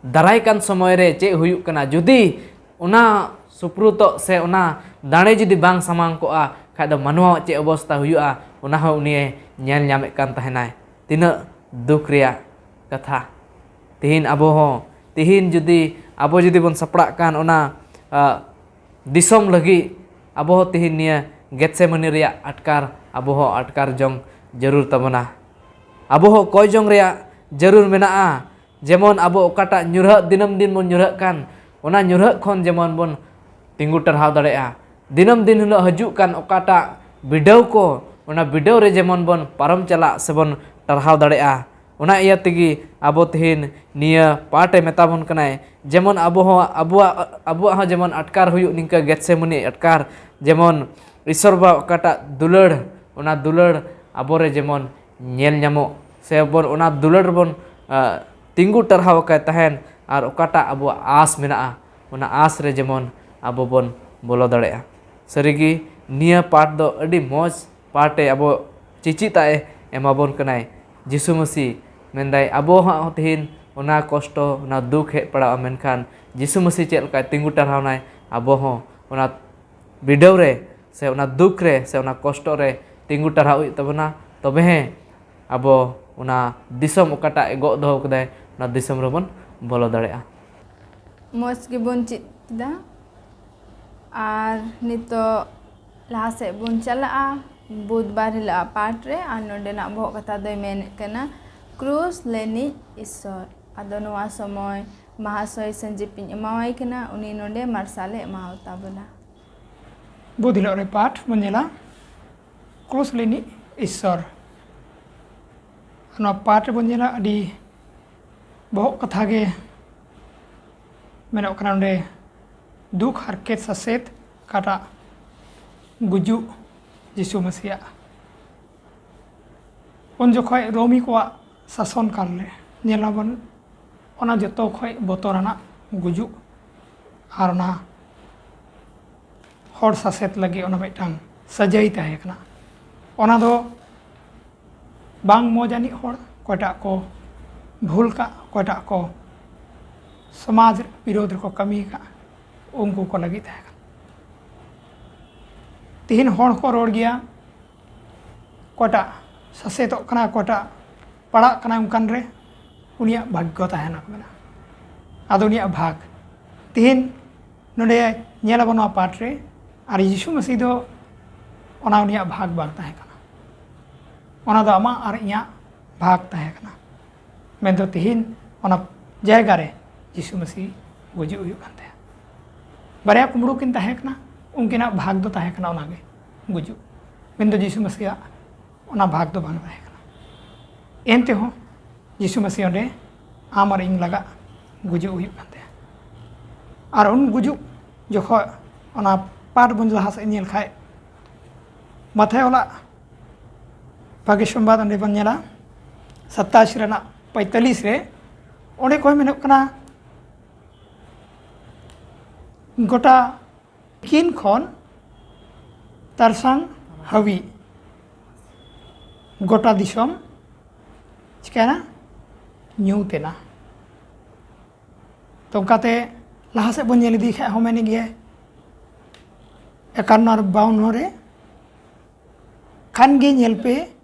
ᱫᱟᱨᱟᱭ ᱠᱟᱱ ᱥᱚᱢᱚᱭ ᱨᱮ ᱪᱮᱫ ᱦᱩᱭᱩᱜ ᱠᱟᱱᱟ᱾ ᱡᱩᱫᱤ ᱚᱱᱟ ᱥᱩᱯᱨᱩᱛᱚᱜ ᱥᱮ ᱚᱱᱟ ᱫᱟᱲᱮ ᱡᱩᱫᱤ ᱵᱟᱝ ᱥᱟᱢᱟᱝ ᱠᱚᱜᱼᱟ, ᱠᱷᱟᱡ ᱫᱚ ᱢᱟᱱᱣᱟᱣᱟᱜ ᱪᱮᱫ ᱚᱵᱚᱥᱛᱟ ᱦᱩᱭᱩᱜᱼᱟ, ᱚᱱᱟ ᱦᱚᱸ ᱩᱱᱤᱭᱮ ᱧᱮᱞ ᱧᱟᱢᱮᱫ ᱠᱟᱱ ᱛᱟᱦᱮᱱᱟᱭ᱾ ᱛᱤᱱᱟᱹᱜ ᱫᱩᱠ ᱨᱮᱭᱟᱜ ᱠᱟᱛᱷᱟ᱾ ᱛᱤᱦᱤᱧ ᱟᱵᱚ ᱦᱚᱸ, ᱛᱤᱦᱤᱧ ᱡᱩᱫᱤ ᱟᱵᱚ ᱡᱩᱫᱤ ᱵᱚᱱ ᱥᱟᱯᱲᱟᱜ ᱠᱟᱱ ᱚᱱᱟ, ᱟ, ᱫᱤᱥᱚᱢ ᱞᱟᱹᱜᱤᱫ, ᱟᱵᱚ ᱦᱚᱸ ᱛᱤᱦᱤᱧ ᱱᱤᱭᱟᱹ ᱜᱮᱛᱥᱮᱢᱟᱱᱤ ᱨᱮᱭᱟᱜ ᱟᱴᱠᱟᱨ ᱟᱵᱚ ᱦᱚᱸ ᱟᱴᱠᱟᱨ ᱡᱚᱝ ᱡᱟᱹᱨᱩᱲ ᱛᱟᱵᱚᱱᱟ᱾ ᱟᱵᱚ ᱦᱚᱸ ᱠᱚᱭ ᱡᱚᱝ ᱨᱮᱭᱟᱜ ᱡᱟᱹᱨᱩᱲ ᱢᱮᱱᱟᱜᱼᱟ᱾ ᱡᱮᱢᱚᱱ ᱟᱵᱚ ᱚᱠᱟᱴᱟᱜ ᱧᱩᱨᱦᱟᱹᱜ, ᱫᱤᱱᱟᱹᱢ ᱫᱤᱱ ᱵᱚᱱ ᱧᱩᱨᱦᱟᱹᱜ ᱠᱟᱱ, ᱚᱱᱟ ᱧᱩᱨᱦᱟᱹᱜ ᱠᱷᱚᱱ ᱡᱮᱢᱚᱱ ᱵᱚᱱ ᱛᱤᱸᱜᱩ ᱴᱟᱨᱦᱟᱣ ᱫᱟᱲᱮᱭᱟᱜᱼᱟ᱾ ᱫᱤᱱᱟᱹᱢ ᱫᱤᱱ ᱦᱤᱞᱳᱜ ᱦᱤᱡᱩᱜ ᱠᱟᱱ ᱚᱠᱟᱴᱟᱜ ᱵᱤᱰᱟᱹᱣ ᱠᱚ, ᱚᱱᱟ ᱵᱤᱰᱟᱹᱣ ᱨᱮ ᱡᱮᱢᱚᱱ ᱵᱚᱱ ᱯᱟᱨᱚᱢ ᱪᱟᱞᱟᱜ ᱥᱮᱵᱚᱱ ᱴᱟᱨᱦᱟᱣ ᱫᱟᱲᱮᱭᱟᱜᱼᱟ᱾ ᱚᱱᱟ ᱤᱭᱟᱹ ᱛᱮᱜᱮ ᱟᱵᱚ ᱛᱮᱦᱮᱧ ᱱᱤᱭᱟᱹ ᱯᱟᱴ ᱮ ᱢᱮᱛᱟ ᱵᱚᱱ ᱠᱟᱱᱟᱭ, ᱡᱮᱢᱚᱱ ᱟᱵᱚ ᱦᱚᱸ ᱟᱵᱚᱣᱟᱜ, ᱟᱵᱚᱣᱟᱜ ᱦᱚᱸ ᱡᱮᱢᱚᱱ ᱟᱴᱠᱟᱨ ᱦᱩᱭᱩᱜ ᱱᱤᱝᱠᱟᱹ ᱜᱮᱛᱥᱮᱢᱟᱱᱤ ᱟᱴᱠᱟᱨ, ᱡᱮᱢᱚᱱ ᱤᱥᱥᱚᱨ ᱵᱟᱵᱟ ᱚᱠᱟᱴᱟᱜ ᱫᱩᱞᱟᱹᱲ, ᱚᱱᱟ ᱫᱩᱞᱟᱹᱲ ᱟᱵᱚᱨᱮ ᱡᱮᱢᱚᱱ ᱧᱮᱞ ᱧᱟᱢᱚᱜ, ᱥᱮ ᱵᱚᱱ ᱚᱱᱟ ᱫᱩᱞᱟᱹᱲ ᱨᱮᱵᱚᱱ, ᱟ, ᱛᱤᱸᱜᱩ ᱴᱟᱨᱦᱟᱣ ᱟᱠᱟᱭ ᱛᱟᱦᱮᱱ, ᱟᱨ ᱚᱠᱟᱴᱟᱜ ᱟᱵᱚᱣᱟᱜ ᱟᱸᱥ ᱢᱮᱱᱟᱜᱼᱟ, ᱚᱱᱟ ᱟᱸᱥ ᱨᱮ ᱡᱮᱢᱚᱱ ᱟᱵᱚ ᱵᱚᱱ ᱵᱚᱞᱚ ᱫᱟᱲᱮᱭᱟᱜᱼᱟ᱾ ᱥᱟᱹᱨᱤᱜᱮ ᱱᱤᱭᱟᱹ ᱯᱟᱴ ᱫᱚ ᱟᱹᱰᱤ ᱢᱚᱡᱽ ᱯᱟᱴ ᱮ ᱟᱵᱚ ᱪᱮᱪᱮᱫᱟᱜ ᱮ ᱮᱢᱟᱵᱚᱱ ᱠᱟᱱᱟᱭ᱾ ᱡᱤᱥᱩ ᱢᱟᱹᱥᱤ ᱢᱮᱱᱫᱟᱭ ᱟᱵᱚ ᱦᱚᱸ ᱛᱮᱦᱮᱧ ᱚᱱᱟ ᱠᱚᱥᱴᱚ, ᱚᱱᱟ ᱫᱩᱠ ᱦᱮᱡ ᱯᱟᱲᱟᱜᱼᱟ, ᱢᱮᱱᱠᱷᱟᱱ ᱡᱤᱥᱩ ᱢᱟᱹᱥᱤ ᱪᱮᱫ ᱞᱮᱠᱟᱭ ᱛᱤᱸᱜᱩ ᱴᱟᱨᱦᱟᱣᱱᱟᱭ, ᱟᱵᱚ ᱦᱚᱸ ᱚᱱᱟ ᱵᱤᱰᱟᱹᱣ ᱨᱮ ᱥᱮ ᱚᱱᱟ ᱫᱩᱠ ᱨᱮ ᱥᱮ ᱚᱱᱟ ᱠᱚᱥᱴᱚ ᱨᱮ ᱛᱤᱸᱜᱩ ᱴᱟᱨᱦᱟᱣ ᱦᱩᱭᱩᱜ ᱛᱟᱵᱚᱱᱟ᱾ ᱛᱚᱵᱮ ᱦᱮᱸ, ᱟᱵᱚ ᱚᱱᱟ ᱫᱤᱥᱚᱢ ᱚᱠᱟᱴᱟᱜ ᱮ ᱜᱚᱜ ᱫᱚᱦᱚ ᱠᱟᱫᱟᱭ, ᱚᱱᱟ ᱫᱤᱥᱚᱢ ᱨᱮᱵᱚᱱ ᱵᱚᱞᱚ ᱫᱟᱲᱮᱭᱟᱜᱼᱟ᱾ ᱢᱚᱡᱽ ᱜᱮᱵᱚᱱ ᱪᱮᱫ ᱠᱮᱫᱟ᱾ ᱟᱨ ᱱᱤᱛᱚᱜ ᱞᱟᱦᱟ ᱥᱮᱫ ᱵᱚᱱ ᱪᱟᱞᱟᱜᱼᱟ ᱵᱩᱫᱷᱵᱟᱨ ᱦᱤᱞᱳᱜ ᱟᱜ ᱯᱟᱴ ᱨᱮ᱾ ᱟᱨ ᱱᱚᱰᱮᱱᱟᱜ ᱵᱚᱦᱚᱜ ᱠᱟᱛᱷᱟ ᱫᱚᱭ ᱢᱮᱱᱮᱫ ᱠᱟᱱᱟ ᱠᱨᱩᱥ ᱞᱮᱱᱤᱡ ᱤᱥᱥᱚᱨ᱾ ᱟᱫᱚ ᱱᱚᱣᱟ ᱥᱚᱢᱚᱭ ᱢᱟᱦᱟᱥᱚᱭ ᱥᱟᱹᱧᱡᱤᱯᱤᱧ ᱮᱢᱟᱣᱟᱭ ᱠᱟᱱᱟ, ᱩᱱᱤ ᱱᱚᱰᱮ ᱢᱟᱨᱥᱟᱞᱮ ᱮᱢᱟᱣ ᱛᱟᱵᱚᱱᱟ᱾ ᱵᱩᱫᱷ ᱦᱤᱞᱳᱜ ᱨᱮ ᱯᱟᱴ ᱵᱚᱱ ᱧᱮᱞᱟ ᱠᱨᱩᱥ ᱞᱮᱱᱤᱡ ᱤᱥᱥᱚᱨ᱾ ᱱᱚᱣᱟ ᱯᱟᱴ ᱨᱮᱵᱚᱱ ᱧᱮᱞᱟ ᱟᱹᱰᱤ ᱵᱚᱦᱚᱜ ᱠᱟᱛᱷᱟ ᱜᱮ ᱢᱮᱱᱚᱜ ᱠᱟᱱᱟ ᱱᱚᱰᱮ ᱫᱩᱠ ᱦᱟᱨᱠᱮᱛ ᱥᱟᱥᱮᱛ ᱠᱟᱴᱟᱜ ᱜᱩᱡᱩᱜ ᱡᱤᱥᱩ ᱢᱟᱹᱥᱤᱭᱟᱜ᱾ ᱩᱱ ᱡᱚᱠᱷᱚᱡ ᱨᱳᱢᱤ ᱠᱚᱣᱟᱜ ᱥᱟᱥᱚᱱ ᱠᱟᱞ ᱨᱮ ᱧᱮᱞᱟᱵᱚᱱ ᱚᱱᱟ ᱡᱚᱛᱚ ᱠᱷᱚᱡ ᱵᱚᱛᱚᱨᱟᱱᱟᱜ ᱜᱩᱡᱩᱜ ᱟᱨ ᱚᱱᱟ ᱦᱚᱲ ᱥᱟᱥᱮᱛ ᱞᱟᱹᱜᱤᱫ ᱚᱱᱟ ᱢᱤᱫᱴᱟᱝ ᱥᱟᱹᱡᱟᱹᱭ ᱛᱟᱦᱮᱸ ᱠᱟᱱᱟ᱾ ᱚᱱᱟ ᱫᱚ ᱵᱟᱝ ᱢᱚᱡᱽ ᱟᱹᱱᱤᱡ ᱦᱚᱲ, ᱚᱠᱚᱭᱴᱟᱜ ᱠᱚ ᱵᱷᱩᱞ ᱠᱟᱜ, ᱚᱠᱚᱭᱴᱟᱜ ᱠᱚ ᱥᱚᱢᱟᱡᱽ ᱵᱤᱨᱳᱫᱷ ᱨᱮᱠᱚ ᱠᱟᱹᱢᱤ ᱟᱠᱟᱫ, ᱩᱱᱠᱩ ᱠᱚ ᱞᱟᱹᱜᱤᱫ ᱛᱟᱦᱮᱸ ᱠᱟᱱᱟ᱾ ᱛᱤᱦᱤᱧ ᱦᱚᱲ ᱦᱚᱸᱠᱚ ᱨᱚᱲ ᱜᱮᱭᱟ, ᱚᱠᱚᱭᱴᱟᱜ ᱥᱟᱥᱮᱛᱚᱜ ᱠᱟᱱᱟ, ᱚᱠᱚᱭᱴᱟᱜ ᱯᱟᱲᱟᱜ ᱠᱟᱱᱟ, ᱚᱱᱠᱟᱱ ᱨᱮ ᱩᱱᱤᱭᱟᱜ ᱵᱷᱟᱜᱽᱜᱚ ᱛᱟᱦᱮᱱᱟ ᱠᱚ ᱢᱮᱱᱟ, ᱟᱫᱚ ᱩᱱᱤᱭᱟᱜ ᱵᱷᱟᱜᱽ᱾ ᱛᱤᱦᱤᱧ ᱱᱚᱰᱮ ᱧᱮᱞ ᱟᱵᱚᱱ ᱱᱚᱣᱟ ᱯᱟᱴ ᱨᱮ, ᱟᱨ ᱡᱤᱥᱩ ᱢᱟᱹᱥᱤ ᱫᱚ ᱚᱱᱟ ᱩᱱᱤᱭᱟᱜ ᱵᱷᱟᱜᱽ ᱵᱟᱝ ᱛᱟᱦᱮᱸ ᱠᱟᱱᱟ, ᱚᱱᱟ ᱫᱚ ᱟᱢᱟᱜ ᱟᱨ ᱤᱧᱟᱹᱜ ᱵᱷᱟᱜᱽ ᱛᱟᱦᱮᱸ ᱠᱟᱱᱟ᱾ ᱢᱮᱱᱫᱚ ᱛᱤᱦᱤᱧ ᱚᱱᱟ ᱡᱟᱭᱜᱟ ᱨᱮ ᱡᱤᱥᱩ ᱢᱟᱹᱥᱤ ᱜᱩᱡᱩᱜ ᱦᱩᱭᱩᱜ ᱠᱟᱱ ᱛᱟᱭᱟ᱾ ᱵᱟᱨᱭᱟ ᱠᱩᱢᱵᱽᱲᱩ ᱠᱤᱱ ᱛᱟᱦᱮᱸ ᱠᱟᱱᱟ, ᱩᱱᱠᱤᱱᱟᱜ ᱵᱷᱟᱜᱽ ᱫᱚ ᱛᱟᱦᱮᱸ ᱠᱟᱱᱟ ᱚᱱᱟᱜᱮ ᱜᱩᱡᱩᱜ, ᱢᱮᱱᱫᱚ ᱡᱤᱥᱩ ᱢᱟᱹᱥᱤᱭᱟᱜ ᱚᱱᱟ ᱵᱷᱟᱜᱽ ᱫᱚ ᱵᱟᱝ ᱛᱟᱦᱮᱸ ᱠᱟᱱᱟ᱾ ᱮᱱ ᱛᱮᱦᱚᱸ ᱡᱤᱥᱩ ᱢᱟᱹᱥᱤ ᱚᱸᱰᱮ ᱟᱢ ᱟᱨ ᱤᱧ ᱞᱟᱜᱟᱜ ᱜᱩᱡᱩᱜ ᱦᱩᱭᱩᱜ ᱠᱟᱱ ᱛᱟᱭᱟ᱾ ᱟᱨ ᱩᱱ ᱜᱩᱡᱩᱜ ᱡᱚᱠᱷᱚᱡ ᱚᱱᱟ ᱯᱟᱴ ᱵᱚᱱ ᱞᱟᱦᱟ ᱥᱮᱫ ᱧᱮᱞ ᱠᱷᱟᱡ ᱢᱟᱛᱷᱟᱭ ᱚᱞᱟᱜ ᱵᱷᱟᱜᱮ ᱥᱚᱢᱵᱟᱫ ᱚᱸᱰᱮ ᱵᱚᱱ ᱧᱮᱞᱟ ᱥᱟᱛᱟᱥ ᱨᱮᱱᱟᱜ ᱯᱚᱸᱭᱛᱟᱞᱤᱥ ᱨᱮ, ᱚᱸᱰᱮ ᱠᱷᱚᱱ ᱢᱮᱱᱚᱜ ᱠᱟᱱᱟ ᱜᱚᱴᱟ ᱠᱤᱱ ᱠᱷᱚᱱ ᱛᱟᱨᱥᱟᱝ ᱦᱟᱹᱵᱤᱡ ᱜᱚᱴᱟ ᱫᱤᱥᱚᱢ ᱪᱤᱠᱟᱹᱭᱮᱱᱟ? ᱧᱩᱛ ᱮᱱᱟ᱾ ᱛᱚ ᱚᱱᱠᱟᱛᱮ ᱞᱟᱦᱟ ᱥᱮᱫ ᱵᱚᱱ ᱧᱮᱞ ᱤᱫᱤ ᱠᱷᱟᱡ ᱦᱚᱸ ᱢᱮᱱᱮᱫ ᱜᱮᱭᱟᱭ ᱮᱠᱟᱱᱱᱚ ᱟᱨ ᱵᱟᱣᱱᱱᱚ ᱨᱮ, ᱠᱷᱟᱱ ᱜᱮ ᱧᱮᱞ ᱯᱮ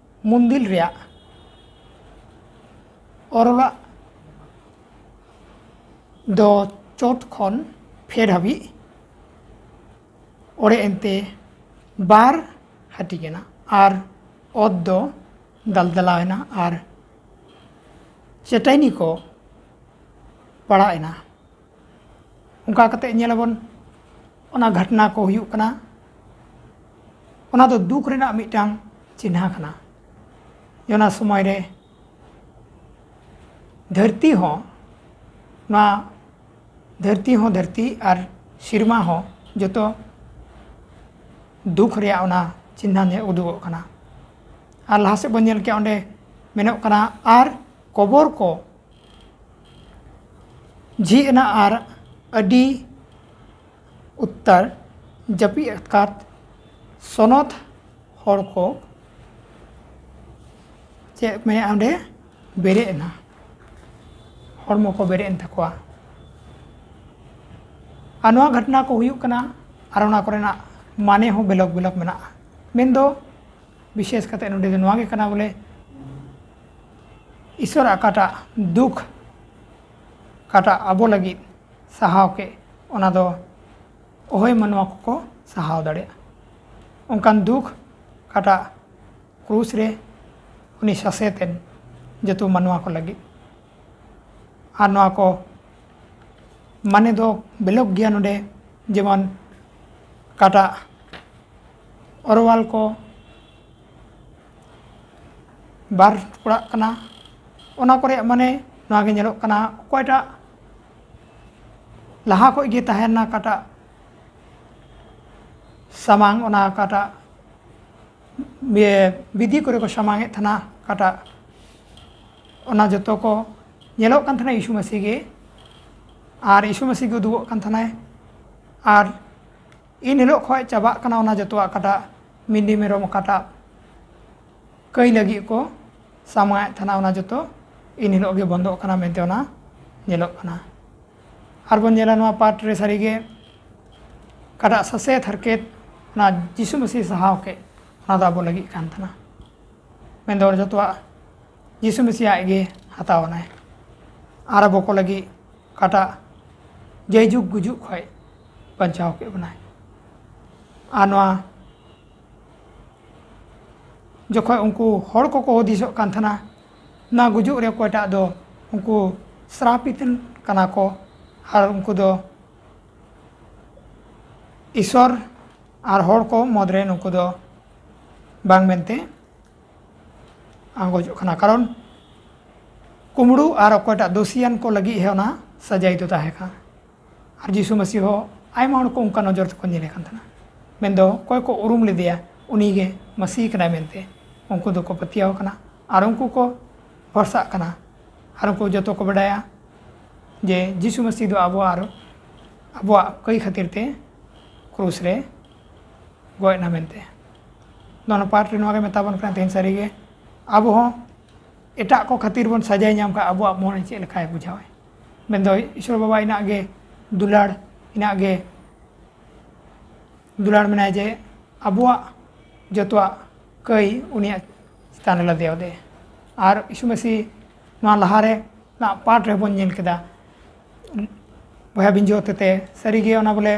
ᱢᱩᱱᱫᱤᱞ ᱨᱮᱭᱟᱜ ᱚᱨᱚᱞᱟᱜ ᱫᱚ ᱪᱚᱴ ᱠᱷᱚᱱ ᱯᱷᱮᱰ ᱦᱟᱹᱵᱤᱡ ᱚᱲᱮ ᱮᱱᱛᱮ ᱵᱟᱨ ᱦᱟᱹᱴᱤᱧ ᱮᱱᱟ ᱟᱨ ᱚᱛ ᱫᱚ ᱫᱟᱞᱫᱟᱞᱟᱣ ᱮᱱᱟ ᱟᱨ ᱪᱟᱹᱴᱟᱹᱱᱤ ᱠᱚ ᱯᱟᱲᱟᱜ ᱮᱱᱟ᱾ ᱚᱱᱠᱟ ᱠᱟᱛᱮ ᱧᱮᱞᱟᱵᱚᱱ, ᱚᱱᱟ ᱜᱷᱚᱴᱱᱟ ᱠᱚ ᱦᱩᱭᱩᱜ ᱠᱟᱱᱟ, ᱚᱱᱟ ᱫᱚ ᱫᱩᱠ ᱨᱮᱱᱟᱜ ᱢᱤᱫᱴᱟᱝ ᱪᱤᱱᱦᱟ ᱠᱟᱱᱟ᱾ ᱚᱱᱟ ᱥᱚᱢᱚᱭ ᱨᱮ ᱫᱷᱟᱹᱨᱛᱤ ᱦᱚᱸ, ᱱᱚᱣᱟ ᱫᱷᱟᱹᱨᱛᱤ ᱦᱚᱸ ᱫᱷᱟᱹᱨᱛᱤ ᱟᱨ ᱥᱮᱨᱢᱟ ᱦᱚᱸ ᱡᱚᱛᱚ ᱫᱩᱠ ᱨᱮᱭᱟᱜ ᱚᱱᱟ ᱪᱤᱱᱦᱟ ᱧᱮᱞ ᱩᱫᱩᱜᱚᱜ ᱠᱟᱱᱟ᱾ ᱟᱨ ᱞᱟᱦᱟ ᱥᱮᱫ ᱵᱚᱱ ᱧᱮᱞ ᱠᱮᱜᱼᱟ, ᱚᱸᱰᱮ ᱢᱮᱱᱚᱜ ᱠᱟᱱᱟ, ᱟᱨ ᱠᱚᱵᱚᱨ ᱠᱚ ᱡᱷᱤᱡ ᱮᱱᱟ ᱟᱨ ᱟᱹᱰᱤ ᱩᱛᱛᱟᱹᱨ ᱡᱟᱹᱯᱤᱫ ᱟᱠᱟᱫ ᱥᱚᱱᱚᱛ ᱦᱚᱲ ᱠᱚ, ᱪᱮᱫ ᱢᱮᱱᱟᱜᱼᱟ ᱚᱸᱰᱮ, ᱵᱮᱨᱮᱫ ᱮᱱᱟ, ᱦᱚᱲᱢᱚ ᱠᱚ ᱵᱮᱨᱮᱫ ᱮᱱ ᱛᱟᱠᱚᱣᱟ᱾ ᱟᱨ ᱱᱚᱣᱟ ᱜᱷᱚᱴᱱᱟ ᱠᱚ ᱦᱩᱭᱩᱜ ᱠᱟᱱᱟ ᱟᱨ ᱚᱱᱟ ᱠᱚᱨᱮᱱᱟᱜ ᱢᱟᱱᱮ ᱦᱚᱸ ᱵᱮᱞᱚᱠ ᱵᱮᱞᱚᱠ ᱢᱮᱱᱟᱜᱼᱟ᱾ ᱢᱮᱱᱫᱚ ᱵᱤᱥᱮᱥ ᱠᱟᱛᱮ ᱱᱚᱰᱮ ᱫᱚ ᱱᱚᱣᱟ ᱜᱮ ᱠᱟᱱᱟ ᱵᱚᱞᱮ, ᱤᱥᱚᱨ ᱚᱠᱟᱴᱟᱜ ᱫᱩᱠ, ᱚᱠᱟᱴᱟᱜ ᱟᱵᱚ ᱞᱟᱹᱜᱤᱫ ᱥᱟᱦᱟᱣ ᱠᱮᱫ, ᱚᱱᱟ ᱫᱚ ᱚᱦᱚᱭ ᱢᱟᱱᱣᱟ ᱠᱚᱠᱚ ᱥᱟᱦᱟᱣ ᱫᱟᱲᱮᱭᱟᱜᱼᱟ᱾ ᱚᱱᱠᱟᱱ ᱫᱩᱠ ᱚᱠᱟᱴᱟᱜ ᱠᱨᱩᱥ ᱨᱮ ᱩᱱᱤ ᱥᱟᱥᱮᱛ ᱮᱱ ᱡᱚᱛᱚ ᱢᱟᱱᱣᱟ ᱠᱚ ᱞᱟᱹᱜᱤᱫ᱾ ᱟᱨ ᱱᱚᱣᱟ ᱠᱚ ᱢᱟᱱᱮ ᱫᱚ ᱵᱮᱞᱚᱠ ᱜᱮᱭᱟ ᱱᱚᱰᱮ, ᱡᱮᱢᱚᱱ ᱚᱠᱟᱴᱟᱜ ᱚᱨᱣᱟᱞ ᱠᱚ ᱵᱟᱨ ᱴᱩᱠᱲᱟᱜ ᱠᱟᱱᱟ, ᱚᱱᱟ ᱠᱚᱨᱮ ᱢᱟᱱᱮ ᱱᱚᱣᱟ ᱜᱮ ᱧᱮᱞᱚᱜ ᱠᱟᱱᱟ, ᱚᱠᱚᱭᱴᱟᱜ ᱞᱟᱦᱟ ᱠᱷᱚᱡ ᱜᱮ ᱛᱟᱦᱮᱱᱟ, ᱚᱠᱟᱴᱟᱜ ᱥᱟᱢᱟᱝ, ᱚᱱᱟ ᱚᱠᱟᱴᱟᱜ ᱵᱤ-, ᱵᱤᱫᱷᱤ ᱠᱚᱨᱮ ᱠᱚ ᱥᱟᱢᱟᱝ ᱮᱫ ᱛᱟᱦᱮᱱᱟ, ᱚᱠᱟᱴᱟᱜ ᱚᱱᱟ ᱡᱚᱛᱚ ᱠᱚ ᱧᱮᱞᱚᱜ ᱠᱟᱱ ᱛᱟᱦᱮᱱᱟ ᱭᱤᱥᱩ ᱢᱟᱹᱥᱤ ᱜᱮ, ᱟᱨ ᱭᱤᱥᱩ ᱢᱟᱹᱥᱤ ᱜᱮ ᱩᱫᱩᱜᱚᱜ ᱠᱟᱱ ᱛᱟᱦᱮᱱᱟᱭ᱾ ᱟᱨ ᱤᱱ ᱦᱤᱞᱳᱜ ᱠᱷᱚᱱ ᱪᱟᱵᱟᱜ ᱠᱟᱱᱟ ᱚᱱᱟ ᱡᱚᱛᱚᱣᱟᱜ, ᱚᱠᱟᱴᱟᱜ ᱢᱤᱱᱰᱤ ᱢᱮᱨᱚᱢ ᱚᱠᱟᱴᱟᱜ ᱠᱟᱹᱭ ᱞᱟᱹᱜᱤᱫ ᱠᱚ ᱥᱟᱢᱟᱭᱮᱫ ᱛᱟᱦᱮᱱᱟ, ᱚᱱᱟ ᱡᱚᱛᱚ ᱤᱱ ᱦᱤᱞᱳᱜ ᱜᱮ ᱵᱚᱱᱫᱚᱜ ᱠᱟᱱᱟ ᱢᱮᱱᱛᱮ ᱚᱱᱟ ᱧᱮᱞᱚᱜ ᱠᱟᱱᱟ᱾ ᱟᱨ ᱵᱚᱱ ᱧᱮᱞᱟ ᱱᱚᱣᱟ ᱯᱟᱴ ᱨᱮ ᱥᱟᱹᱨᱤᱜᱮ ᱚᱠᱟᱴᱟᱜ ᱥᱟᱥᱮᱛ ᱦᱟᱨᱠᱮᱛ ᱚᱱᱟ ᱡᱤᱥᱩ ᱢᱟᱹᱥᱤ ᱥᱟᱦᱟᱣ ᱠᱮᱫ, ᱚᱱᱟ ᱫᱚ ᱟᱵᱚ ᱞᱟᱹᱜᱤᱫ ᱠᱟᱱ ᱛᱟᱦᱮᱱᱟ᱾ ᱢᱮᱱᱫᱚ ᱡᱚᱛᱚᱣᱟᱜ ᱡᱤᱥᱩ ᱢᱟᱹᱥᱤ ᱟᱡ ᱜᱮ ᱦᱟᱛᱟᱣ ᱟᱱᱟᱭ᱾ ᱟᱨ ᱟᱵᱚ ᱠᱚ ᱞᱟᱹᱜᱤᱫ ᱚᱠᱟᱴᱟᱜ ᱡᱟᱭᱡᱩᱜᱽ ᱜᱩᱡᱩᱜ ᱠᱷᱚᱱ ᱵᱟᱧᱪᱟᱣ ᱠᱮᱫ ᱵᱚᱱᱟᱭ᱾ ᱟᱨ ᱱᱚᱣᱟ ᱡᱚᱠᱷᱚᱱ ᱩᱱᱠᱩ ᱦᱚᱲ ᱠᱚᱠᱚ ᱦᱩᱫᱤᱥᱚᱜ ᱠᱟᱱ ᱛᱟᱦᱮᱱᱟ, ᱱᱚᱣᱟ ᱜᱩᱡᱩᱜ ᱨᱮ ᱚᱠᱚᱭᱴᱟᱜ ᱫᱚ ᱩᱱᱠᱩ ᱥᱨᱟᱯᱤᱛ ᱠᱟᱱᱟ ᱠᱚ, ᱟᱨ ᱩᱱᱠᱩ ᱫᱚ ᱤᱥᱚᱨ ᱟᱨ ᱦᱚᱲ ᱠᱚ ᱢᱩᱫᱽᱨᱮ ᱱᱩᱠᱩ ᱫᱚ ᱵᱟᱝ ᱢᱮᱱᱛᱮ ᱟᱸᱜᱚᱪᱚᱜ ᱠᱟᱱᱟ᱾ ᱠᱟᱨᱚᱱ ᱠᱩᱢᱵᱽᱲᱩ ᱟᱨ ᱚᱠᱚᱭᱴᱟᱜ ᱫᱳᱥᱤᱭᱟᱱ ᱠᱚ ᱞᱟᱹᱜᱤᱫ ᱦᱚᱸ ᱚᱱᱟ ᱥᱟᱡᱟᱭ ᱫᱚ ᱛᱟᱦᱮᱸ ᱠᱟᱱᱟ᱾ ᱟᱨ ᱡᱤᱥᱩ ᱢᱟᱹᱥᱤ ᱦᱚᱸ ᱟᱭᱢᱟ ᱦᱚᱲ ᱠᱚ ᱚᱱᱠᱟ ᱱᱚᱡᱚᱨ ᱛᱮᱠᱚ ᱧᱮᱞᱮ ᱠᱟᱱ ᱛᱟᱦᱮᱱᱟ᱾ ᱢᱮᱱᱫᱚ ᱚᱠᱚᱭ ᱠᱚ ᱩᱨᱩᱢ ᱞᱮᱫᱮᱭᱟ ᱩᱱᱤ ᱜᱮ ᱢᱟᱹᱥᱤ ᱠᱟᱱᱟᱭ ᱢᱮᱱᱛᱮ ᱩᱱᱠᱩ ᱫᱚᱠᱚ ᱯᱟᱹᱛᱭᱟᱹᱣ ᱠᱟᱱᱟ ᱟᱨ ᱩᱱᱠᱩ ᱠᱚ ᱵᱷᱚᱨᱥᱟᱜ ᱠᱟᱱᱟ᱾ ᱟᱨ ᱩᱱᱠᱩ ᱡᱚᱛᱚ ᱠᱚ ᱵᱟᱰᱟᱭᱟ ᱡᱮ ᱡᱤᱥᱩ ᱢᱟᱹᱥᱤ ᱫᱚ ᱟᱵᱚ ᱟᱨ ᱟᱵᱚᱣᱟᱜ ᱠᱟᱹᱭ ᱠᱷᱟᱹᱛᱤᱨ ᱛᱮ ᱠᱨᱩᱥ ᱨᱮ ᱜᱚᱡ ᱮᱱᱟ ᱢᱮᱱᱛᱮ᱾ ᱱᱚᱣᱟ ᱯᱟᱴ ᱨᱮ ᱱᱚᱣᱟ ᱜᱮ ᱢᱮᱛᱟ ᱵᱚᱱ ᱠᱟᱱᱟ ᱛᱮᱦᱮᱧ ᱥᱟᱹᱨᱤᱜᱮ ᱟᱵᱚ ᱦᱚᱸ ᱮᱴᱟᱜ ᱠᱚ ᱠᱷᱟᱹᱛᱤᱨ ᱵᱚᱱ ᱥᱟᱡᱟᱭ ᱧᱟᱢ ᱠᱷᱟᱱ ᱟᱵᱚᱣᱟᱜ ᱢᱚᱱᱮ ᱪᱮᱫ ᱞᱮᱠᱟᱭ ᱵᱩᱡᱷᱟᱹᱣᱟᱭ? ᱢᱮᱱᱫᱚ ᱤᱥᱚᱨ ᱵᱟᱵᱟ ᱤᱱᱟᱹᱜ ᱜᱮ ᱫᱩᱞᱟᱹᱲ, ᱤᱱᱟᱹᱜ ᱜᱮ ᱫᱩᱞᱟᱹᱲ ᱢᱮᱱᱟᱭ ᱡᱮ ᱟᱵᱚᱣᱟᱜ ᱡᱚᱛᱚᱣᱟᱜ ᱠᱟᱹᱭ ᱩᱱᱤᱭᱟᱜ ᱪᱮᱛᱟᱱ ᱨᱮ ᱞᱟᱫᱮ ᱟᱫᱮ᱾ ᱟᱨ ᱤᱥᱩ ᱢᱟᱹᱥᱤ ᱱᱚᱣᱟ ᱞᱟᱦᱟ ᱨᱮᱱᱟᱜ ᱯᱟᱴ ᱨᱮᱵᱚᱱ ᱧᱮᱞ ᱠᱮᱫᱟ, ᱵᱚᱭᱦᱟ ᱵᱤᱧᱡᱚ ᱦᱚᱛᱮᱛᱮ ᱥᱟᱹᱨᱤᱜᱮ ᱚᱱᱟ ᱵᱚᱞᱮ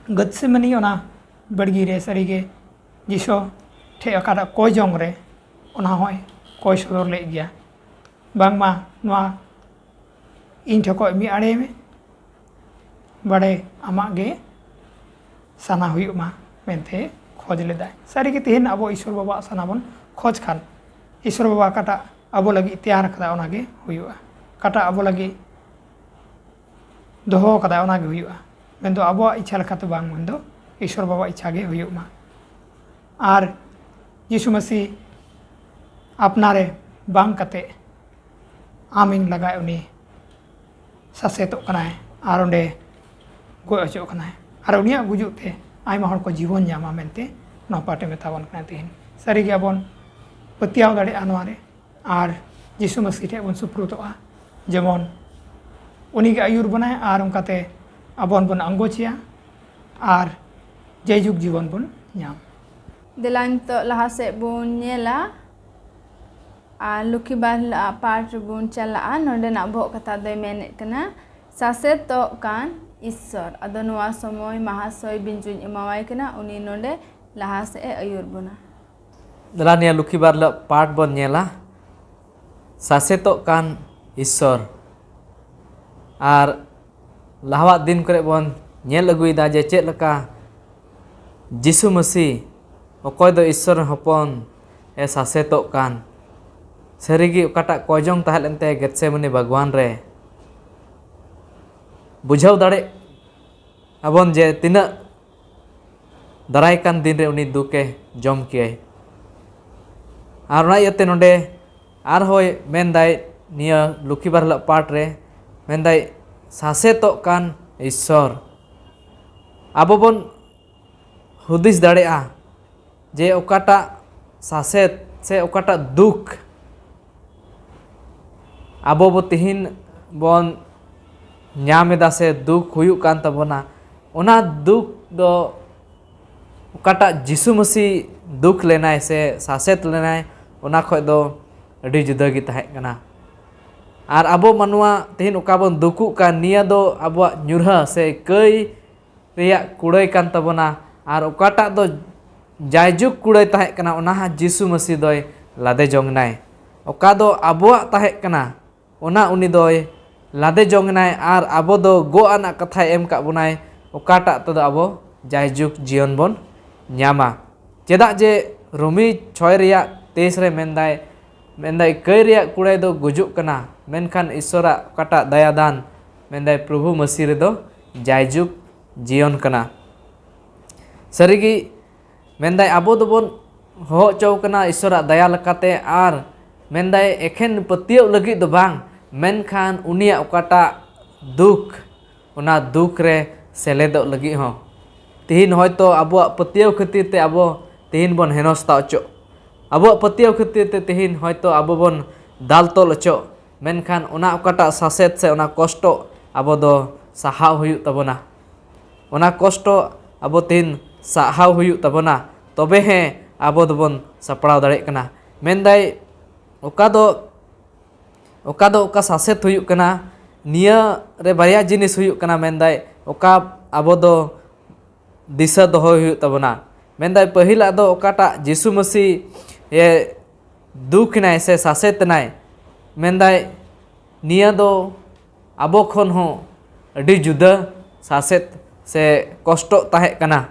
ᱜᱟᱹᱛᱥᱤᱢᱟᱹᱱᱤ ᱚᱱᱟ ᱵᱟᱲᱜᱤ ᱨᱮ ᱥᱟᱹᱨᱤᱜᱮ ᱡᱤᱥᱩ ᱴᱷᱮᱡ ᱚᱠᱟᱴᱟᱜ ᱠᱚᱭ ᱡᱚᱝ ᱨᱮ ᱚᱱᱟ ᱦᱚᱸᱭ ᱠᱚᱭ ᱥᱚᱫᱚᱨ ᱞᱮᱫ ᱜᱮᱭᱟ᱾ ᱵᱟᱝᱢᱟ ᱱᱚᱣᱟ ᱤᱧ ᱴᱷᱮᱱ ᱠᱷᱚᱱ ᱢᱤᱫ ᱟᱲᱮ ᱢᱮ, ᱵᱟᱲᱮ ᱟᱢᱟᱜ ᱜᱮ ᱥᱟᱱᱟ ᱦᱩᱭᱩᱜ ᱢᱟ ᱢᱮᱱᱛᱮ ᱠᱷᱚᱡᱽ ᱞᱮᱫᱟᱭ᱾ ᱥᱟᱹᱨᱤᱜᱮ ᱛᱮᱦᱮᱧ ᱟᱵᱚ ᱤᱥᱚᱨ ᱵᱟᱵᱟᱣᱟᱜ ᱥᱟᱱᱟ ᱵᱚᱱ ᱠᱷᱚᱡᱽ ᱠᱷᱟᱱ ᱤᱥᱚᱨ ᱵᱟᱵᱟ ᱚᱠᱟᱴᱟᱜ ᱟᱵᱚ ᱞᱟᱹᱜᱤᱫ ᱛᱮᱭᱟᱨ ᱟᱠᱟᱫᱟ ᱚᱱᱟᱜᱮ ᱦᱩᱭᱩᱜᱼᱟ, ᱚᱠᱟᱴᱟᱜ ᱟᱵᱚ ᱞᱟᱹᱜᱤᱫ ᱫᱚᱦᱚ ᱟᱠᱟᱫᱟ ᱚᱱᱟᱜᱮ ᱦᱩᱭᱩᱜᱼᱟ᱾ ᱢᱮᱱᱫᱚ ᱟᱵᱚᱣᱟᱜ ᱤᱪᱪᱷᱟ ᱞᱮᱠᱟᱛᱮ ᱵᱟᱝ, ᱢᱮᱱᱫᱚ ᱤᱥᱚᱨ ᱵᱟᱵᱟᱣᱟᱜ ᱤᱪᱪᱷᱟ ᱜᱮ ᱦᱩᱭᱩᱜ ᱢᱟ᱾ ᱟᱨ ᱡᱤᱥᱩ ᱢᱟᱹᱥᱤ ᱟᱯᱱᱟᱨᱮ ᱵᱟᱝ ᱠᱟᱛᱮ ᱟᱢᱤᱧ ᱞᱟᱜᱟᱭ ᱩᱱᱤ ᱥᱟᱥᱮᱛᱚᱜ ᱠᱟᱱᱟᱭ ᱟᱨ ᱚᱸᱰᱮ ᱜᱚᱡ ᱦᱚᱪᱚᱜ ᱠᱟᱱᱟᱭ᱾ ᱟᱨ ᱩᱱᱤᱭᱟᱜ ᱜᱩᱡᱩᱜ ᱛᱮ ᱟᱭᱢᱟ ᱦᱚᱲ ᱠᱚ ᱡᱤᱵᱚᱱ ᱧᱟᱢᱟ ᱢᱮᱱᱛᱮ ᱱᱚᱣᱟ ᱯᱟᱴᱷᱮ ᱢᱮᱛᱟ ᱵᱚᱱ ᱠᱟᱱᱟ ᱛᱮᱦᱮᱧ᱾ ᱥᱟᱹᱨᱤᱜᱮ ᱟᱵᱚᱱ ᱯᱟᱹᱛᱭᱟᱹᱣ ᱫᱟᱲᱮᱭᱟᱜᱼᱟ ᱱᱚᱣᱟ ᱨᱮ, ᱟᱨ ᱡᱤᱥᱩ ᱢᱟᱹᱥᱤ ᱴᱷᱮᱱ ᱵᱚᱱ ᱥᱩᱯᱨᱩᱫᱚᱜᱼᱟ, ᱡᱮᱢᱚᱱ ᱩᱱᱤᱜᱮ ᱟᱹᱭᱩᱨ ᱵᱚᱱᱟᱭ ᱟᱨ ᱚᱱᱠᱟᱛᱮ ᱟᱵᱚᱱ ᱵᱚᱱ ᱟᱸᱜᱚᱪᱮᱭᱟ ᱟᱨ ᱡᱟᱭᱡᱩᱜᱽ ᱡᱤᱵᱚᱱ ᱵᱚᱱ ᱧᱟᱢ᱾ ᱫᱮᱞᱟ ᱱᱤᱛᱚᱜ ᱞᱟᱦᱟ ᱥᱮᱫ ᱵᱚᱱ ᱧᱮᱞᱟ ᱟᱨ ᱞᱩᱠᱷᱤ ᱵᱟᱨ ᱦᱤᱞᱳᱜ ᱟᱜ ᱯᱟᱴ ᱨᱮᱵᱚᱱ ᱪᱟᱞᱟᱜᱼᱟ᱾ ᱱᱚᱸᱰᱮᱱᱟᱜ ᱵᱚᱦᱚᱜ ᱠᱟᱛᱷᱟ ᱫᱚᱭ ᱢᱮᱱᱮᱫ ᱠᱟᱱᱟ ᱥᱟᱥᱮᱛᱚᱜ ᱠᱟᱱ ᱤᱥᱥᱚᱨ᱾ ᱟᱫᱚ ᱱᱚᱣᱟ ᱥᱚᱢᱚᱭ ᱢᱟᱦᱟᱥᱚᱭ ᱵᱤᱧᱡᱩᱧ ᱮᱢᱟᱣᱟᱭ ᱠᱟᱱᱟ, ᱩᱱᱤ ᱱᱚᱸᱰᱮ ᱞᱟᱦᱟ ᱥᱮᱫ ᱮ ᱟᱹᱭᱩᱨ ᱵᱚᱱᱟ᱾ ᱫᱮᱞᱟ ᱱᱤᱭᱟᱹ ᱞᱩᱠᱷᱤ ᱵᱟᱨ ᱦᱤᱞᱳᱜ ᱯᱟᱴ ᱵᱚᱱ ᱧᱮᱞᱟ ᱥᱟᱥᱮᱛᱚᱜ ᱠᱟᱱ ᱤᱥᱥᱚᱨ᱾ ᱟᱨ ᱞᱟᱦᱟᱣᱟᱜ ᱫᱤᱱ ᱠᱚᱨᱮ ᱵᱚᱱ ᱧᱮᱞ ᱟᱹᱜᱩᱭᱮᱫᱟ ᱡᱮ ᱪᱮᱫ ᱞᱮᱠᱟ ᱡᱤᱥᱩ ᱢᱟᱹᱥᱤ, ᱚᱠᱚᱭ ᱫᱚ ᱤᱥᱥᱚᱨ ᱨᱮᱱ ᱦᱚᱯᱚᱱ ᱮ ᱥᱟᱥᱮᱛᱚᱜ ᱠᱟᱱ, ᱥᱟᱹᱨᱤᱜᱮ ᱚᱠᱟᱴᱟᱜ ᱠᱚᱭᱡᱚᱝ ᱛᱟᱦᱮᱸ ᱞᱮᱱ ᱛᱟᱭᱟ ᱜᱮᱛᱥᱮᱢᱟᱱᱤ ᱵᱟᱜᱽᱣᱟᱱ ᱨᱮ᱾ ᱵᱩᱡᱷᱟᱹᱣ ᱫᱟᱲᱮ ᱟᱵᱚᱱ ᱡᱮ ᱛᱤᱱᱟᱹᱜ ᱫᱟᱨᱟᱭ ᱠᱟᱱ ᱫᱤᱱ ᱨᱮ ᱩᱱᱤ ᱫᱩᱠᱮ ᱡᱚᱢ ᱠᱮᱭᱟᱭ᱾ ᱟᱨ ᱚᱱᱟ ᱤᱭᱟᱹᱛᱮ ᱱᱚᱰᱮ ᱟᱨᱦᱚᱸᱭ ᱢᱮᱱᱫᱟᱭ ᱱᱤᱭᱟᱹ ᱞᱩᱠᱷᱤ ᱵᱟᱨ ᱦᱤᱞᱳᱜ ᱯᱟᱴ ᱨᱮ ᱢᱮᱱᱫᱟᱭ, ᱥᱟᱥᱮᱛᱚᱜ ᱠᱟᱱ ᱤᱥᱥᱚᱨ᱾ ᱟᱵᱚ ᱵᱚᱱ ᱦᱩᱫᱤᱥ ᱫᱟᱲᱮᱭᱟᱜᱼᱟ ᱡᱮ ᱚᱠᱟᱴᱟᱜ ᱥᱟᱥᱮᱛ ᱥᱮ ᱚᱠᱟᱴᱟᱜ ᱫᱩᱠ ᱟᱵᱚ ᱵᱚ ᱛᱤᱦᱤᱧ ᱵᱚᱱ ᱧᱟᱢ ᱮᱫᱟ ᱥᱮ ᱫᱩᱠ ᱦᱩᱭᱩᱜ ᱠᱟᱱ ᱛᱟᱵᱚᱱᱟ, ᱚᱱᱟ ᱫᱩᱠ ᱫᱚ ᱚᱠᱟᱴᱟᱜ ᱡᱤᱥᱩ ᱢᱟᱹᱥᱤ ᱫᱩᱠ ᱞᱮᱱᱟᱭ ᱥᱮ ᱥᱟᱥᱮᱛ ᱞᱮᱱᱟᱭ, ᱚᱱᱟ ᱠᱷᱚᱡ ᱫᱚ ᱟᱹᱰᱤ ᱡᱩᱫᱟᱹ ᱜᱮ ᱛᱟᱦᱮᱸ ᱠᱟᱱᱟ᱾ ᱟᱨ ᱟᱵᱚ ᱢᱟᱱᱣᱟ ᱛᱮᱦᱮᱧ ᱚᱠᱟ ᱵᱚᱱ ᱫᱩᱠᱩᱜ ᱠᱟᱱ, ᱱᱤᱭᱟᱹ ᱫᱚ ᱟᱵᱚᱣᱟᱜ ᱧᱩᱨᱦᱟᱹ ᱥᱮ ᱠᱟᱹᱭ ᱨᱮᱭᱟᱜ ᱠᱩᱲᱟᱹᱭ ᱠᱟᱱ ᱛᱟᱵᱚᱱᱟ᱾ ᱟᱨ ᱚᱠᱟᱴᱟᱜ ᱫᱚ ᱡᱟᱭᱡᱩᱜᱽ ᱠᱩᱲᱟᱹᱭ ᱛᱟᱦᱮᱸ ᱠᱟᱱᱟ, ᱚᱱᱟ ᱦᱚᱸ ᱡᱤᱥᱩ ᱢᱟᱹᱥᱤ ᱫᱚᱭ ᱞᱟᱫᱮ ᱡᱚᱝ ᱮᱱᱟᱭ᱾ ᱚᱠᱟ ᱫᱚ ᱟᱵᱚᱣᱟᱜ ᱛᱟᱦᱮᱸ ᱠᱟᱱᱟ, ᱚᱱᱟ ᱩᱱᱤ ᱫᱚᱭ ᱞᱟᱫᱮ ᱡᱚᱝ ᱮᱱᱟᱭ ᱟᱨ ᱟᱵᱚ ᱫᱚ ᱜᱚᱜ ᱟᱱᱟᱜ ᱠᱟᱛᱷᱟᱭ ᱮᱢ ᱠᱟᱜ ᱵᱚᱱᱟᱭ, ᱚᱠᱟᱴᱟᱜ ᱛᱮᱫᱚ ᱟᱵᱚ ᱡᱟᱭᱡᱩᱜᱽ ᱡᱤᱭᱚᱱ ᱵᱚᱱ ᱧᱟᱢᱟ᱾ ᱪᱮᱫᱟᱜ ᱡᱮ ᱨᱳᱢᱤ ᱪᱷᱚᱭ ᱨᱮᱭᱟᱜ ᱛᱮᱭᱤᱥ ᱨᱮ ᱢᱮᱱᱫᱟᱭ, ᱢᱮᱱᱫᱟᱭ, ᱠᱟᱹᱭ ᱨᱮᱭᱟᱜ ᱠᱩᱲᱟᱹᱭ ᱫᱚ ᱜᱩᱡᱩᱜ ᱠᱟᱱᱟ, ᱢᱮᱱᱠᱷᱟᱱ ᱤᱥᱥᱚᱨᱟᱜ ᱚᱠᱟᱴᱟᱜ ᱫᱟᱭᱟ ᱫᱟᱱ, ᱢᱮᱱᱫᱟᱭ, ᱯᱨᱚᱵᱷᱩ ᱢᱟᱹᱥᱤ ᱨᱮᱫᱚ ᱡᱟᱭᱡᱩᱜᱽ ᱡᱤᱭᱚᱱ ᱠᱟᱱᱟ᱾ ᱥᱟᱹᱨᱤᱜᱮ ᱢᱮᱱᱫᱟᱭ, ᱟᱵᱚ ᱫᱚᱵᱚᱱ ᱦᱚᱦᱚ ᱦᱚᱪᱚ ᱠᱟᱱᱟ ᱤᱥᱥᱚᱨᱟᱜ ᱫᱟᱭᱟ ᱞᱮᱠᱟᱛᱮ, ᱟᱨ ᱢᱮᱱᱫᱟᱭ, ᱮᱠᱷᱮᱱ ᱯᱟᱹᱛᱭᱟᱹᱣ ᱞᱟᱹᱜᱤᱫ ᱫᱚ ᱵᱟᱝ, ᱢᱮᱱᱠᱷᱟᱱ ᱩᱱᱤᱭᱟᱜ ᱚᱠᱟᱴᱟᱜ ᱫᱩᱠ, ᱚᱱᱟ ᱫᱩᱠ ᱨᱮ ᱥᱮᱞᱮᱫᱚᱜ ᱞᱟᱹᱜᱤᱫ ᱦᱚᱸ᱾ ᱛᱤᱦᱤᱧ ᱦᱚᱭᱛᱳ ᱟᱵᱚᱣᱟᱜ ᱯᱟᱹᱛᱭᱟᱹᱣ ᱠᱷᱟᱹᱛᱤᱨ ᱛᱮ ᱟᱵᱚ ᱛᱤᱦᱤᱧ ᱵᱚᱱ ᱦᱮᱱᱚᱥᱛᱟ ᱚᱪᱚᱜ, ᱟᱵᱚᱣᱟᱜ ᱯᱟᱹᱛᱭᱟᱹᱣ ᱠᱷᱟᱹᱛᱤᱨ ᱛᱮ ᱛᱤᱦᱤᱧ ᱦᱚᱭᱛᱳ ᱟᱵᱚ ᱵᱚᱱ ᱫᱟᱞ ᱛᱚᱞ ᱚᱪᱚᱜ, ᱢᱮᱱᱠᱷᱟᱱ ᱚᱱᱟ ᱚᱠᱟᱴᱟᱜ ᱥᱟᱥᱮᱛ ᱥᱮ ᱚᱱᱟ ᱠᱚᱥᱴᱚ ᱟᱵᱚ ᱫᱚ ᱥᱟᱦᱟᱣ ᱦᱩᱭᱩᱜ ᱛᱟᱵᱚᱱᱟ᱾ ᱚᱱᱟ ᱠᱚᱥᱴᱚ ᱟᱵᱚ ᱛᱤᱦᱤᱧ ᱥᱟᱦᱟᱣ ᱦᱩᱭᱩᱜ ᱛᱟᱵᱚᱱᱟ, ᱛᱚᱵᱮ ᱦᱮᱸ ᱟᱵᱚ ᱫᱚᱵᱚᱱ ᱥᱟᱯᱲᱟᱣ ᱫᱟᱲᱮᱭᱟᱜ ᱠᱟᱱᱟ᱾ ᱢᱮᱱᱫᱟᱭ ᱚᱠᱟ ᱫᱚ, ᱚᱠᱟ ᱫᱚ ᱚᱠᱟ ᱥᱟᱥᱮᱛ ᱦᱩᱭᱩᱜ ᱠᱟᱱᱟ, ᱱᱤᱭᱟᱹ ᱨᱮ ᱵᱟᱨᱭᱟ ᱡᱤᱱᱤᱥ ᱦᱩᱭᱩᱜ ᱠᱟᱱᱟ᱾ ᱢᱮᱱᱫᱟᱭ ᱚᱠᱟ ᱟᱵᱚ ᱫᱚ ᱫᱤᱥᱟᱹ ᱫᱚᱦᱚᱭ ᱦᱩᱭᱩᱜ ᱛᱟᱵᱚᱱᱟ᱾ ᱢᱮᱱᱫᱟᱭ ᱯᱟᱹᱦᱤᱞᱟᱜ ᱫᱚ ᱚᱠᱟᱴᱟᱜ ᱡᱤᱥᱩ ᱢᱟᱹᱥᱤ ᱮ ᱫᱩᱠ ᱮᱱᱟᱭ ᱥᱮ ᱥᱟᱥᱮᱛ ᱮᱱᱟᱭ, ᱢᱮᱱᱫᱟᱭ ᱱᱤᱭᱟᱹ ᱫᱚ ᱟᱵᱚ ᱠᱷᱚᱱ ᱦᱚᱸ ᱟᱹᱰᱤ ᱡᱩᱫᱟᱹ ᱥᱟᱥᱮᱛ ᱥᱮ ᱠᱚᱥᱴᱚᱜ ᱛᱟᱦᱮᱸ ᱠᱟᱱᱟ᱾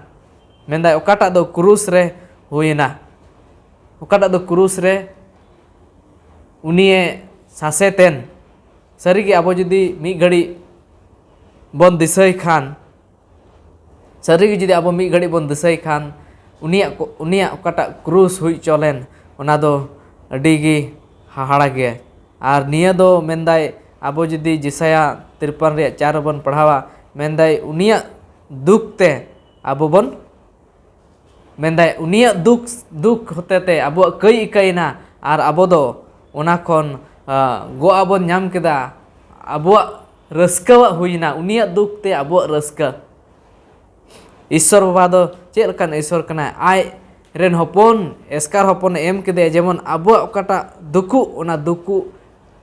ᱢᱮᱱᱫᱟᱭ ᱚᱠᱟᱴᱟᱜ ᱫᱚ ᱠᱨᱩᱥ ᱨᱮ ᱦᱩᱭᱮᱱᱟ, ᱚᱠᱟᱴᱟᱜ ᱫᱚ ᱠᱨᱩᱥ ᱨᱮ ᱩᱱᱤᱭᱮ ᱥᱟᱥᱮᱛᱮᱱ᱾ ᱥᱟᱹᱨᱤᱜᱮ ᱟᱵᱚ ᱡᱩᱫᱤ ᱢᱤᱫ ᱜᱷᱟᱹᱲᱤᱡ ᱵᱚᱱ ᱫᱤᱥᱟᱹᱭ ᱠᱷᱟᱱ, ᱥᱟᱹᱨᱤᱜᱮ ᱡᱩᱫᱤ ᱟᱵᱚ ᱢᱤᱫ ᱜᱷᱟᱹᱲᱤᱡ ᱵᱚᱱ ᱫᱤᱥᱟᱹᱭ ᱠᱷᱟᱱ, ᱩᱱᱤᱭᱟᱜ ᱠᱚ-, ᱩᱱᱤᱭᱟᱜ ᱚᱠᱟᱴᱟᱜ ᱠᱨᱩᱥ ᱦᱩᱭ ᱦᱚᱪᱚ ᱞᱮᱱ, ᱚᱱᱟ ᱫᱚ ᱟᱹᱰᱤ ᱜᱮ ᱦᱟᱦᱟᱲᱟ ᱜᱮᱭᱟ᱾ ᱟᱨ ᱱᱤᱭᱟᱹ ᱫᱚ ᱢᱮᱱᱫᱟᱭ, ᱟᱵᱚ ᱡᱩᱫᱤ ᱡᱮᱥᱟᱭᱟ ᱛᱤᱨᱯᱟᱱ ᱨᱮᱭᱟᱜ ᱪᱟᱨ ᱨᱮᱵᱚᱱ ᱯᱟᱲᱦᱟᱣᱟ, ᱢᱮᱱᱫᱟᱭ ᱩᱱᱤᱭᱟᱜ ᱫᱩᱠ ᱛᱮ ᱟᱵᱚ ᱵᱚᱱ, ᱢᱮᱱᱫᱟᱭ ᱩᱱᱤᱭᱟᱜ ᱫᱩᱠ, ᱫᱩᱠ ᱦᱚᱛᱮᱛᱮ ᱟᱵᱚᱣᱟᱜ ᱠᱟᱹᱭ ᱤᱠᱟᱹᱭᱮᱱᱟ, ᱟᱨ ᱟᱵᱚ ᱫᱚ ᱚᱱᱟ ᱠᱷᱚᱱ, ᱟ, ᱜᱚᱜ ᱟᱵᱚᱱ ᱧᱟᱢ ᱠᱮᱫᱟ᱾ ᱟᱵᱚᱣᱟᱜ ᱨᱟᱹᱥᱠᱟᱹᱣᱟᱜ ᱦᱩᱭᱮᱱᱟ, ᱩᱱᱤᱭᱟᱜ ᱫᱩᱠ ᱛᱮ ᱟᱵᱚᱣᱟᱜ ᱨᱟᱹᱥᱠᱟᱹ᱾ ᱤᱥᱥᱚᱨ ᱵᱟᱵᱟ ᱫᱚ ᱪᱮᱫ ᱞᱮᱠᱟᱱ ᱤᱥᱥᱚᱨ ᱠᱟᱱᱟᱭ? ᱟᱡ ᱨᱮᱱ ᱦᱚᱯᱚᱱ, ᱮᱥᱠᱟᱨ ᱦᱚᱯᱚᱱᱮ ᱮᱢ ᱠᱮᱫᱮᱭᱟ, ᱡᱮᱢᱚᱱ ᱟᱵᱚᱣᱟᱜ ᱚᱠᱟᱴᱟᱜ ᱫᱩᱠᱩᱜ, ᱚᱱᱟ ᱫᱩᱠᱩᱜ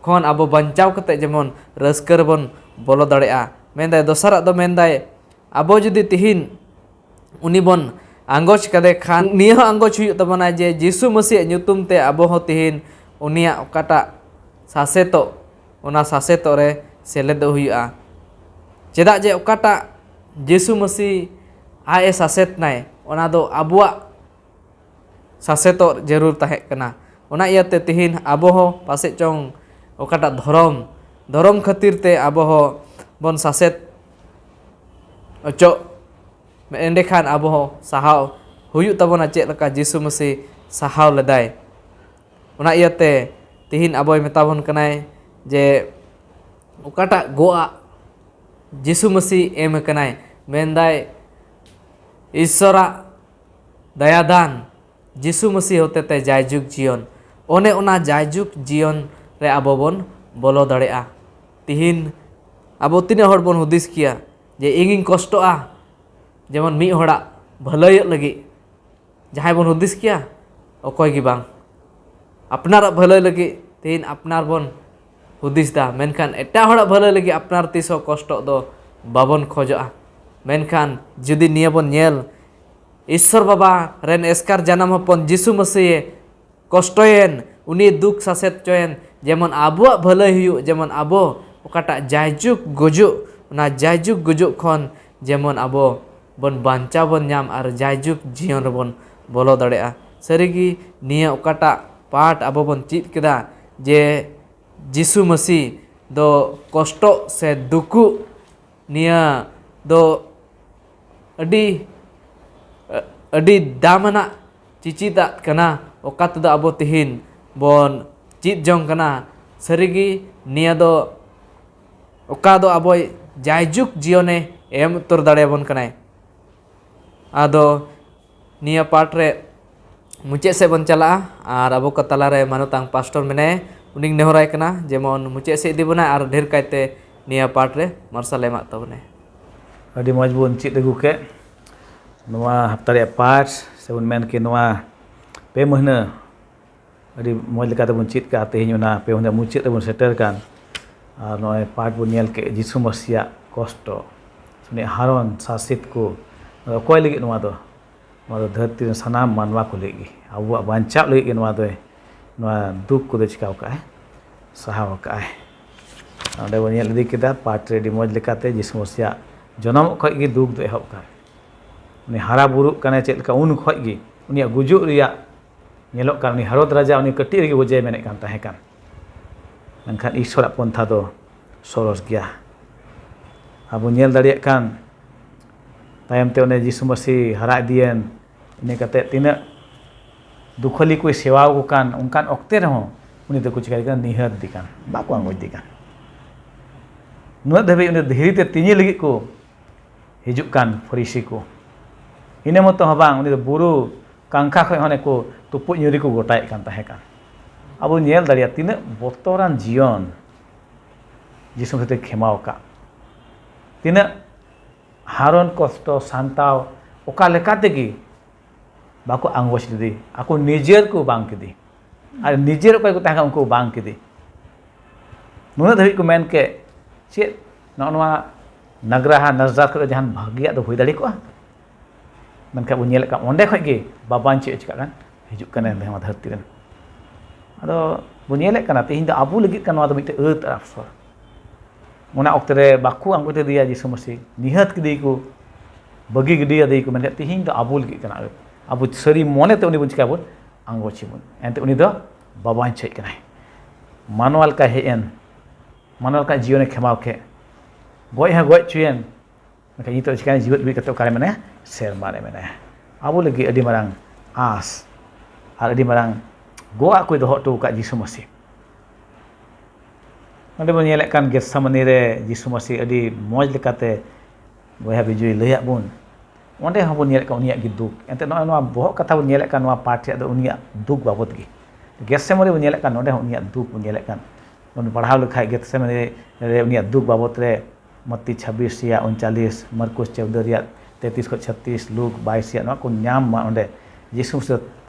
ᱠᱷᱚᱱ ᱟᱵᱚ ᱵᱟᱧᱪᱟᱣ ᱠᱟᱛᱮ ᱡᱮᱢᱚᱱ ᱨᱟᱹᱥᱠᱟᱹ ᱨᱮᱵᱚᱱ ᱵᱚᱞᱚ ᱫᱟᱲᱮᱭᱟᱜᱼᱟ᱾ ᱢᱮᱱᱫᱟᱭ, ᱫᱚᱥᱟᱨᱟᱜ ᱫᱚ ᱢᱮᱱᱫᱟᱭ, ᱟᱵᱚ ᱡᱩᱫᱤ ᱛᱤᱦᱤᱧ ᱩᱱᱤ ᱵᱚᱱ ᱟᱸᱜᱚᱪ ᱠᱟᱫᱮ ᱠᱷᱟᱱ, ᱱᱤᱭᱟᱹ ᱦᱚᱸ ᱟᱸᱜᱚᱪ ᱦᱩᱭᱩᱜ ᱛᱟᱵᱚᱱᱟ ᱡᱮ ᱡᱤᱥᱩ ᱢᱟᱹᱥᱤᱭᱟᱜ ᱧᱩᱛᱩᱢ ᱛᱮ ᱟᱵᱚ ᱦᱚᱸ ᱛᱤᱦᱤᱧ ᱩᱱᱤᱭᱟᱜ ᱚᱠᱟᱴᱟᱜ ᱥᱟᱥᱮᱛᱚᱜ, ᱚᱱᱟ ᱥᱟᱥᱮᱛᱚᱜ ᱨᱮ ᱥᱮᱞᱮᱫᱚᱜ ᱦᱩᱭᱩᱜᱼᱟ᱾ ᱪᱮᱫᱟᱜ ᱡᱮ ᱚᱠᱟᱴᱟᱜ ᱡᱤᱥᱩ ᱢᱟᱹᱥᱤ ᱟᱡ ᱮ ᱥᱟᱥᱮᱛ ᱱᱟᱭ, ᱚᱱᱟ ᱫᱚ ᱟᱵᱚᱣᱟᱜ ᱥᱟᱥᱮᱛᱚᱜ ᱡᱟᱹᱨᱩᱲ ᱛᱟᱦᱮᱸ ᱠᱟᱱᱟ᱾ ᱚᱱᱟ ᱤᱭᱟᱹᱛᱮ ᱛᱤᱦᱤᱧ ᱟᱵᱚ ᱦᱚᱸ ᱯᱟᱥᱮᱡ ᱪᱚᱝ ᱚᱠᱟᱴᱟᱜ ᱫᱷᱚᱨᱚᱢ, ᱫᱷᱚᱨᱚᱢ ᱠᱷᱟᱹᱛᱤᱨ ᱛᱮ ᱟᱵᱚ ᱦᱚᱸ ᱵᱚᱱ ᱥᱟᱥᱮᱛ ᱚᱪᱚᱜ, ᱮᱸᱰᱮᱠᱷᱟᱱ ᱟᱵᱚ ᱦᱚᱸ ᱥᱟᱦᱟᱣ ᱦᱩᱭᱩᱜ ᱛᱟᱵᱚᱱᱟ, ᱪᱮᱫ ᱞᱮᱠᱟ ᱡᱤᱥᱩ ᱢᱟᱹᱥᱤ ᱥᱟᱦᱟᱣ ᱞᱮᱫᱟᱭ᱾ ᱚᱱᱟ ᱤᱭᱟᱹᱛᱮ ᱛᱤᱦᱤᱧ ᱟᱵᱚᱭ ᱢᱮᱛᱟ ᱵᱚᱱ ᱠᱟᱱᱟᱭ ᱡᱮ ᱚᱠᱟᱴᱟᱜ ᱜᱚᱜᱼᱟᱜ ᱡᱤᱥᱩ ᱢᱟᱹᱥᱤ ᱮᱢ ᱟᱠᱟᱱᱟᱭ, ᱢᱮᱱᱫᱟᱭ, ᱤᱥᱥᱚᱨᱟᱜ ᱫᱟᱭᱟᱫᱟᱱ ᱡᱤᱥᱩ ᱢᱟᱹᱥᱤ ᱦᱚᱛᱮᱛᱮ ᱡᱟᱭᱡᱩᱜᱽ ᱡᱤᱭᱚᱱ, ᱚᱱᱮ ᱚᱱᱟ ᱡᱟᱭᱡᱩᱜᱽ ᱡᱤᱭᱚᱱ ᱨᱮ ᱟᱵᱚ ᱵᱚᱱ ᱵᱚᱞᱚ ᱫᱟᱲᱮᱭᱟᱜᱼᱟ᱾ ᱛᱤᱦᱤᱧ ᱟᱵᱚ ᱛᱤᱱᱟᱹᱜ ᱦᱚᱲ ᱵᱚᱱ ᱦᱩᱫᱤᱥ ᱠᱮᱭᱟ ᱡᱮ ᱤᱧᱤᱧ ᱠᱚᱥᱴᱚᱜᱼᱟ ᱡᱮᱢᱚᱱ ᱢᱤᱫ ᱦᱚᱲᱟᱜ ᱵᱷᱟᱹᱞᱟᱹᱭᱚᱜ ᱞᱟᱹᱜᱤᱫ? ᱡᱟᱦᱟᱸᱭ ᱵᱚᱱ ᱦᱩᱫᱤᱥ ᱠᱮᱭᱟ? ᱚᱠᱚᱭ ᱜᱮ ᱵᱟᱝ᱾ ᱟᱯᱱᱟᱨᱟᱜ ᱵᱷᱟᱹᱞᱟᱹᱭ ᱞᱟᱹᱜᱤᱫ ᱛᱮᱦᱮᱧ ᱟᱯᱱᱟᱨ ᱵᱚᱱ ᱦᱩᱫᱤᱥ ᱫᱟ, ᱢᱮᱱᱠᱷᱟᱱ ᱮᱴᱟᱜ ᱦᱚᱲᱟᱜ ᱵᱷᱟᱹᱞᱟᱹᱭ ᱞᱟᱹᱜᱤᱫ ᱟᱯᱱᱟᱨ ᱛᱤᱥ ᱦᱚᱸ ᱠᱚᱥᱴᱚᱜ ᱫᱚ ᱵᱟᱵᱚᱱ ᱠᱷᱚᱡᱚᱜᱼᱟ᱾ ᱢᱮᱱᱠᱷᱟᱱ ᱡᱩᱫᱤ ᱱᱤᱭᱟᱹ ᱵᱚᱱ ᱧᱮᱞ, ᱤᱥᱥᱚᱨ ᱵᱟᱵᱟ ᱨᱮᱱ ᱮᱥᱠᱟᱨ ᱡᱟᱱᱟᱢ ᱦᱚᱯᱚᱱ ᱡᱤᱥᱩ ᱢᱟᱹᱥᱤᱭᱮ ᱠᱚᱥᱴᱚᱭᱮᱱ, ᱩᱱᱤ ᱫᱩᱠ ᱥᱟᱥᱮᱛ ᱪᱚᱭᱮᱱ, ᱡᱮᱢᱚᱱ ᱟᱵᱚᱣᱟᱜ ᱵᱷᱟᱹᱞᱟᱹᱭ ᱦᱩᱭᱩᱜ, ᱡᱮᱢᱚᱱ ᱟᱵᱚ ᱚᱠᱟᱴᱟᱜ ᱡᱟᱭᱡᱩᱜᱽ ᱜᱩᱡᱩᱜ, ᱚᱱᱟ ᱡᱟᱭᱡᱩᱜᱽ ᱜᱩᱡᱩᱜ ᱠᱷᱚᱱ ᱡᱮᱢᱚᱱ ᱟᱵᱚ ᱵᱚᱱ ᱵᱟᱧᱪᱟᱣ ᱵᱚᱱ ᱧᱟᱢ ᱟᱨ ᱡᱟᱭᱡᱩᱜᱽ ᱡᱤᱭᱚᱱ ᱨᱮᱵᱚᱱ ᱵᱚᱞᱚ ᱫᱟᱲᱮᱭᱟᱜᱼᱟ᱾ ᱥᱟᱹᱨᱤᱜᱮ ᱱᱤᱭᱟᱹ ᱚᱠᱟᱴᱟᱜ ᱯᱟᱴ ᱟᱵᱚ ᱵᱚᱱ ᱪᱮᱫ ᱠᱮᱫᱟ ᱡᱮ ᱡᱤᱥᱩ ᱢᱟᱹᱥᱤ ᱫᱚ ᱠᱚᱥᱴᱚᱜ ᱥᱮ ᱫᱩᱠᱩᱜ, ᱱᱤᱭᱟᱹ ᱫᱚ ᱟᱹᱰᱤ, ᱟᱹᱰᱤ ᱫᱟᱢ ᱟᱱᱟᱜ ᱪᱤᱪᱤᱫᱟᱜ ᱠᱟᱱᱟ, ᱚᱠᱟ ᱛᱮᱫᱚ ᱟᱵᱚ ᱛᱤᱦᱤᱧ ᱵᱚᱱ ᱪᱮᱫ ᱡᱚᱝ ᱠᱟᱱᱟ᱾ ᱥᱟᱹᱨᱤᱜᱮ ᱱᱤᱭᱟᱹ ᱫᱚ ᱚᱠᱟ ᱫᱚ ᱟᱵᱚᱭ ᱡᱟᱭᱡᱩᱜᱽ ᱡᱤᱭᱚᱱᱮ ᱮᱢ ᱩᱛᱟᱹᱨ ᱫᱟᱲᱮᱭᱟᱵᱚᱱ ᱠᱟᱱᱟᱭ᱾ ᱟᱫᱚ ᱱᱤᱭᱟᱹ ᱯᱟᱴ ᱨᱮ ᱢᱩᱪᱟᱹᱫ ᱥᱮᱫ ᱵᱚᱱ ᱪᱟᱞᱟᱜᱼᱟ ᱟᱨ ᱟᱵᱚ ᱠᱚ ᱛᱟᱞᱟᱨᱮ ᱢᱟᱱᱚᱛᱟᱝ ᱯᱟᱥᱴᱚᱨ ᱢᱮᱱᱟᱭᱟ, ᱩᱱᱤᱧ ᱱᱮᱦᱚᱨᱟᱭ ᱠᱟᱱᱟ ᱡᱮᱢᱚᱱ ᱢᱩᱪᱟᱹᱫ ᱥᱮᱫ ᱤᱫᱤ ᱵᱚᱱᱟᱭ ᱟᱨ ᱰᱷᱮᱨ ᱠᱟᱭᱛᱮ ᱱᱤᱭᱟᱹ ᱯᱟᱴ ᱨᱮ ᱢᱟᱨᱥᱟᱞ ᱮᱢᱟᱜ ᱛᱟᱵᱚᱱᱟᱭ᱾ ᱟᱹᱰᱤ ᱢᱚᱡᱽ ᱵᱚᱱ ᱪᱮᱫ ᱟᱹᱜᱩ ᱠᱮᱫ ᱱᱚᱣᱟ ᱦᱟᱯᱛᱟ ᱨᱮᱭᱟᱜ ᱯᱟᱴ, ᱥᱮᱵᱚᱱ ᱢᱮᱱ ᱠᱮ ᱱᱚᱣᱟ ᱯᱮ ᱢᱟᱹᱦᱱᱟᱹ ᱟᱹᱰᱤ ᱢᱚᱡᱽ ᱞᱮᱠᱟ ᱛᱮᱵᱚᱱ ᱪᱮᱫ ᱠᱟᱜᱼᱟ᱾ ᱛᱮᱦᱮᱧ ᱚᱱᱟ ᱯᱮ ᱢᱟᱹᱦᱱᱟᱹ ᱢᱩᱪᱟᱹᱫ ᱨᱮᱵᱚᱱ ᱥᱮᱴᱮᱨ ᱠᱟᱱ᱾ ᱟᱨ ᱱᱚᱜᱼᱚᱭ ᱯᱟᱴ ᱵᱚᱱ ᱧᱮᱞ ᱠᱮᱫ ᱡᱤᱥᱩ ᱢᱟᱹᱥᱤᱭᱟᱜ ᱠᱚᱥᱴᱚ, ᱩᱱᱤᱭᱟᱜ ᱦᱟᱨᱚᱱ ᱥᱟᱥᱮᱛ ᱠᱚ, ᱚᱠᱚᱭ ᱞᱟᱹᱜᱤᱫ ᱱᱚᱣᱟ ᱫᱚ? ᱱᱚᱣᱟ ᱫᱚ ᱫᱷᱟᱹᱨᱛᱤ ᱨᱮᱱ ᱥᱟᱱᱟᱢ ᱢᱟᱱᱣᱟ ᱠᱚ ᱞᱟᱹᱜᱤᱫ ᱜᱮ, ᱟᱵᱚᱣᱟᱜ ᱵᱟᱧᱪᱟᱣ ᱞᱟᱹᱜᱤᱫ ᱜᱮ ᱱᱚᱣᱟ ᱫᱚᱭ, ᱱᱚᱣᱟ ᱫᱩᱠ ᱠᱚᱫᱚ ᱪᱤᱠᱟᱹᱣ ᱠᱟᱜᱼᱟᱭ? ᱥᱟᱦᱟᱣ ᱠᱟᱜᱼᱟᱭ᱾ ᱚᱸᱰᱮ ᱵᱚᱱ ᱧᱮᱞ ᱤᱫᱤ ᱠᱮᱫᱟ ᱯᱟᱴ ᱨᱮ ᱟᱹᱰᱤ ᱢᱚᱡᱽ ᱞᱮᱠᱟᱛᱮ ᱡᱤᱥᱩ ᱢᱟᱹᱥᱤᱭᱟᱜ ᱡᱚᱱᱚᱢᱚᱜ ᱠᱷᱚᱡ ᱜᱮ ᱫᱩᱠ ᱫᱚ ᱮᱦᱚᱵ ᱠᱟᱱ᱾ ᱩᱱᱤ ᱦᱟᱨᱟ ᱵᱩᱨᱩᱜ ᱠᱟᱱᱟᱭ ᱪᱮᱫ ᱞᱮᱠᱟ, ᱩᱱ ᱠᱷᱚᱡ ᱜᱮ ᱩᱱᱤᱭᱟᱜ ᱜᱩᱡᱩᱜ ᱨᱮᱭᱟᱜ ᱧᱮᱞᱚᱜ ᱠᱟᱱ᱾ ᱩᱱᱤ ᱦᱮᱨᱳᱫ ᱨᱟᱡᱟ ᱩᱱᱤ ᱠᱟᱹᱴᱤᱡ ᱨᱮᱜᱮ ᱜᱚᱡᱮᱭ ᱢᱮᱱᱮᱫ ᱠᱟᱱ ᱛᱟᱦᱮᱸ ᱠᱟᱱ, ᱢᱮᱱᱠᱷᱟᱱ ᱤᱥᱚᱨᱟᱜ ᱯᱚᱱᱛᱷᱟ ᱫᱚ ᱥᱚᱨᱚᱥ ᱜᱮᱭᱟ᱾ ᱟᱵᱚ ᱧᱮᱞ ᱫᱟᱲᱮᱭᱟᱜ ᱠᱟᱱ, ᱛᱟᱭᱚᱢ ᱛᱮ ᱚᱱᱮ ᱡᱤᱥᱩ ᱢᱟᱹᱥᱤ ᱦᱟᱨᱟ ᱤᱫᱤᱭᱮᱱ, ᱤᱱᱟᱹ ᱠᱟᱛᱮ ᱛᱤᱱᱟᱹᱜ ᱫᱩᱠᱷᱟᱹᱞᱤ ᱠᱚᱭ ᱥᱮᱣᱟ ᱟᱠᱚ ᱠᱟᱱ, ᱚᱱᱠᱟᱱ ᱚᱠᱛᱮ ᱨᱮᱦᱚᱸ ᱩᱱᱤ ᱫᱚᱠᱚ ᱪᱤᱠᱟᱹᱭᱮ ᱠᱟᱱᱟ? ᱱᱤᱦᱟᱹᱛ ᱫᱮ ᱠᱟᱱ, ᱵᱟᱠᱚ ᱟᱸᱜᱚᱪ ᱫᱮ ᱠᱟᱱ᱾ ᱱᱩᱱᱟᱹᱜ ᱫᱷᱟᱹᱵᱤᱡ ᱩᱱᱤ ᱫᱷᱤᱨᱤ ᱛᱮ ᱛᱤᱧᱤ ᱞᱟᱹᱜᱤᱫ ᱠᱚ ᱦᱤᱡᱩᱜ ᱠᱟᱱ ᱯᱷᱚᱨᱤᱥᱤ ᱠᱚ᱾ ᱤᱱᱟᱹ ᱢᱚᱛᱚ ᱦᱚᱸ ᱵᱟᱝ, ᱩᱱᱤ ᱫᱚ ᱵᱩᱨᱩ ᱠᱟᱝᱠᱷᱟ ᱠᱷᱚᱱ ᱦᱚᱸ ᱠᱚ ᱛᱩᱯᱩᱫ ᱧᱩᱨᱤ ᱠᱚ ᱜᱚᱴᱟᱭᱮᱫ ᱠᱟᱱ ᱛᱟᱦᱮᱸ ᱠᱟᱱ᱾ ᱟᱵᱚ ᱧᱮᱞ ᱫᱟᱲᱮᱭᱟᱜᱼᱟ, ᱛᱤᱱᱟᱹᱜ ᱵᱚᱛᱚᱨᱟᱱ ᱡᱤᱭᱚᱱ ᱡᱤᱥᱩ ᱢᱟᱹᱥᱤ ᱠᱷᱮᱢᱟᱣ ᱟᱠᱟᱫ᱾ ᱛᱤᱱᱟᱹᱜ ᱦᱟᱨᱚᱱ ᱠᱚᱥᱴᱚ ᱥᱟᱱᱛᱟᱣ, ᱚᱠᱟ ᱞᱮᱠᱟ ᱛᱮᱜᱮ ᱵᱟᱠᱚ ᱟᱸᱜᱚᱪ ᱞᱮᱫᱮ, ᱟᱠᱚ ᱱᱤᱡᱮᱨ ᱠᱚ ᱵᱟᱝ ᱠᱮᱫᱮ᱾ ᱟᱨ ᱱᱤᱡᱮᱨ ᱚᱠᱚᱭ ᱠᱚ ᱛᱟᱦᱮᱸ ᱠᱟᱱᱟ, ᱩᱱᱠᱩ ᱵᱟᱝ ᱠᱮᱫᱮ᱾ ᱱᱩᱱᱟᱹᱜ ᱫᱷᱟᱹᱵᱤᱡ ᱠᱚ ᱢᱮᱱ ᱠᱮᱫ, ᱪᱮᱫ ᱱᱚᱜᱼᱚ ᱱᱚᱣᱟ ᱱᱟᱜᱽᱨᱟᱦᱟ ᱱᱟᱡᱽᱨᱟᱛ ᱠᱷᱚᱱ ᱫᱚ ᱡᱟᱦᱟᱱ ᱵᱷᱟᱹᱜᱤᱭᱟᱜ ᱫᱚ ᱦᱩᱭ ᱫᱟᱲᱮ ᱠᱚᱜᱼᱟ? ᱢᱮᱱᱠᱷᱟᱱ ᱵᱚᱱ ᱧᱮᱞᱮᱫ ᱠᱟᱱ, ᱚᱸᱰᱮ ᱠᱷᱚᱱ ᱜᱮ ᱵᱟᱵᱟᱧ ᱪᱮᱫ ᱮ ᱪᱤᱠᱟᱹᱜ ᱠᱟᱱ, ᱦᱤᱡᱩᱜ ᱠᱟᱱᱟᱭ ᱱᱚᱣᱟ ᱫᱷᱟᱹᱨᱛᱤ ᱨᱮᱱ᱾ ᱟᱫᱚ ᱵᱚᱱ ᱧᱮᱞᱮᱫ ᱠᱟᱱᱟ, ᱛᱮᱦᱮᱧ ᱫᱚ ᱟᱵᱚ ᱞᱟᱹᱜᱤᱫ ᱠᱟᱱᱟ ᱱᱚᱣᱟ ᱫᱚ ᱢᱤᱫᱴᱮᱱ ᱟᱹᱛ ᱟᱨ ᱟᱯᱥᱚᱨ᱾ ᱚᱱᱟ ᱚᱠᱛᱮ ᱨᱮ ᱵᱟᱠᱚ ᱟᱸᱜᱚᱪ ᱞᱮᱫᱮᱭᱟ ᱡᱤᱥᱩ ᱢᱟᱹᱥᱤ, ᱱᱤᱦᱟᱹᱛ ᱠᱮᱫᱮᱭᱟᱠᱚ, ᱵᱟᱹᱜᱤ ᱜᱤᱰᱤᱭᱟᱫᱮᱭᱟᱠᱚ, ᱢᱮᱱᱠᱷᱟᱱ ᱛᱮᱦᱮᱧ ᱫᱚ ᱟᱵᱚ ᱞᱟᱹᱜᱤᱫ ᱠᱟᱱᱟ ᱟᱹᱛ᱾ ᱟᱵᱚ ᱥᱟᱹᱨᱤ ᱢᱚᱱᱮ ᱛᱮ ᱩᱱᱤ ᱵᱚᱱ ᱪᱤᱠᱟᱹᱭᱟᱵᱚᱱ? ᱟᱸᱜᱚᱪᱮᱵᱚᱱ᱾ ᱮᱱᱛᱮ ᱩᱱᱤ ᱫᱚ ᱵᱟᱵᱟᱧ ᱪᱮᱫ ᱠᱟᱱᱟᱭ, ᱢᱟᱱᱣᱟ ᱞᱮᱠᱟᱭ ᱦᱮᱡ ᱮᱱ, ᱢᱟᱱᱣᱟ ᱞᱮᱠᱟ ᱡᱤᱭᱚᱱᱮ ᱠᱷᱮᱢᱟᱣ ᱠᱮᱫ, ᱜᱚᱡ ᱦᱚᱸ ᱜᱚᱡ ᱦᱚᱪᱚᱭᱮᱱ, ᱢᱮᱱᱠᱷᱟᱱ ᱱᱤᱛᱚᱜ ᱪᱤᱠᱟᱹᱭᱮᱱᱟ? ᱡᱤᱣᱮᱫ ᱵᱤᱨ ᱠᱟᱛᱮ ᱚᱠᱟᱨᱮ ᱢᱮᱱᱟᱭᱟ? ᱥᱮᱨᱢᱟ ᱨᱮ ᱢᱮᱱᱟᱭᱟ᱾ ᱟᱵᱚ ᱞᱟᱹᱜᱤᱫ ᱟᱹᱰᱤ ᱢᱟᱨᱟᱝ ᱟᱸᱥ ᱟᱨ ᱟᱹᱰᱤ ᱢᱟᱨᱟᱝ ᱜᱚᱜ ᱟᱜ ᱠᱚᱭ ᱫᱚᱦᱚ ᱦᱚᱴᱚ ᱟᱠᱟᱫ ᱡᱤᱥᱩ ᱢᱟᱹᱥᱤ᱾ ᱱᱚᱸᱰᱮ ᱵᱚᱱ ᱧᱮᱞᱮᱫ ᱠᱟᱱ ᱜᱮᱛᱥᱮᱢᱟᱱᱤ ᱨᱮ ᱡᱤᱥᱩ ᱢᱟᱹᱥᱤ ᱟᱹᱰᱤ ᱢᱚᱡᱽ ᱞᱮᱠᱟᱛᱮ ᱵᱚᱭᱦᱟ ᱵᱤᱡᱚᱭ ᱞᱟᱹᱭᱟᱫ ᱵᱚᱱ᱾ ᱚᱸᱰᱮ ᱦᱚᱸᱵᱚᱱ ᱧᱮᱞᱮᱫ ᱠᱟᱱ ᱩᱱᱤᱭᱟᱜ ᱜᱮ ᱫᱩᱠ᱾ ᱮᱱᱛᱮ ᱱᱚᱜᱼᱚᱭ ᱱᱚᱣᱟ ᱵᱚᱦᱚᱜ ᱠᱟᱛᱷᱟ ᱵᱚᱱ ᱧᱮᱞᱮᱫ ᱠᱟᱱ, ᱱᱚᱣᱟ ᱯᱟᱴ ᱨᱮᱭᱟᱜ ᱫᱚ ᱩᱱᱤᱭᱟᱜ ᱫᱩᱠ ᱵᱟᱵᱚᱫ ᱜᱮ᱾ ᱜᱮᱛᱥᱮᱢᱟᱱᱤ ᱵᱚᱱ ᱧᱮᱞᱮᱫ ᱠᱟᱱ, ᱱᱚᱸᱰᱮ ᱦᱚᱸ ᱩᱱᱤᱭᱟᱜ ᱫᱩᱠ ᱵᱚᱱ ᱧᱮᱞᱮᱫ ᱠᱟᱱ᱾ ᱵᱚᱱ ᱯᱟᱲᱦᱟᱣ ᱞᱮᱠᱷᱟᱡ ᱜᱮᱛᱥᱮᱢᱟᱱᱤ ᱨᱮ ᱩᱱᱤᱭᱟᱜ ᱫᱩᱠ ᱵᱟᱵᱚᱫ ᱨᱮ ᱢᱟᱛᱤ ᱪᱷᱟᱵᱵᱤᱥ ᱨᱮᱭᱟᱜ ᱩᱱᱪᱟᱞᱤᱥ, ᱢᱟᱨᱠᱚᱥ ᱪᱳᱫᱽᱫᱳ ᱨᱮᱭᱟᱜ ᱛᱮᱛᱨᱤᱥ ᱠᱷᱚᱱ ᱪᱷᱟᱛᱛᱨᱤᱥ, ᱞᱩᱠ ᱵᱟᱭᱤᱥ ᱨᱮᱭᱟᱜ ᱱᱚᱣᱟ ᱠᱚ ᱧᱟᱢ ᱢᱟ᱾ ᱚᱸᱰᱮ ᱡᱤᱥᱩ ᱢᱟᱹᱥᱤ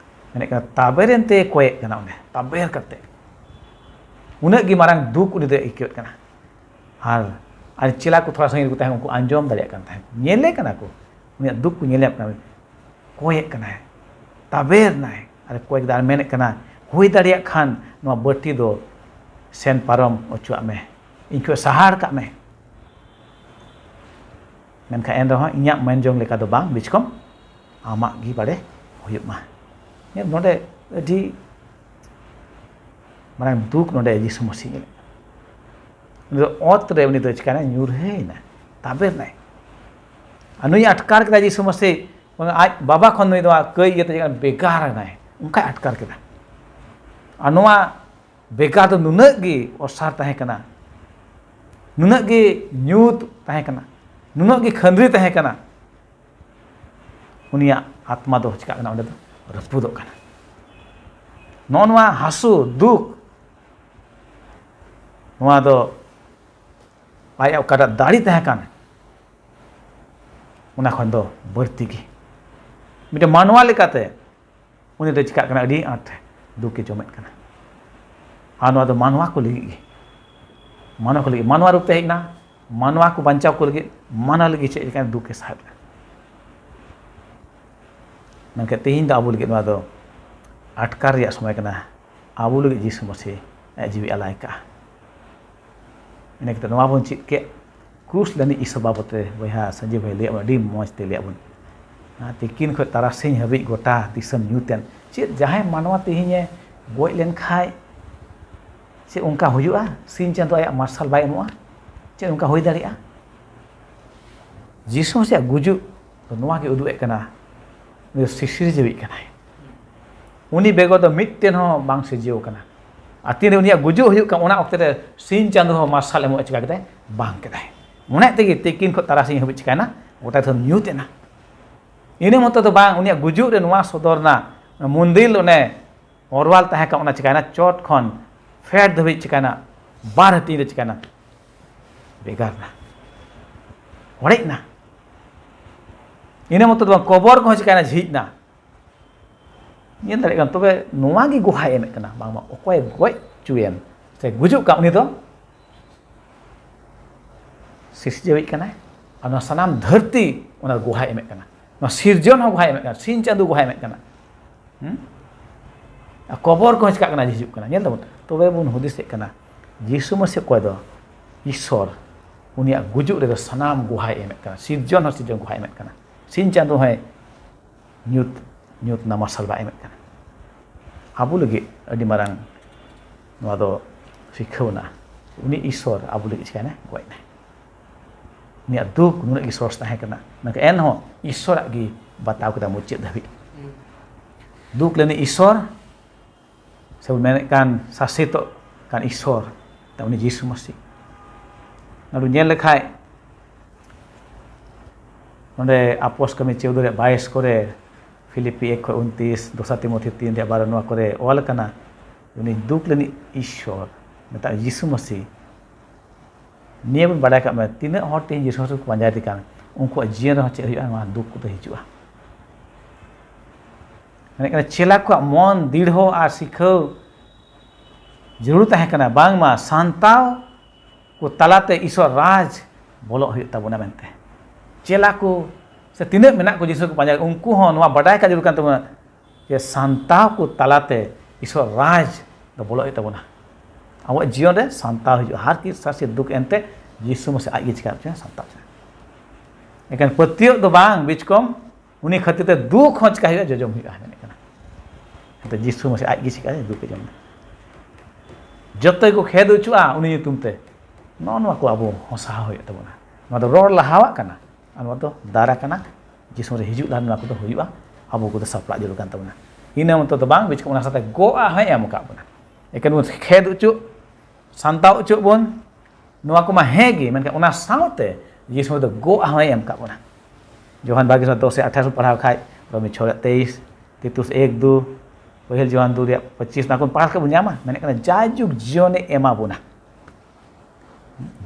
ᱢᱮᱱᱮᱫ ᱠᱟᱱᱟ, ᱛᱟᱵᱮᱨ ᱮᱱᱛᱮ ᱠᱚᱭᱮᱜ ᱠᱟᱱᱟ᱾ ᱚᱸᱰᱮ ᱛᱟᱵᱮᱨ ᱠᱟᱛᱮ ᱩᱱᱟᱹᱜ ᱜᱮ ᱢᱟᱨᱟᱝ ᱫᱩᱠ ᱩᱱᱤ ᱫᱚᱭ ᱟᱹᱭᱠᱟᱹᱣᱮᱫ ᱠᱟᱱᱟ᱾ ᱟᱨ, ᱟᱨ ᱪᱮᱞᱟ ᱠᱚ ᱛᱷᱚᱲᱟ ᱥᱟᱺᱜᱤᱧ ᱨᱮᱠᱚ ᱛᱟᱦᱮᱸ ᱠᱟᱱᱟ, ᱩᱱᱠᱩ ᱟᱸᱡᱚᱢ ᱫᱟᱲᱮᱭᱟᱜ ᱠᱟᱱ ᱛᱟᱦᱮᱸᱫ, ᱧᱮᱞᱮ ᱠᱟᱱᱟ ᱠᱚ, ᱩᱱᱤᱭᱟᱜ ᱫᱩᱠ ᱠᱚ ᱧᱮᱞ ᱧᱟᱢ ᱠᱟᱱᱟ᱾ ᱠᱚᱭᱮᱜ ᱠᱟᱱᱟᱭ, ᱛᱟᱵᱮᱨ ᱱᱟᱭ, ᱟᱨ ᱠᱚᱭᱮᱜ ᱫᱟ ᱟᱨ ᱢᱮᱱᱮᱫ ᱠᱟᱱᱟ, ᱦᱩᱭ ᱫᱟᱲᱮᱭᱟᱜ ᱠᱷᱟᱱ ᱱᱚᱣᱟ ᱵᱟᱹᱴᱤ ᱫᱚ ᱥᱮᱱ ᱯᱟᱨᱚᱢ ᱚᱪᱚᱣᱟᱜ ᱢᱮ, ᱤᱧ ᱠᱷᱚᱱ ᱥᱟᱦᱟᱲ ᱠᱟᱜ ᱢᱮ᱾ ᱢᱮᱱᱠᱷᱟᱱ ᱮᱱ ᱨᱮᱦᱚᱸ ᱤᱧᱟᱹᱜ ᱢᱮᱱ ᱡᱚᱝ ᱞᱮᱠᱟ ᱫᱚ ᱵᱟᱝ, ᱵᱤᱪᱠᱚᱢ ᱟᱢᱟᱜ ᱜᱮ ᱵᱟᱲᱮ ᱦᱩᱭᱩᱜ ᱢᱟ᱾ ᱧᱮᱞ, ᱱᱚᱰᱮ ᱟᱹᱰᱤ ᱢᱟᱨᱟᱝ ᱫᱩᱠ ᱱᱚᱰᱮ ᱡᱤᱥᱩ ᱢᱟᱹᱥᱤ ᱧᱮᱞᱮᱫ ᱠᱟᱱᱟ᱾ ᱩᱱᱤ ᱫᱚ ᱚᱛ ᱨᱮ ᱩᱱᱤ ᱫᱚ ᱪᱤᱠᱟᱭᱱᱟ? ᱧᱩᱨᱦᱟᱹᱭᱮᱱᱟ, ᱛᱟᱵᱮᱨ ᱱᱟᱭ᱾ ᱟᱨ ᱱᱩᱭ ᱟᱴᱠᱟᱨ ᱠᱮᱫᱟ ᱡᱤᱥᱩ ᱢᱟᱹᱥᱤ, ᱟᱡ ᱵᱟᱵᱟ ᱠᱷᱚᱱ ᱱᱩᱭ ᱫᱚ ᱠᱟᱹᱭ ᱤᱭᱟᱹᱛᱮ ᱪᱤᱠᱟᱹ ᱵᱮᱜᱟᱨ ᱮᱱᱟᱭ, ᱚᱱᱠᱟᱭ ᱟᱴᱠᱟᱨ ᱠᱮᱫᱟ᱾ ᱟᱨ ᱱᱚᱣᱟ ᱵᱮᱜᱟᱨ ᱫᱚ ᱱᱩᱱᱟᱹᱜ ᱜᱮ ᱚᱥᱟᱨ ᱛᱟᱦᱮᱸ ᱠᱟᱱᱟ, ᱱᱩᱱᱟᱹᱜ ᱜᱮ ᱧᱩᱛ ᱛᱟᱦᱮᱸ ᱠᱟᱱᱟ᱾ ᱱᱩᱱᱟᱹᱜ ᱜᱮ ᱠᱷᱟᱹᱱᱨᱤ ᱛᱟᱦᱮᱸ ᱠᱟᱱᱟ, ᱩᱱᱤᱭᱟᱜ ᱟᱛᱢᱟ ᱫᱚ ᱪᱤᱠᱟᱹᱜ ᱠᱟᱱᱟ? ᱚᱸᱰᱮ ᱫᱚ ᱨᱟᱹᱯᱩᱫᱚᱜ ᱠᱟᱱᱟ᱾ ᱱᱚᱜᱼᱚ ᱱᱚᱣᱟ ᱦᱟᱹᱥᱩ, ᱫᱩᱠ, ᱱᱚᱣᱟ ᱫᱚ ᱟᱭᱟᱜ ᱚᱠᱟᱴᱟᱜ ᱫᱟᱲᱮ ᱛᱟᱦᱮᱸ ᱠᱟᱱ, ᱚᱱᱟ ᱠᱷᱚᱱ ᱫᱚ ᱵᱟᱹᱲᱛᱤ ᱜᱮ᱾ ᱢᱤᱫᱴᱮᱱ ᱢᱟᱱᱣᱟ ᱞᱮᱠᱟᱛᱮ ᱩᱱᱤ ᱫᱚ ᱪᱤᱠᱟᱹᱜ ᱠᱟᱱᱟ? ᱟᱹᱰᱤ ᱟᱸᱴ ᱫᱩᱠᱮ ᱡᱚᱢᱮᱫ ᱠᱟᱱᱟ᱾ ᱟᱨ ᱱᱚᱣᱟ ᱫᱚ ᱢᱟᱱᱣᱟ ᱠᱚ ᱞᱟᱹᱜᱤᱫ ᱜᱮ, ᱢᱟᱱᱣᱟ ᱠᱚ ᱞᱟᱹᱜᱤᱫ, ᱢᱟᱱᱣᱟ ᱨᱩᱯ ᱛᱮ ᱦᱮᱡ ᱮᱱᱟ, ᱢᱟᱱᱣᱟ ᱠᱚ ᱵᱟᱧᱪᱟᱣ ᱠᱚ ᱞᱟᱹᱜᱤᱫ, ᱢᱟᱱᱣᱟ ᱞᱟᱹᱜᱤᱫ ᱪᱮᱫ ᱞᱮᱠᱟᱱ ᱫᱩᱠᱮ ᱥᱟᱦᱮᱵ ᱞᱮᱫᱟ᱾ ᱢᱮᱱᱠᱷᱟᱱ ᱛᱮᱦᱮᱧ ᱫᱚ ᱟᱵᱚ ᱞᱟᱹᱜᱤᱫ ᱱᱚᱣᱟ ᱫᱚ ᱟᱴᱠᱟᱨ ᱨᱮᱭᱟᱜ ᱥᱚᱢᱚᱭ ᱠᱟᱱᱟ᱾ ᱟᱵᱚ ᱞᱟᱹᱜᱤᱫ ᱡᱤᱥᱩ ᱢᱟᱹᱥᱤ ᱟᱡ ᱡᱤᱣᱤ ᱟᱞᱟᱭ ᱠᱟᱜᱼᱟ᱾ ᱤᱱᱟᱹ ᱠᱟᱛᱮ ᱱᱚᱣᱟ ᱵᱚᱱ ᱪᱮᱫ ᱠᱮᱫ, ᱠᱨᱩᱥ ᱞᱟᱹᱱᱤᱡ ᱤᱥᱚᱨ ᱵᱟᱵᱚᱫ ᱛᱮ ᱵᱚᱭᱦᱟ ᱥᱟᱹᱡᱤ ᱵᱷᱟᱹᱭ ᱞᱟᱹᱭᱟᱜ ᱵᱚᱱ, ᱟᱹᱰᱤ ᱢᱚᱡᱽ ᱛᱮ ᱞᱟᱹᱭᱟᱜ ᱵᱚᱱ᱾ ᱟᱨ ᱛᱤᱠᱤᱱ ᱠᱷᱚᱱ ᱛᱟᱨᱟᱥᱤᱧ ᱦᱟᱹᱵᱤᱡ ᱜᱚᱴᱟ ᱫᱤᱥᱚᱢ ᱧᱩᱛ ᱮᱱ᱾ ᱪᱮᱫ ᱡᱟᱦᱟᱸᱭ ᱢᱟᱱᱣᱟ ᱛᱮᱦᱮᱧᱮ ᱜᱚᱡ ᱞᱮᱱ ᱠᱷᱟᱡ ᱪᱮᱫ ᱚᱱᱠᱟ ᱦᱩᱭᱩᱜᱼᱟ? ᱥᱤᱧ ᱪᱟᱸᱫᱳ ᱟᱭᱟᱜ ᱢᱟᱨᱥᱟᱞ ᱵᱟᱭ ᱮᱢᱚᱜᱼᱟ? ᱪᱮᱫ ᱚᱱᱠᱟ ᱦᱩᱭ ᱫᱟᱲᱮᱭᱟᱜᱼᱟ? ᱡᱤᱥᱩ ᱢᱟᱹᱥᱤᱭᱟᱜ ᱜᱩᱡᱩᱜ ᱫᱚ ᱱᱚᱣᱟ ᱜᱮ ᱩᱫᱩᱜ ᱮᱫ ᱠᱟᱱᱟ, ᱩᱱᱤ ᱫᱚ ᱥᱤᱥᱤᱨᱡᱟᱹᱣᱤᱡ ᱠᱟᱱᱟᱭ᱾ ᱩᱱᱤ ᱵᱮᱜᱚᱨ ᱫᱚ ᱢᱤᱫᱴᱮᱱ ᱦᱚᱸ ᱵᱟᱝ ᱥᱤᱨᱡᱟᱹᱣ ᱠᱟᱱᱟ᱾ ᱟᱨ ᱛᱤᱱᱨᱮ ᱩᱱᱤᱭᱟᱜ ᱜᱩᱡᱩᱜ ᱦᱩᱭᱩᱜ ᱠᱟᱱᱟ, ᱚᱱᱟ ᱚᱠᱛᱮ ᱨᱮ ᱥᱤᱧ ᱪᱟᱸᱫᱳ ᱦᱚᱸ ᱢᱟᱨᱥᱟᱞ ᱮᱢᱚᱜ ᱮ ᱪᱤᱠᱟ ᱠᱮᱫᱟᱭ? ᱵᱟᱝ ᱠᱮᱫᱟᱭ᱾ ᱢᱚᱱᱮ ᱛᱮᱜᱮ ᱛᱤᱠᱤᱱ ᱠᱷᱚᱱ ᱛᱟᱨᱟᱥᱤᱧ ᱦᱟᱹᱵᱤᱡ ᱪᱤᱠᱟᱭᱱᱟ? ᱜᱚᱴᱟ ᱫᱤᱥᱚᱢ ᱧᱩᱛ ᱮᱱᱟ᱾ ᱤᱱᱟᱹ ᱢᱚᱛᱚ ᱫᱚ ᱵᱟᱝ, ᱩᱱᱤᱭᱟᱜ ᱜᱩᱡᱩᱜ ᱨᱮ ᱱᱚᱣᱟ ᱥᱚᱫᱚᱨ ᱮᱱᱟ, ᱢᱚᱱᱫᱤᱞ ᱚᱱᱮ ᱚᱨᱣᱟᱞ ᱛᱟᱦᱮᱸ ᱠᱟᱱ, ᱚᱱᱟ ᱪᱤᱠᱟᱭᱱᱟ? ᱪᱚᱴ ᱠᱷᱚᱱ ᱯᱷᱮᱰ ᱫᱷᱟᱹᱵᱤᱡ ᱪᱤᱠᱟᱭᱱᱟ? ᱵᱟᱨ ᱦᱟᱹᱴᱤᱧ ᱨᱮ ᱪᱤᱠᱟᱭᱱᱟ? ᱵᱷᱮᱜᱟᱨ ᱮᱱᱟ, ᱚᱲᱮᱡ ᱮᱱᱟ᱾ ᱤᱱᱟᱹ ᱢᱚᱛᱚ ᱫᱚ ᱵᱟᱝ, ᱠᱚᱵᱚᱨ ᱠᱚᱦᱚᱸ ᱪᱤᱠᱟᱭᱱᱟ? ᱡᱷᱤᱡ ᱮᱱᱟ᱾ ᱧᱮᱞ ᱫᱟᱲᱮᱭᱟᱜ ᱠᱟᱱᱟ᱾ ᱛᱚᱵᱮ ᱱᱚᱣᱟ ᱜᱮ ᱜᱚᱦᱟᱭ ᱮᱢᱮᱫ ᱠᱟᱱᱟ, ᱵᱟᱝᱢᱟ ᱚᱠᱚᱭ ᱜᱚᱡ ᱦᱚᱪᱚᱭᱮᱱ ᱥᱮ ᱜᱩᱡᱩᱜ ᱠᱟᱱ, ᱩᱱᱤ ᱫᱚ ᱥᱤᱨᱡᱟᱹᱣᱤᱡ ᱠᱟᱱᱟᱭ᱾ ᱟᱨ ᱱᱚᱣᱟ ᱥᱟᱱᱟᱢ ᱫᱷᱟᱹᱨᱛᱤ ᱚᱱᱟ ᱜᱚᱦᱟᱭ ᱮᱢᱮᱫ ᱠᱟᱱᱟ, ᱱᱚᱣᱟ ᱥᱤᱨᱡᱚᱱ ᱦᱚᱸ ᱜᱚᱦᱟᱭ ᱮᱢᱮᱫ ᱠᱟᱱᱟ, ᱥᱤᱧ ᱪᱟᱸᱫᱳ ᱜᱚᱦᱟᱭ ᱮᱢᱮᱫ ᱠᱟᱱᱟ᱾ ᱦᱩᱸ? ᱟᱨ ᱠᱚᱵᱚᱨ ᱠᱚᱦᱚᱸ ᱪᱤᱠᱟᱜ ᱠᱟᱱᱟ? ᱦᱤᱡᱩᱜ ᱠᱟᱱᱟ᱾ ᱧᱮᱞ ᱫᱟᱵᱚᱱ, ᱛᱚᱵᱮ ᱵᱚᱱ ᱦᱩᱫᱤᱥᱮᱫ ᱠᱟᱱᱟ, ᱡᱤᱥᱩ ᱢᱟᱹᱥᱤ ᱚᱠᱚᱭ ᱫᱚ ᱤᱥᱥᱚᱨ, ᱩᱱᱤᱭᱟᱜ ᱜᱩᱡᱩᱜ ᱨᱮᱫᱚ ᱥᱟᱱᱟᱢ ᱜᱚᱦᱟᱭ ᱮᱢᱮᱫ ᱠᱟᱱᱟ, ᱥᱤᱨᱡᱚᱱ ᱦᱚᱸ ᱥᱤᱨᱡᱚᱱ ᱜᱚᱦᱟᱭ ᱮᱢᱮᱫ ᱠᱟᱱᱟ, ᱥᱤᱧ ᱪᱟᱸᱫᱳ ᱦᱚᱸᱭ ᱧᱩᱛ, ᱧᱩᱛ ᱱᱟ ᱢᱟᱨᱥᱟᱞ ᱵᱟᱭ ᱮᱢᱮᱫ ᱠᱟᱱᱟ᱾ ᱟᱵᱚ ᱞᱟᱹᱜᱤᱫ ᱟᱹᱰᱤ ᱢᱟᱨᱟᱝ ᱱᱚᱣᱟ ᱫᱚ ᱥᱤᱠᱷᱟᱹᱣᱱᱟ᱾ ᱩᱱᱤ ᱤᱥᱥᱚᱨ ᱟᱵᱚ ᱞᱟᱹᱜᱤᱫ ᱪᱤᱠᱟᱭᱱᱟᱭ? ᱜᱚᱡ ᱱᱟᱭ᱾ ᱩᱱᱤᱭᱟᱜ ᱫᱩᱠ ᱱᱩᱱᱟᱹᱜ ᱜᱮ ᱥᱚᱨᱚᱥ ᱛᱟᱦᱮᱸ ᱠᱟᱱᱟ, ᱢᱮᱱᱠᱷᱟᱱ ᱮᱱᱦᱚᱸ ᱤᱥᱥᱚᱨᱟᱜ ᱜᱮ ᱵᱟᱛᱟᱣ ᱠᱮᱫᱟ ᱢᱩᱪᱟᱹᱫ ᱫᱷᱟᱹᱵᱤᱡ᱾ ᱫᱩᱠ ᱞᱟᱹᱱᱤᱡ ᱤᱥᱥᱚᱨ, ᱥᱮᱵᱚᱱ ᱢᱮᱱᱮᱫ ᱠᱟᱱ ᱥᱟᱥᱮᱛᱚᱜ ᱠᱟᱱ ᱤᱥᱥᱚᱨ, ᱩᱱᱤ ᱡᱤᱥᱩ ᱢᱟᱹᱥᱤ᱾ ᱱᱚᱰᱮ ᱧᱮᱞ ᱞᱮᱠᱷᱟᱡ ᱱᱚᱰᱮ ᱟᱯᱚᱥ ᱠᱟᱹᱢᱤ ᱪᱳᱫᱽᱫᱳ ᱨᱮᱭᱟᱜ ᱵᱟᱭᱤᱥ ᱠᱚᱨᱮ, ᱯᱷᱤᱞᱤᱯᱤ ᱮᱠ ᱠᱷᱚᱱ ᱩᱱᱛᱨᱤᱥ, ᱫᱚᱥᱟᱨ ᱛᱤᱢᱚᱛᱷᱤ ᱛᱤᱱ ᱨᱮᱭᱟᱜ ᱵᱟᱨᱚ, ᱱᱚᱣᱟ ᱠᱚᱨᱮ ᱚᱞ ᱟᱠᱟᱱᱟ, ᱩᱱᱤ ᱫᱩᱠ ᱞᱟᱹᱱᱤᱡ ᱤᱥᱥᱚᱨ, ᱢᱮᱛᱟᱜ ᱡᱤᱥᱩ ᱢᱟᱹᱥᱤ᱾ ᱱᱤᱭᱟᱹ ᱵᱚᱱ ᱵᱟᱰᱟᱭ ᱠᱟᱜ ᱢᱟ, ᱛᱤᱱᱟᱹᱜ ᱦᱚᱲ ᱛᱮᱦᱮᱧ ᱡᱤᱥᱩ ᱢᱟᱹᱥᱤ ᱠᱚ ᱯᱟᱸᱡᱟᱭᱮᱫᱮ ᱠᱟᱱ, ᱩᱱᱠᱩᱣᱟᱜ ᱡᱤᱭᱚᱱ ᱨᱮᱦᱚᱸ ᱪᱮᱫ ᱦᱩᱭᱩᱜᱼᱟ? ᱱᱚᱣᱟ ᱫᱩᱠ ᱠᱚᱫᱚ ᱦᱤᱡᱩᱜᱼᱟ᱾ ᱢᱮᱱᱮᱫ ᱠᱟᱱᱟ, ᱪᱮᱞᱟ ᱠᱚᱣᱟᱜ ᱢᱚᱱ ᱫᱤᱲᱦᱚ ᱟᱨ ᱥᱤᱠᱷᱟᱹᱣ ᱡᱟᱹᱨᱩᱲ ᱛᱟᱦᱮᱸ ᱠᱟᱱᱟ, ᱵᱟᱝᱢᱟ ᱥᱟᱱᱛᱟᱣ ᱠᱚ ᱛᱟᱞᱟᱛᱮ ᱤᱥᱚᱨ ᱨᱟᱡᱽ ᱵᱚᱞᱚᱜ ᱦᱩᱭᱩᱜ ᱛᱟᱵᱚᱱᱟ ᱢᱮᱱᱛᱮ᱾ ᱪᱮᱞᱟ ᱠᱚ ᱥᱮ ᱛᱤᱱᱟᱹᱜ ᱢᱮᱱᱟᱜ ᱠᱚ ᱡᱤᱥᱩ ᱠᱚ ᱯᱟᱸᱡᱟ, ᱩᱱᱠᱩ ᱦᱚᱸ ᱱᱚᱣᱟ ᱵᱟᱰᱟᱭ ᱠᱟᱜ ᱡᱟᱹᱨᱩᱲ ᱠᱟᱱ ᱛᱟᱵᱚᱱᱟ ᱡᱮ ᱥᱟᱱᱛᱟᱣ ᱠᱚ ᱛᱟᱞᱟᱛᱮ ᱤᱥᱚᱨ ᱨᱟᱡᱽ ᱫᱚ ᱵᱚᱞᱚᱜ ᱦᱩᱭᱩᱜ ᱛᱟᱵᱚᱱᱟ᱾ ᱟᱵᱚᱣᱟᱜ ᱡᱤᱭᱚᱱ ᱨᱮ ᱥᱟᱱᱛᱟᱣ ᱦᱤᱡᱩᱜᱼᱟ, ᱦᱟᱨᱠᱮᱛ ᱥᱟᱥᱮᱛ ᱫᱩᱠ, ᱮᱱᱛᱮ ᱡᱤᱥᱩ ᱢᱟᱹᱥᱤ ᱟᱡ ᱜᱮ ᱪᱤᱠᱟ ᱦᱚᱪᱚᱭᱟ? ᱥᱟᱱᱛᱟᱣ ᱦᱚᱪᱚᱭᱟ᱾ ᱮᱠᱮᱱ ᱯᱟᱹᱛᱭᱟᱹᱣ ᱫᱚ ᱵᱟᱝ, ᱵᱤᱪᱠᱚᱢ ᱩᱱᱤ ᱠᱷᱟᱹᱛᱤᱨ ᱛᱮ ᱫᱩᱠ ᱦᱚᱸ ᱪᱤᱠᱟ ᱦᱩᱭᱩᱜᱼᱟ? ᱡᱚᱡᱚᱢ ᱦᱩᱭᱩᱜᱼᱟ, ᱢᱮᱱᱮᱫ ᱠᱟᱱᱟ᱾ ᱮᱱᱛᱮ ᱡᱤᱥᱩ ᱢᱟᱹᱥᱤ ᱟᱡ ᱜᱮ ᱪᱤᱠᱟᱹᱭᱟ? ᱫᱩᱠ ᱮ ᱡᱚᱢ ᱮᱫᱟ᱾ ᱡᱚᱛᱚ ᱜᱮᱠᱚ ᱠᱷᱮᱫ ᱦᱚᱪᱚᱜᱼᱟ ᱩᱱᱤ ᱧᱩᱛᱩᱢ ᱛᱮ᱾ ᱱᱚᱜᱼᱚ ᱱᱚᱣᱟ ᱠᱚ ᱟᱵᱚ ᱦᱚᱸ ᱥᱟᱦᱟᱣ ᱦᱩᱭᱩᱜ ᱛᱟᱵᱚᱱᱟ᱾ ᱱᱚᱣᱟ ᱫᱚ ᱨᱚᱲ ᱞᱟᱦᱟᱣᱟᱜ ᱠᱟᱱᱟ, ᱟᱨ ᱱᱚᱣᱟ ᱫᱚ ᱫᱟᱨᱟ ᱠᱟᱱᱟ᱾ ᱡᱤᱥᱩ ᱨᱮ ᱦᱤᱡᱩᱜ ᱞᱟᱦᱟ ᱱᱚᱣᱟ ᱠᱚᱫᱚ ᱦᱩᱭᱩᱜᱼᱟ, ᱟᱵᱚ ᱠᱚᱫᱚ ᱥᱟᱯᱲᱟᱣ ᱡᱟᱹᱨᱩᱲ ᱠᱟᱱ ᱛᱟᱵᱚᱱᱟ᱾ ᱤᱱᱟᱹ ᱢᱚᱛᱚ ᱫᱚ ᱵᱟᱝ, ᱵᱤᱪᱠᱚᱢ ᱚᱱᱟ ᱥᱟᱶᱛᱮ ᱜᱚᱜ ᱟᱜ ᱦᱚᱸᱭ ᱮᱢ ᱟᱠᱟᱫ ᱵᱚᱱᱟ᱾ ᱮᱠᱮᱱ ᱵᱚᱱ ᱠᱷᱮᱫ ᱦᱚᱪᱚᱜ, ᱥᱟᱱᱛᱟᱣ ᱦᱚᱪᱚᱜ ᱵᱚᱱ, ᱱᱚᱣᱟ ᱠᱚᱢᱟ ᱦᱮᱸ ᱜᱮ, ᱢᱮᱱᱠᱷᱟᱱ ᱚᱱᱟ ᱥᱟᱶᱛᱮ ᱡᱤᱥᱩ ᱫᱚ ᱜᱚᱜ ᱟᱜ ᱦᱚᱸᱭ ᱮᱢ ᱟᱠᱟᱫ ᱵᱚᱱᱟ᱾ ᱡᱳᱦᱟᱱ ᱵᱟᱨ ᱜᱮᱞ ᱫᱚᱥ ᱨᱮ ᱟᱴᱷᱟᱥ ᱵᱚᱱ ᱯᱟᱲᱦᱟᱣ ᱠᱷᱟᱡ, ᱨᱳᱢᱤ ᱪᱷᱚᱭ ᱨᱮ ᱛᱮᱭᱤᱥ, ᱛᱤᱛᱩᱥ ᱮᱠ ᱫᱩ, ᱯᱟᱹᱦᱤᱞ ᱡᱳᱦᱟᱱ ᱫᱩ ᱨᱮᱭᱟᱜ ᱯᱚᱸᱪᱤᱥ, ᱱᱚᱣᱟ ᱠᱚᱵᱚᱱ ᱯᱟᱲᱦᱟᱣ ᱠᱷᱟᱡ ᱵᱚᱱ ᱧᱟᱢᱟ᱾ ᱢᱮᱱᱮᱫ ᱠᱟᱱᱟ, ᱡᱟᱭᱡᱩᱜᱽ ᱡᱤᱭᱚᱱᱮ ᱮᱢᱟ ᱵᱚᱱᱟ᱾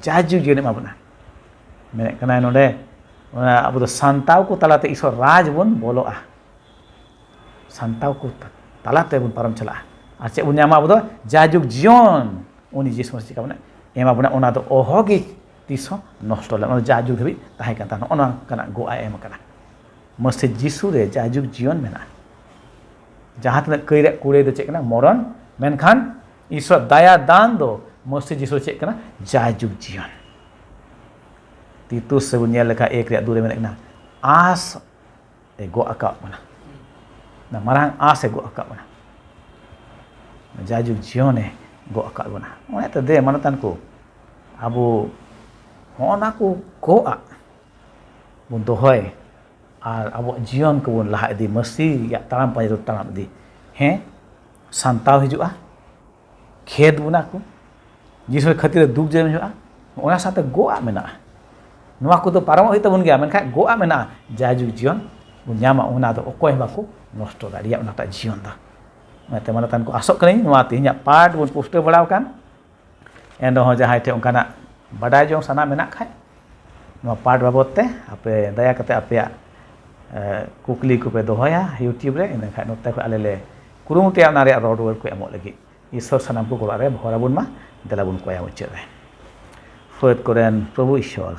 ᱡᱟᱭᱡᱩᱜᱽ ᱡᱤᱭᱚᱱᱮ ᱮᱢᱟ ᱵᱚᱱᱟ᱾ ᱢᱮᱱᱮᱫ ᱠᱟᱱᱟᱭ ᱱᱚᱰᱮ, ᱚᱱᱟ ᱟᱵᱚ ᱫᱚ ᱥᱟᱱᱛᱟᱣ ᱠᱚ ᱛᱟᱞᱟᱛᱮ ᱤᱥᱚᱨ ᱨᱟᱡᱽ ᱵᱚᱱ ᱵᱚᱞᱚᱜᱼᱟ᱾ ᱥᱟᱱᱛᱟᱣ ᱠᱚ ᱛᱟᱞᱟᱛᱮ ᱵᱚᱱ ᱯᱟᱨᱚᱢ ᱪᱟᱞᱟᱜᱼᱟ᱾ ᱟᱨ ᱪᱮᱫ ᱵᱚᱱ ᱧᱟᱢᱟ ᱟᱵᱚ ᱫᱚ? ᱡᱟᱭᱡᱩᱜᱽ ᱡᱤᱭᱚᱱ᱾ ᱩᱱᱤ ᱡᱤᱥᱩ ᱢᱟᱹᱥᱤ ᱪᱤᱠᱟ ᱵᱚᱱᱟ? ᱮᱢᱟ ᱵᱚᱱᱟ᱾ ᱚᱱᱟ ᱫᱚ ᱚᱦᱚ ᱜᱮ ᱛᱤᱥ ᱦᱚᱸ ᱱᱚᱥᱴᱚ ᱞᱮᱱᱟ, ᱚᱱᱟ ᱫᱚ ᱡᱟᱭᱡᱩᱜᱽ ᱫᱷᱟᱹᱵᱤᱡ ᱛᱟᱦᱮᱸ ᱠᱟᱱ ᱛᱟᱦᱮᱱᱟ᱾ ᱱᱚᱜᱼᱚ ᱱᱚᱝᱠᱟᱱᱟᱜ ᱜᱚᱜ ᱟᱭ ᱮᱢ ᱟᱠᱟᱱᱟ᱾ ᱢᱟᱹᱥᱤ ᱡᱤᱥᱩ ᱨᱮ ᱡᱟᱭᱡᱩᱜᱽ ᱡᱤᱭᱚᱱ ᱢᱮᱱᱟᱜᱼᱟ᱾ ᱡᱟᱦᱟᱸ ᱛᱤᱱᱟᱹᱜ ᱠᱟᱹᱭ ᱨᱮᱭᱟᱜ ᱠᱩᱲᱟᱹᱭ ᱫᱚ ᱪᱮᱫ ᱠᱟᱱᱟ? ᱢᱚᱨᱚᱱ᱾ ᱢᱮᱱᱠᱷᱟᱱ ᱤᱥᱚᱨ ᱫᱟᱭᱟ ᱫᱟᱱ ᱫᱚ ᱢᱟᱹᱥᱤ ᱡᱤᱥᱩ ᱪᱮᱫ ᱠᱟᱱᱟ? ᱡᱟᱭᱡᱩᱜᱽ ᱡᱤᱭᱚᱱ᱾ ᱛᱤᱛᱩᱥ ᱨᱮᱵᱚᱱ ᱧᱮᱞ ᱞᱮᱠᱷᱟᱱ ᱮᱠ ᱨᱮᱭᱟᱜ ᱫᱩ ᱨᱮ ᱢᱮᱱᱮᱫ ᱠᱟᱱᱟ, ᱟᱸᱥ ᱮ ᱜᱚᱜ ᱟᱠᱟᱫ ᱵᱚᱱᱟ᱾ ᱚᱱᱟ ᱢᱟᱨᱟᱝ ᱟᱸᱥ ᱮ ᱜᱚᱜ ᱟᱠᱟᱫ ᱵᱚᱱᱟ᱾ ᱡᱟᱭᱡᱩᱜᱽ ᱡᱤᱭᱚᱱᱮ ᱜᱚᱜ ᱟᱠᱟᱫ ᱵᱚᱱᱟ᱾ ᱚᱱᱟᱛᱮ ᱫᱮ ᱢᱟᱱᱚᱛᱟᱱ ᱠᱚ, ᱟᱵᱚ ᱦᱚᱸᱜᱼᱚ ᱱᱟ ᱠᱚ ᱜᱚᱜ ᱟᱜ ᱵᱚᱱ ᱫᱚᱦᱚᱭ ᱟᱨ ᱟᱵᱚᱣᱟᱜ ᱡᱤᱭᱚᱱ ᱠᱚᱵᱚᱱ ᱞᱟᱦᱟ ᱤᱫᱤ, ᱢᱟᱹᱥᱤᱭᱟᱜ ᱛᱟᱲᱟᱢ ᱯᱟᱸᱡᱟ ᱛᱮᱵᱚᱱ ᱛᱟᱲᱟᱢ ᱤᱫᱤ᱾ ᱦᱮᱸ, ᱥᱟᱱᱛᱟᱣ ᱦᱤᱡᱩᱜᱼᱟ, ᱠᱷᱮᱫ ᱵᱚᱱᱟ ᱠᱚ, ᱡᱤᱥᱩ ᱠᱷᱟᱹᱛᱤᱨ ᱨᱮ ᱫᱩᱠ ᱡᱚᱢ ᱦᱩᱭᱩᱜᱼᱟ, ᱚᱱᱟ ᱥᱟᱶᱛᱮ ᱜᱚᱜ ᱟᱜ ᱢᱮᱱᱟᱜᱼᱟ᱾ ᱱᱚᱣᱟ ᱠᱚᱫᱚ ᱯᱟᱨᱚᱢᱚᱜ ᱦᱩᱭᱩᱜ ᱛᱟᱵᱚᱱ ᱜᱮᱭᱟ, ᱢᱮᱱᱠᱷᱟᱱ ᱜᱚᱜ ᱟᱜ ᱢᱮᱱᱟᱜᱼᱟ, ᱡᱟᱭᱡᱩᱜᱽ ᱡᱤᱭᱚᱱ ᱵᱚᱱ ᱧᱟᱢᱟ, ᱚᱱᱟ ᱫᱚ ᱚᱠᱚᱭ ᱦᱚᱸ ᱵᱟᱠᱚ ᱱᱚᱥᱴᱚ ᱫᱟᱲᱮᱭᱟᱜ ᱚᱱᱟᱴᱟᱜ ᱡᱤᱭᱚᱱ ᱫᱚ᱾ ᱚᱱᱟᱛᱮ ᱢᱟᱱᱚᱛᱟᱱ ᱠᱚ ᱟᱥᱚᱜ ᱠᱟᱹᱱᱟᱹᱧ ᱱᱚᱣᱟ ᱛᱮᱦᱮᱧᱟᱜ ᱯᱟᱴ ᱵᱚᱱ ᱯᱩᱥᱴᱟᱹᱣ ᱵᱟᱲᱟᱣ ᱟᱠᱟᱱ, ᱮᱱ ᱨᱮᱦᱚᱸ ᱡᱟᱦᱟᱸᱭ ᱴᱷᱮᱱ ᱚᱱᱠᱟᱱᱟᱜ ᱵᱟᱰᱟᱭ ᱡᱚᱝ ᱥᱟᱱᱟ ᱢᱮᱱᱟᱜ ᱠᱷᱟᱡ, ᱱᱚᱣᱟ ᱯᱟᱴ ᱵᱟᱵᱚᱫ ᱛᱮ ᱟᱯᱮ ᱫᱟᱭᱟ ᱠᱟᱛᱮ ᱟᱯᱮᱭᱟᱜ, ᱮ, ᱠᱩᱠᱞᱤ ᱠᱚᱯᱮ ᱫᱚᱦᱚᱭᱟ YouTube ᱨᱮ, ᱤᱱᱟᱹ ᱠᱷᱟᱡ ᱱᱚᱛᱮ ᱠᱷᱚᱡ ᱟᱞᱮ ᱞᱮ ᱠᱩᱨᱩᱢᱩᱴᱩᱭᱟ ᱚᱱᱟ ᱨᱮᱭᱟᱜ ᱨᱚᱲ ᱨᱩᱣᱟᱹᱲ ᱠᱚ ᱮᱢᱚᱜ ᱞᱟᱹᱜᱤᱫ᱾ ᱤᱥᱥᱚᱨ ᱥᱟᱱᱟᱢ ᱠᱚ ᱜᱚᱲᱚ ᱨᱮ ᱵᱷᱚᱨ ᱟᱵᱚᱱ ᱢᱟ᱾ ᱫᱮᱞᱟ ᱵᱚᱱ ᱠᱚᱭᱟ ᱢᱩᱪᱟᱹᱫ ᱨᱮ᱾ ᱯᱷᱟᱹᱫ ᱠᱚᱨᱮᱱ ᱯᱨᱚᱵᱷᱩ ᱤᱥᱥᱚᱨ,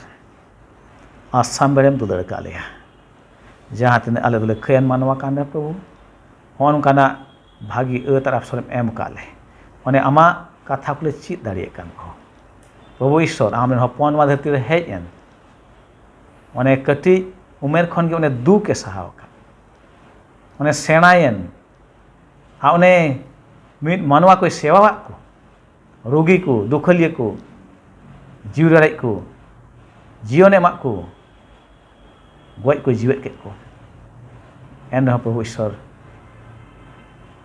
ᱟᱥᱟᱢ ᱵᱮᱲᱮᱢ ᱫᱩᱞᱟᱹᱲ ᱟᱠᱟᱫ ᱞᱮᱭᱟ᱾ ᱡᱟᱦᱟᱸ ᱛᱤᱱᱟᱹᱜ ᱟᱞᱮ ᱫᱚᱞᱮ ᱠᱷᱟᱹᱭᱟᱱ ᱢᱟᱱᱣᱟ ᱠᱟᱱ ᱨᱮ ᱯᱨᱚᱵᱷᱩ, ᱦᱚᱸᱜᱼᱚ ᱱᱚᱝᱠᱟᱱᱟᱜ ᱵᱷᱟᱹᱜᱤ ᱟᱹᱛ ᱟᱨ ᱟᱯᱥᱚᱨᱮᱢ ᱮᱢ ᱟᱠᱟᱫ ᱞᱮ᱾ ᱚᱱᱮ ᱟᱢᱟᱜ ᱠᱟᱛᱷᱟ ᱠᱚᱞᱮ ᱪᱮᱫ ᱫᱟᱲᱮᱭᱟᱜ ᱠᱟᱱ ᱠᱚ᱾ ᱯᱨᱚᱵᱷᱩ ᱤᱥᱥᱚᱨ, ᱟᱢ ᱨᱮᱱ ᱦᱚᱯᱚᱱ ᱱᱚᱣᱟ ᱫᱷᱟᱹᱨᱛᱤ ᱨᱮ ᱦᱮᱡ ᱮᱱ, ᱚᱱᱮ ᱠᱟᱹᱴᱤᱡ ᱩᱢᱮᱨ ᱠᱷᱚᱱ ᱜᱮ ᱚᱱᱮ ᱫᱩᱠ ᱮ ᱥᱟᱦᱟᱣ ᱟᱠᱟᱫ, ᱚᱱᱮ ᱥᱮᱬᱟᱭᱮᱱ, ᱟᱨ ᱚᱱᱮ ᱢᱤᱫ ᱢᱟᱱᱣᱟ ᱠᱚᱭ ᱥᱮᱵᱟᱣᱟᱜ ᱠᱚ, ᱨᱩᱜᱤ ᱠᱚ, ᱫᱩᱠᱷᱟᱹᱞᱤᱭᱟᱹ ᱠᱚ, ᱡᱤᱣᱤ ᱨᱟᱲᱮᱡ ᱠᱚ, ᱡᱤᱭᱚᱱ ᱮ ᱮᱢᱟᱜ ᱠᱚ, ᱜᱚᱡ ᱠᱚ ᱡᱤᱣᱮᱫ ᱠᱮᱫ ᱠᱚ᱾ ᱮᱱ ᱨᱮᱦᱚᱸ ᱯᱨᱚᱵᱷᱩ ᱤᱥᱥᱚᱨ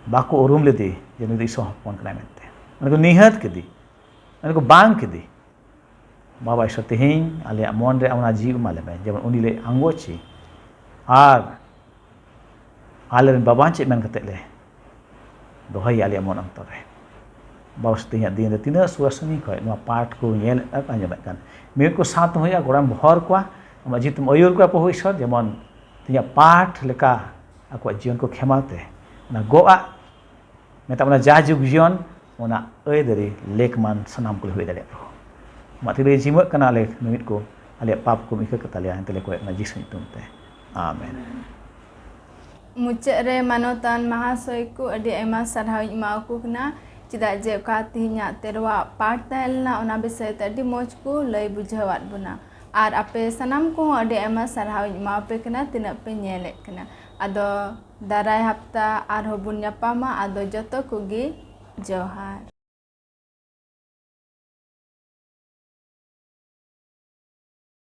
ᱵᱟᱠᱚ ᱩᱨᱩᱢ ᱞᱮᱫᱮ ᱡᱮ ᱱᱩᱭ ᱫᱚ ᱤᱥᱚᱨ ᱦᱚᱯᱚᱱ ᱠᱟᱱᱟᱭ ᱢᱮᱱᱛᱮ᱾ ᱩᱱᱤ ᱠᱚ ᱱᱤᱦᱟᱹᱛ ᱠᱮᱫᱮ, ᱩᱱᱤ ᱠᱚ ᱵᱟᱝ ᱠᱮᱫᱮ᱾ ᱵᱟᱵᱟ ᱤᱥᱥᱚᱨ, ᱛᱮᱦᱮᱧ ᱟᱞᱮᱭᱟᱜ ᱢᱚᱱ ᱨᱮ ᱚᱱᱟ ᱡᱤᱣᱤ ᱮᱢᱟ ᱞᱮᱢᱮ, ᱡᱮᱢᱚᱱ ᱩᱱᱤ ᱞᱮ ᱟᱸᱜᱚᱪᱮ ᱟᱨ ᱟᱞᱮᱨᱮᱱ ᱵᱟᱵᱟ ᱪᱮᱫ ᱢᱮᱱ ᱠᱟᱛᱮ ᱞᱮ ᱫᱚᱦᱚᱭᱮᱭᱟ ᱟᱞᱮᱭᱟᱜ ᱢᱚᱱ ᱚᱱᱛᱚᱨ ᱨᱮ᱾ ᱵᱟᱵᱟ ᱤᱥᱥᱚᱨ, ᱛᱮᱦᱮᱧᱟᱜ ᱫᱤᱱ ᱨᱮ ᱛᱤᱱᱟᱹᱜ ᱥᱩᱨ ᱥᱟᱺᱜᱤᱧ ᱠᱷᱚᱱ ᱱᱚᱣᱟ ᱯᱟᱴ ᱠᱚ ᱧᱮᱞ ᱟᱨ ᱟᱸᱡᱚᱢᱮᱫ ᱠᱟᱱ, ᱢᱤᱫ ᱠᱚ ᱥᱟᱶᱛᱮ ᱦᱩᱭᱩᱜᱼᱟ, ᱜᱚᱲᱚᱢ ᱦᱚᱨ ᱠᱚᱣᱟ, ᱟᱢᱟᱜ ᱡᱤᱣᱤ ᱛᱮᱢ ᱟᱹᱭᱩᱨ ᱠᱚᱣᱟ ᱯᱨᱚᱵᱷᱩ ᱤᱥᱥᱚᱨ, ᱡᱮᱢᱚᱱ ᱛᱮᱦᱮᱧᱟᱜ ᱯᱟᱴ ᱞᱮᱠᱟ ᱟᱠᱚᱣᱟᱜ ᱡᱤᱭᱚᱱ ᱠᱚ ᱠᱷᱮᱢᱟᱣ ᱛᱮ ᱚᱱᱟ ᱜᱚᱜ ᱟᱜ ᱢᱮᱛᱟᱜ ᱵᱚᱱᱟ ᱡᱟ ᱡᱩᱜᱽ ᱡᱤᱭᱚᱱ, ᱚᱱᱟ ᱟᱹᱭᱫᱟᱹᱨᱤ ᱞᱮᱠ ᱢᱟᱱ ᱥᱟᱱᱟᱢ ᱠᱚᱞᱮ ᱦᱩᱭ ᱫᱟᱲᱮᱭᱟᱜ ᱯᱨᱚᱵᱷᱩ᱾ ᱟᱢᱟᱜ ᱛᱤᱨᱮ ᱡᱤᱢᱟᱹᱜ ᱠᱟᱱᱟ ᱟᱞᱮ ᱢᱤᱢᱤᱫ ᱠᱚ, ᱟᱞᱮᱭᱟᱜ ᱯᱟᱯ ᱠᱚᱢ ᱤᱠᱟᱹ ᱠᱟᱛᱟᱞᱮᱭᱟ, ᱮᱱᱛᱮ ᱞᱮ ᱠᱚᱭᱚᱜ ᱠᱟᱱᱟ ᱡᱤᱥᱩ ᱧᱩᱛᱩᱢ ᱛᱮ᱾ ᱟᱢᱮᱱ᱾ ᱢᱩᱪᱟᱹᱫ ᱨᱮ ᱢᱟᱱᱚᱛᱟᱱ ᱢᱟᱦᱟᱥᱚᱭ ᱠᱚ ᱟᱹᱰᱤ ᱟᱭᱢᱟ ᱥᱟᱨᱦᱟᱣ ᱤᱧ ᱮᱢᱟ ᱠᱚ ᱠᱟᱱᱟ, ᱪᱮᱫᱟᱜ ᱡᱮ ᱚᱠᱟ ᱛᱮᱦᱮᱧᱟᱜ ᱛᱮᱨᱣᱟ ᱯᱟᱴ ᱛᱟᱦᱮᱸ ᱞᱮᱱᱟ, ᱚᱱᱟ ᱵᱤᱥᱚᱭ ᱛᱮ ᱟᱹᱰᱤ ᱢᱚᱡᱽ ᱠᱚ ᱞᱟᱹᱭ ᱵᱩᱡᱷᱟᱹᱣᱟᱫ ᱵᱚᱱᱟ᱾ ᱟᱨ ᱟᱯᱮ ᱥᱟᱱᱟᱢ ᱠᱚᱦᱚᱸ ᱟᱹᱰᱤ ᱟᱭᱢᱟ ᱥᱟᱨᱦᱟᱣ ᱤᱧ ᱮᱢᱟ ᱯᱮ ᱠᱟᱱᱟ, ᱛᱤᱱᱟᱹᱜ ᱯᱮ ᱧᱮᱞᱮᱫ ᱠᱟᱱᱟ᱾ ᱟᱫᱚ ᱫᱟᱨᱟᱭ ᱦᱟᱯᱛᱟ ᱟᱨᱦᱚᱸ ᱵᱚᱱ ᱧᱟᱯᱟᱢᱟ᱾ ᱟᱫᱚ ᱡᱚᱛᱚ ᱠᱚᱜᱮ ᱡᱚᱦᱟᱨ᱾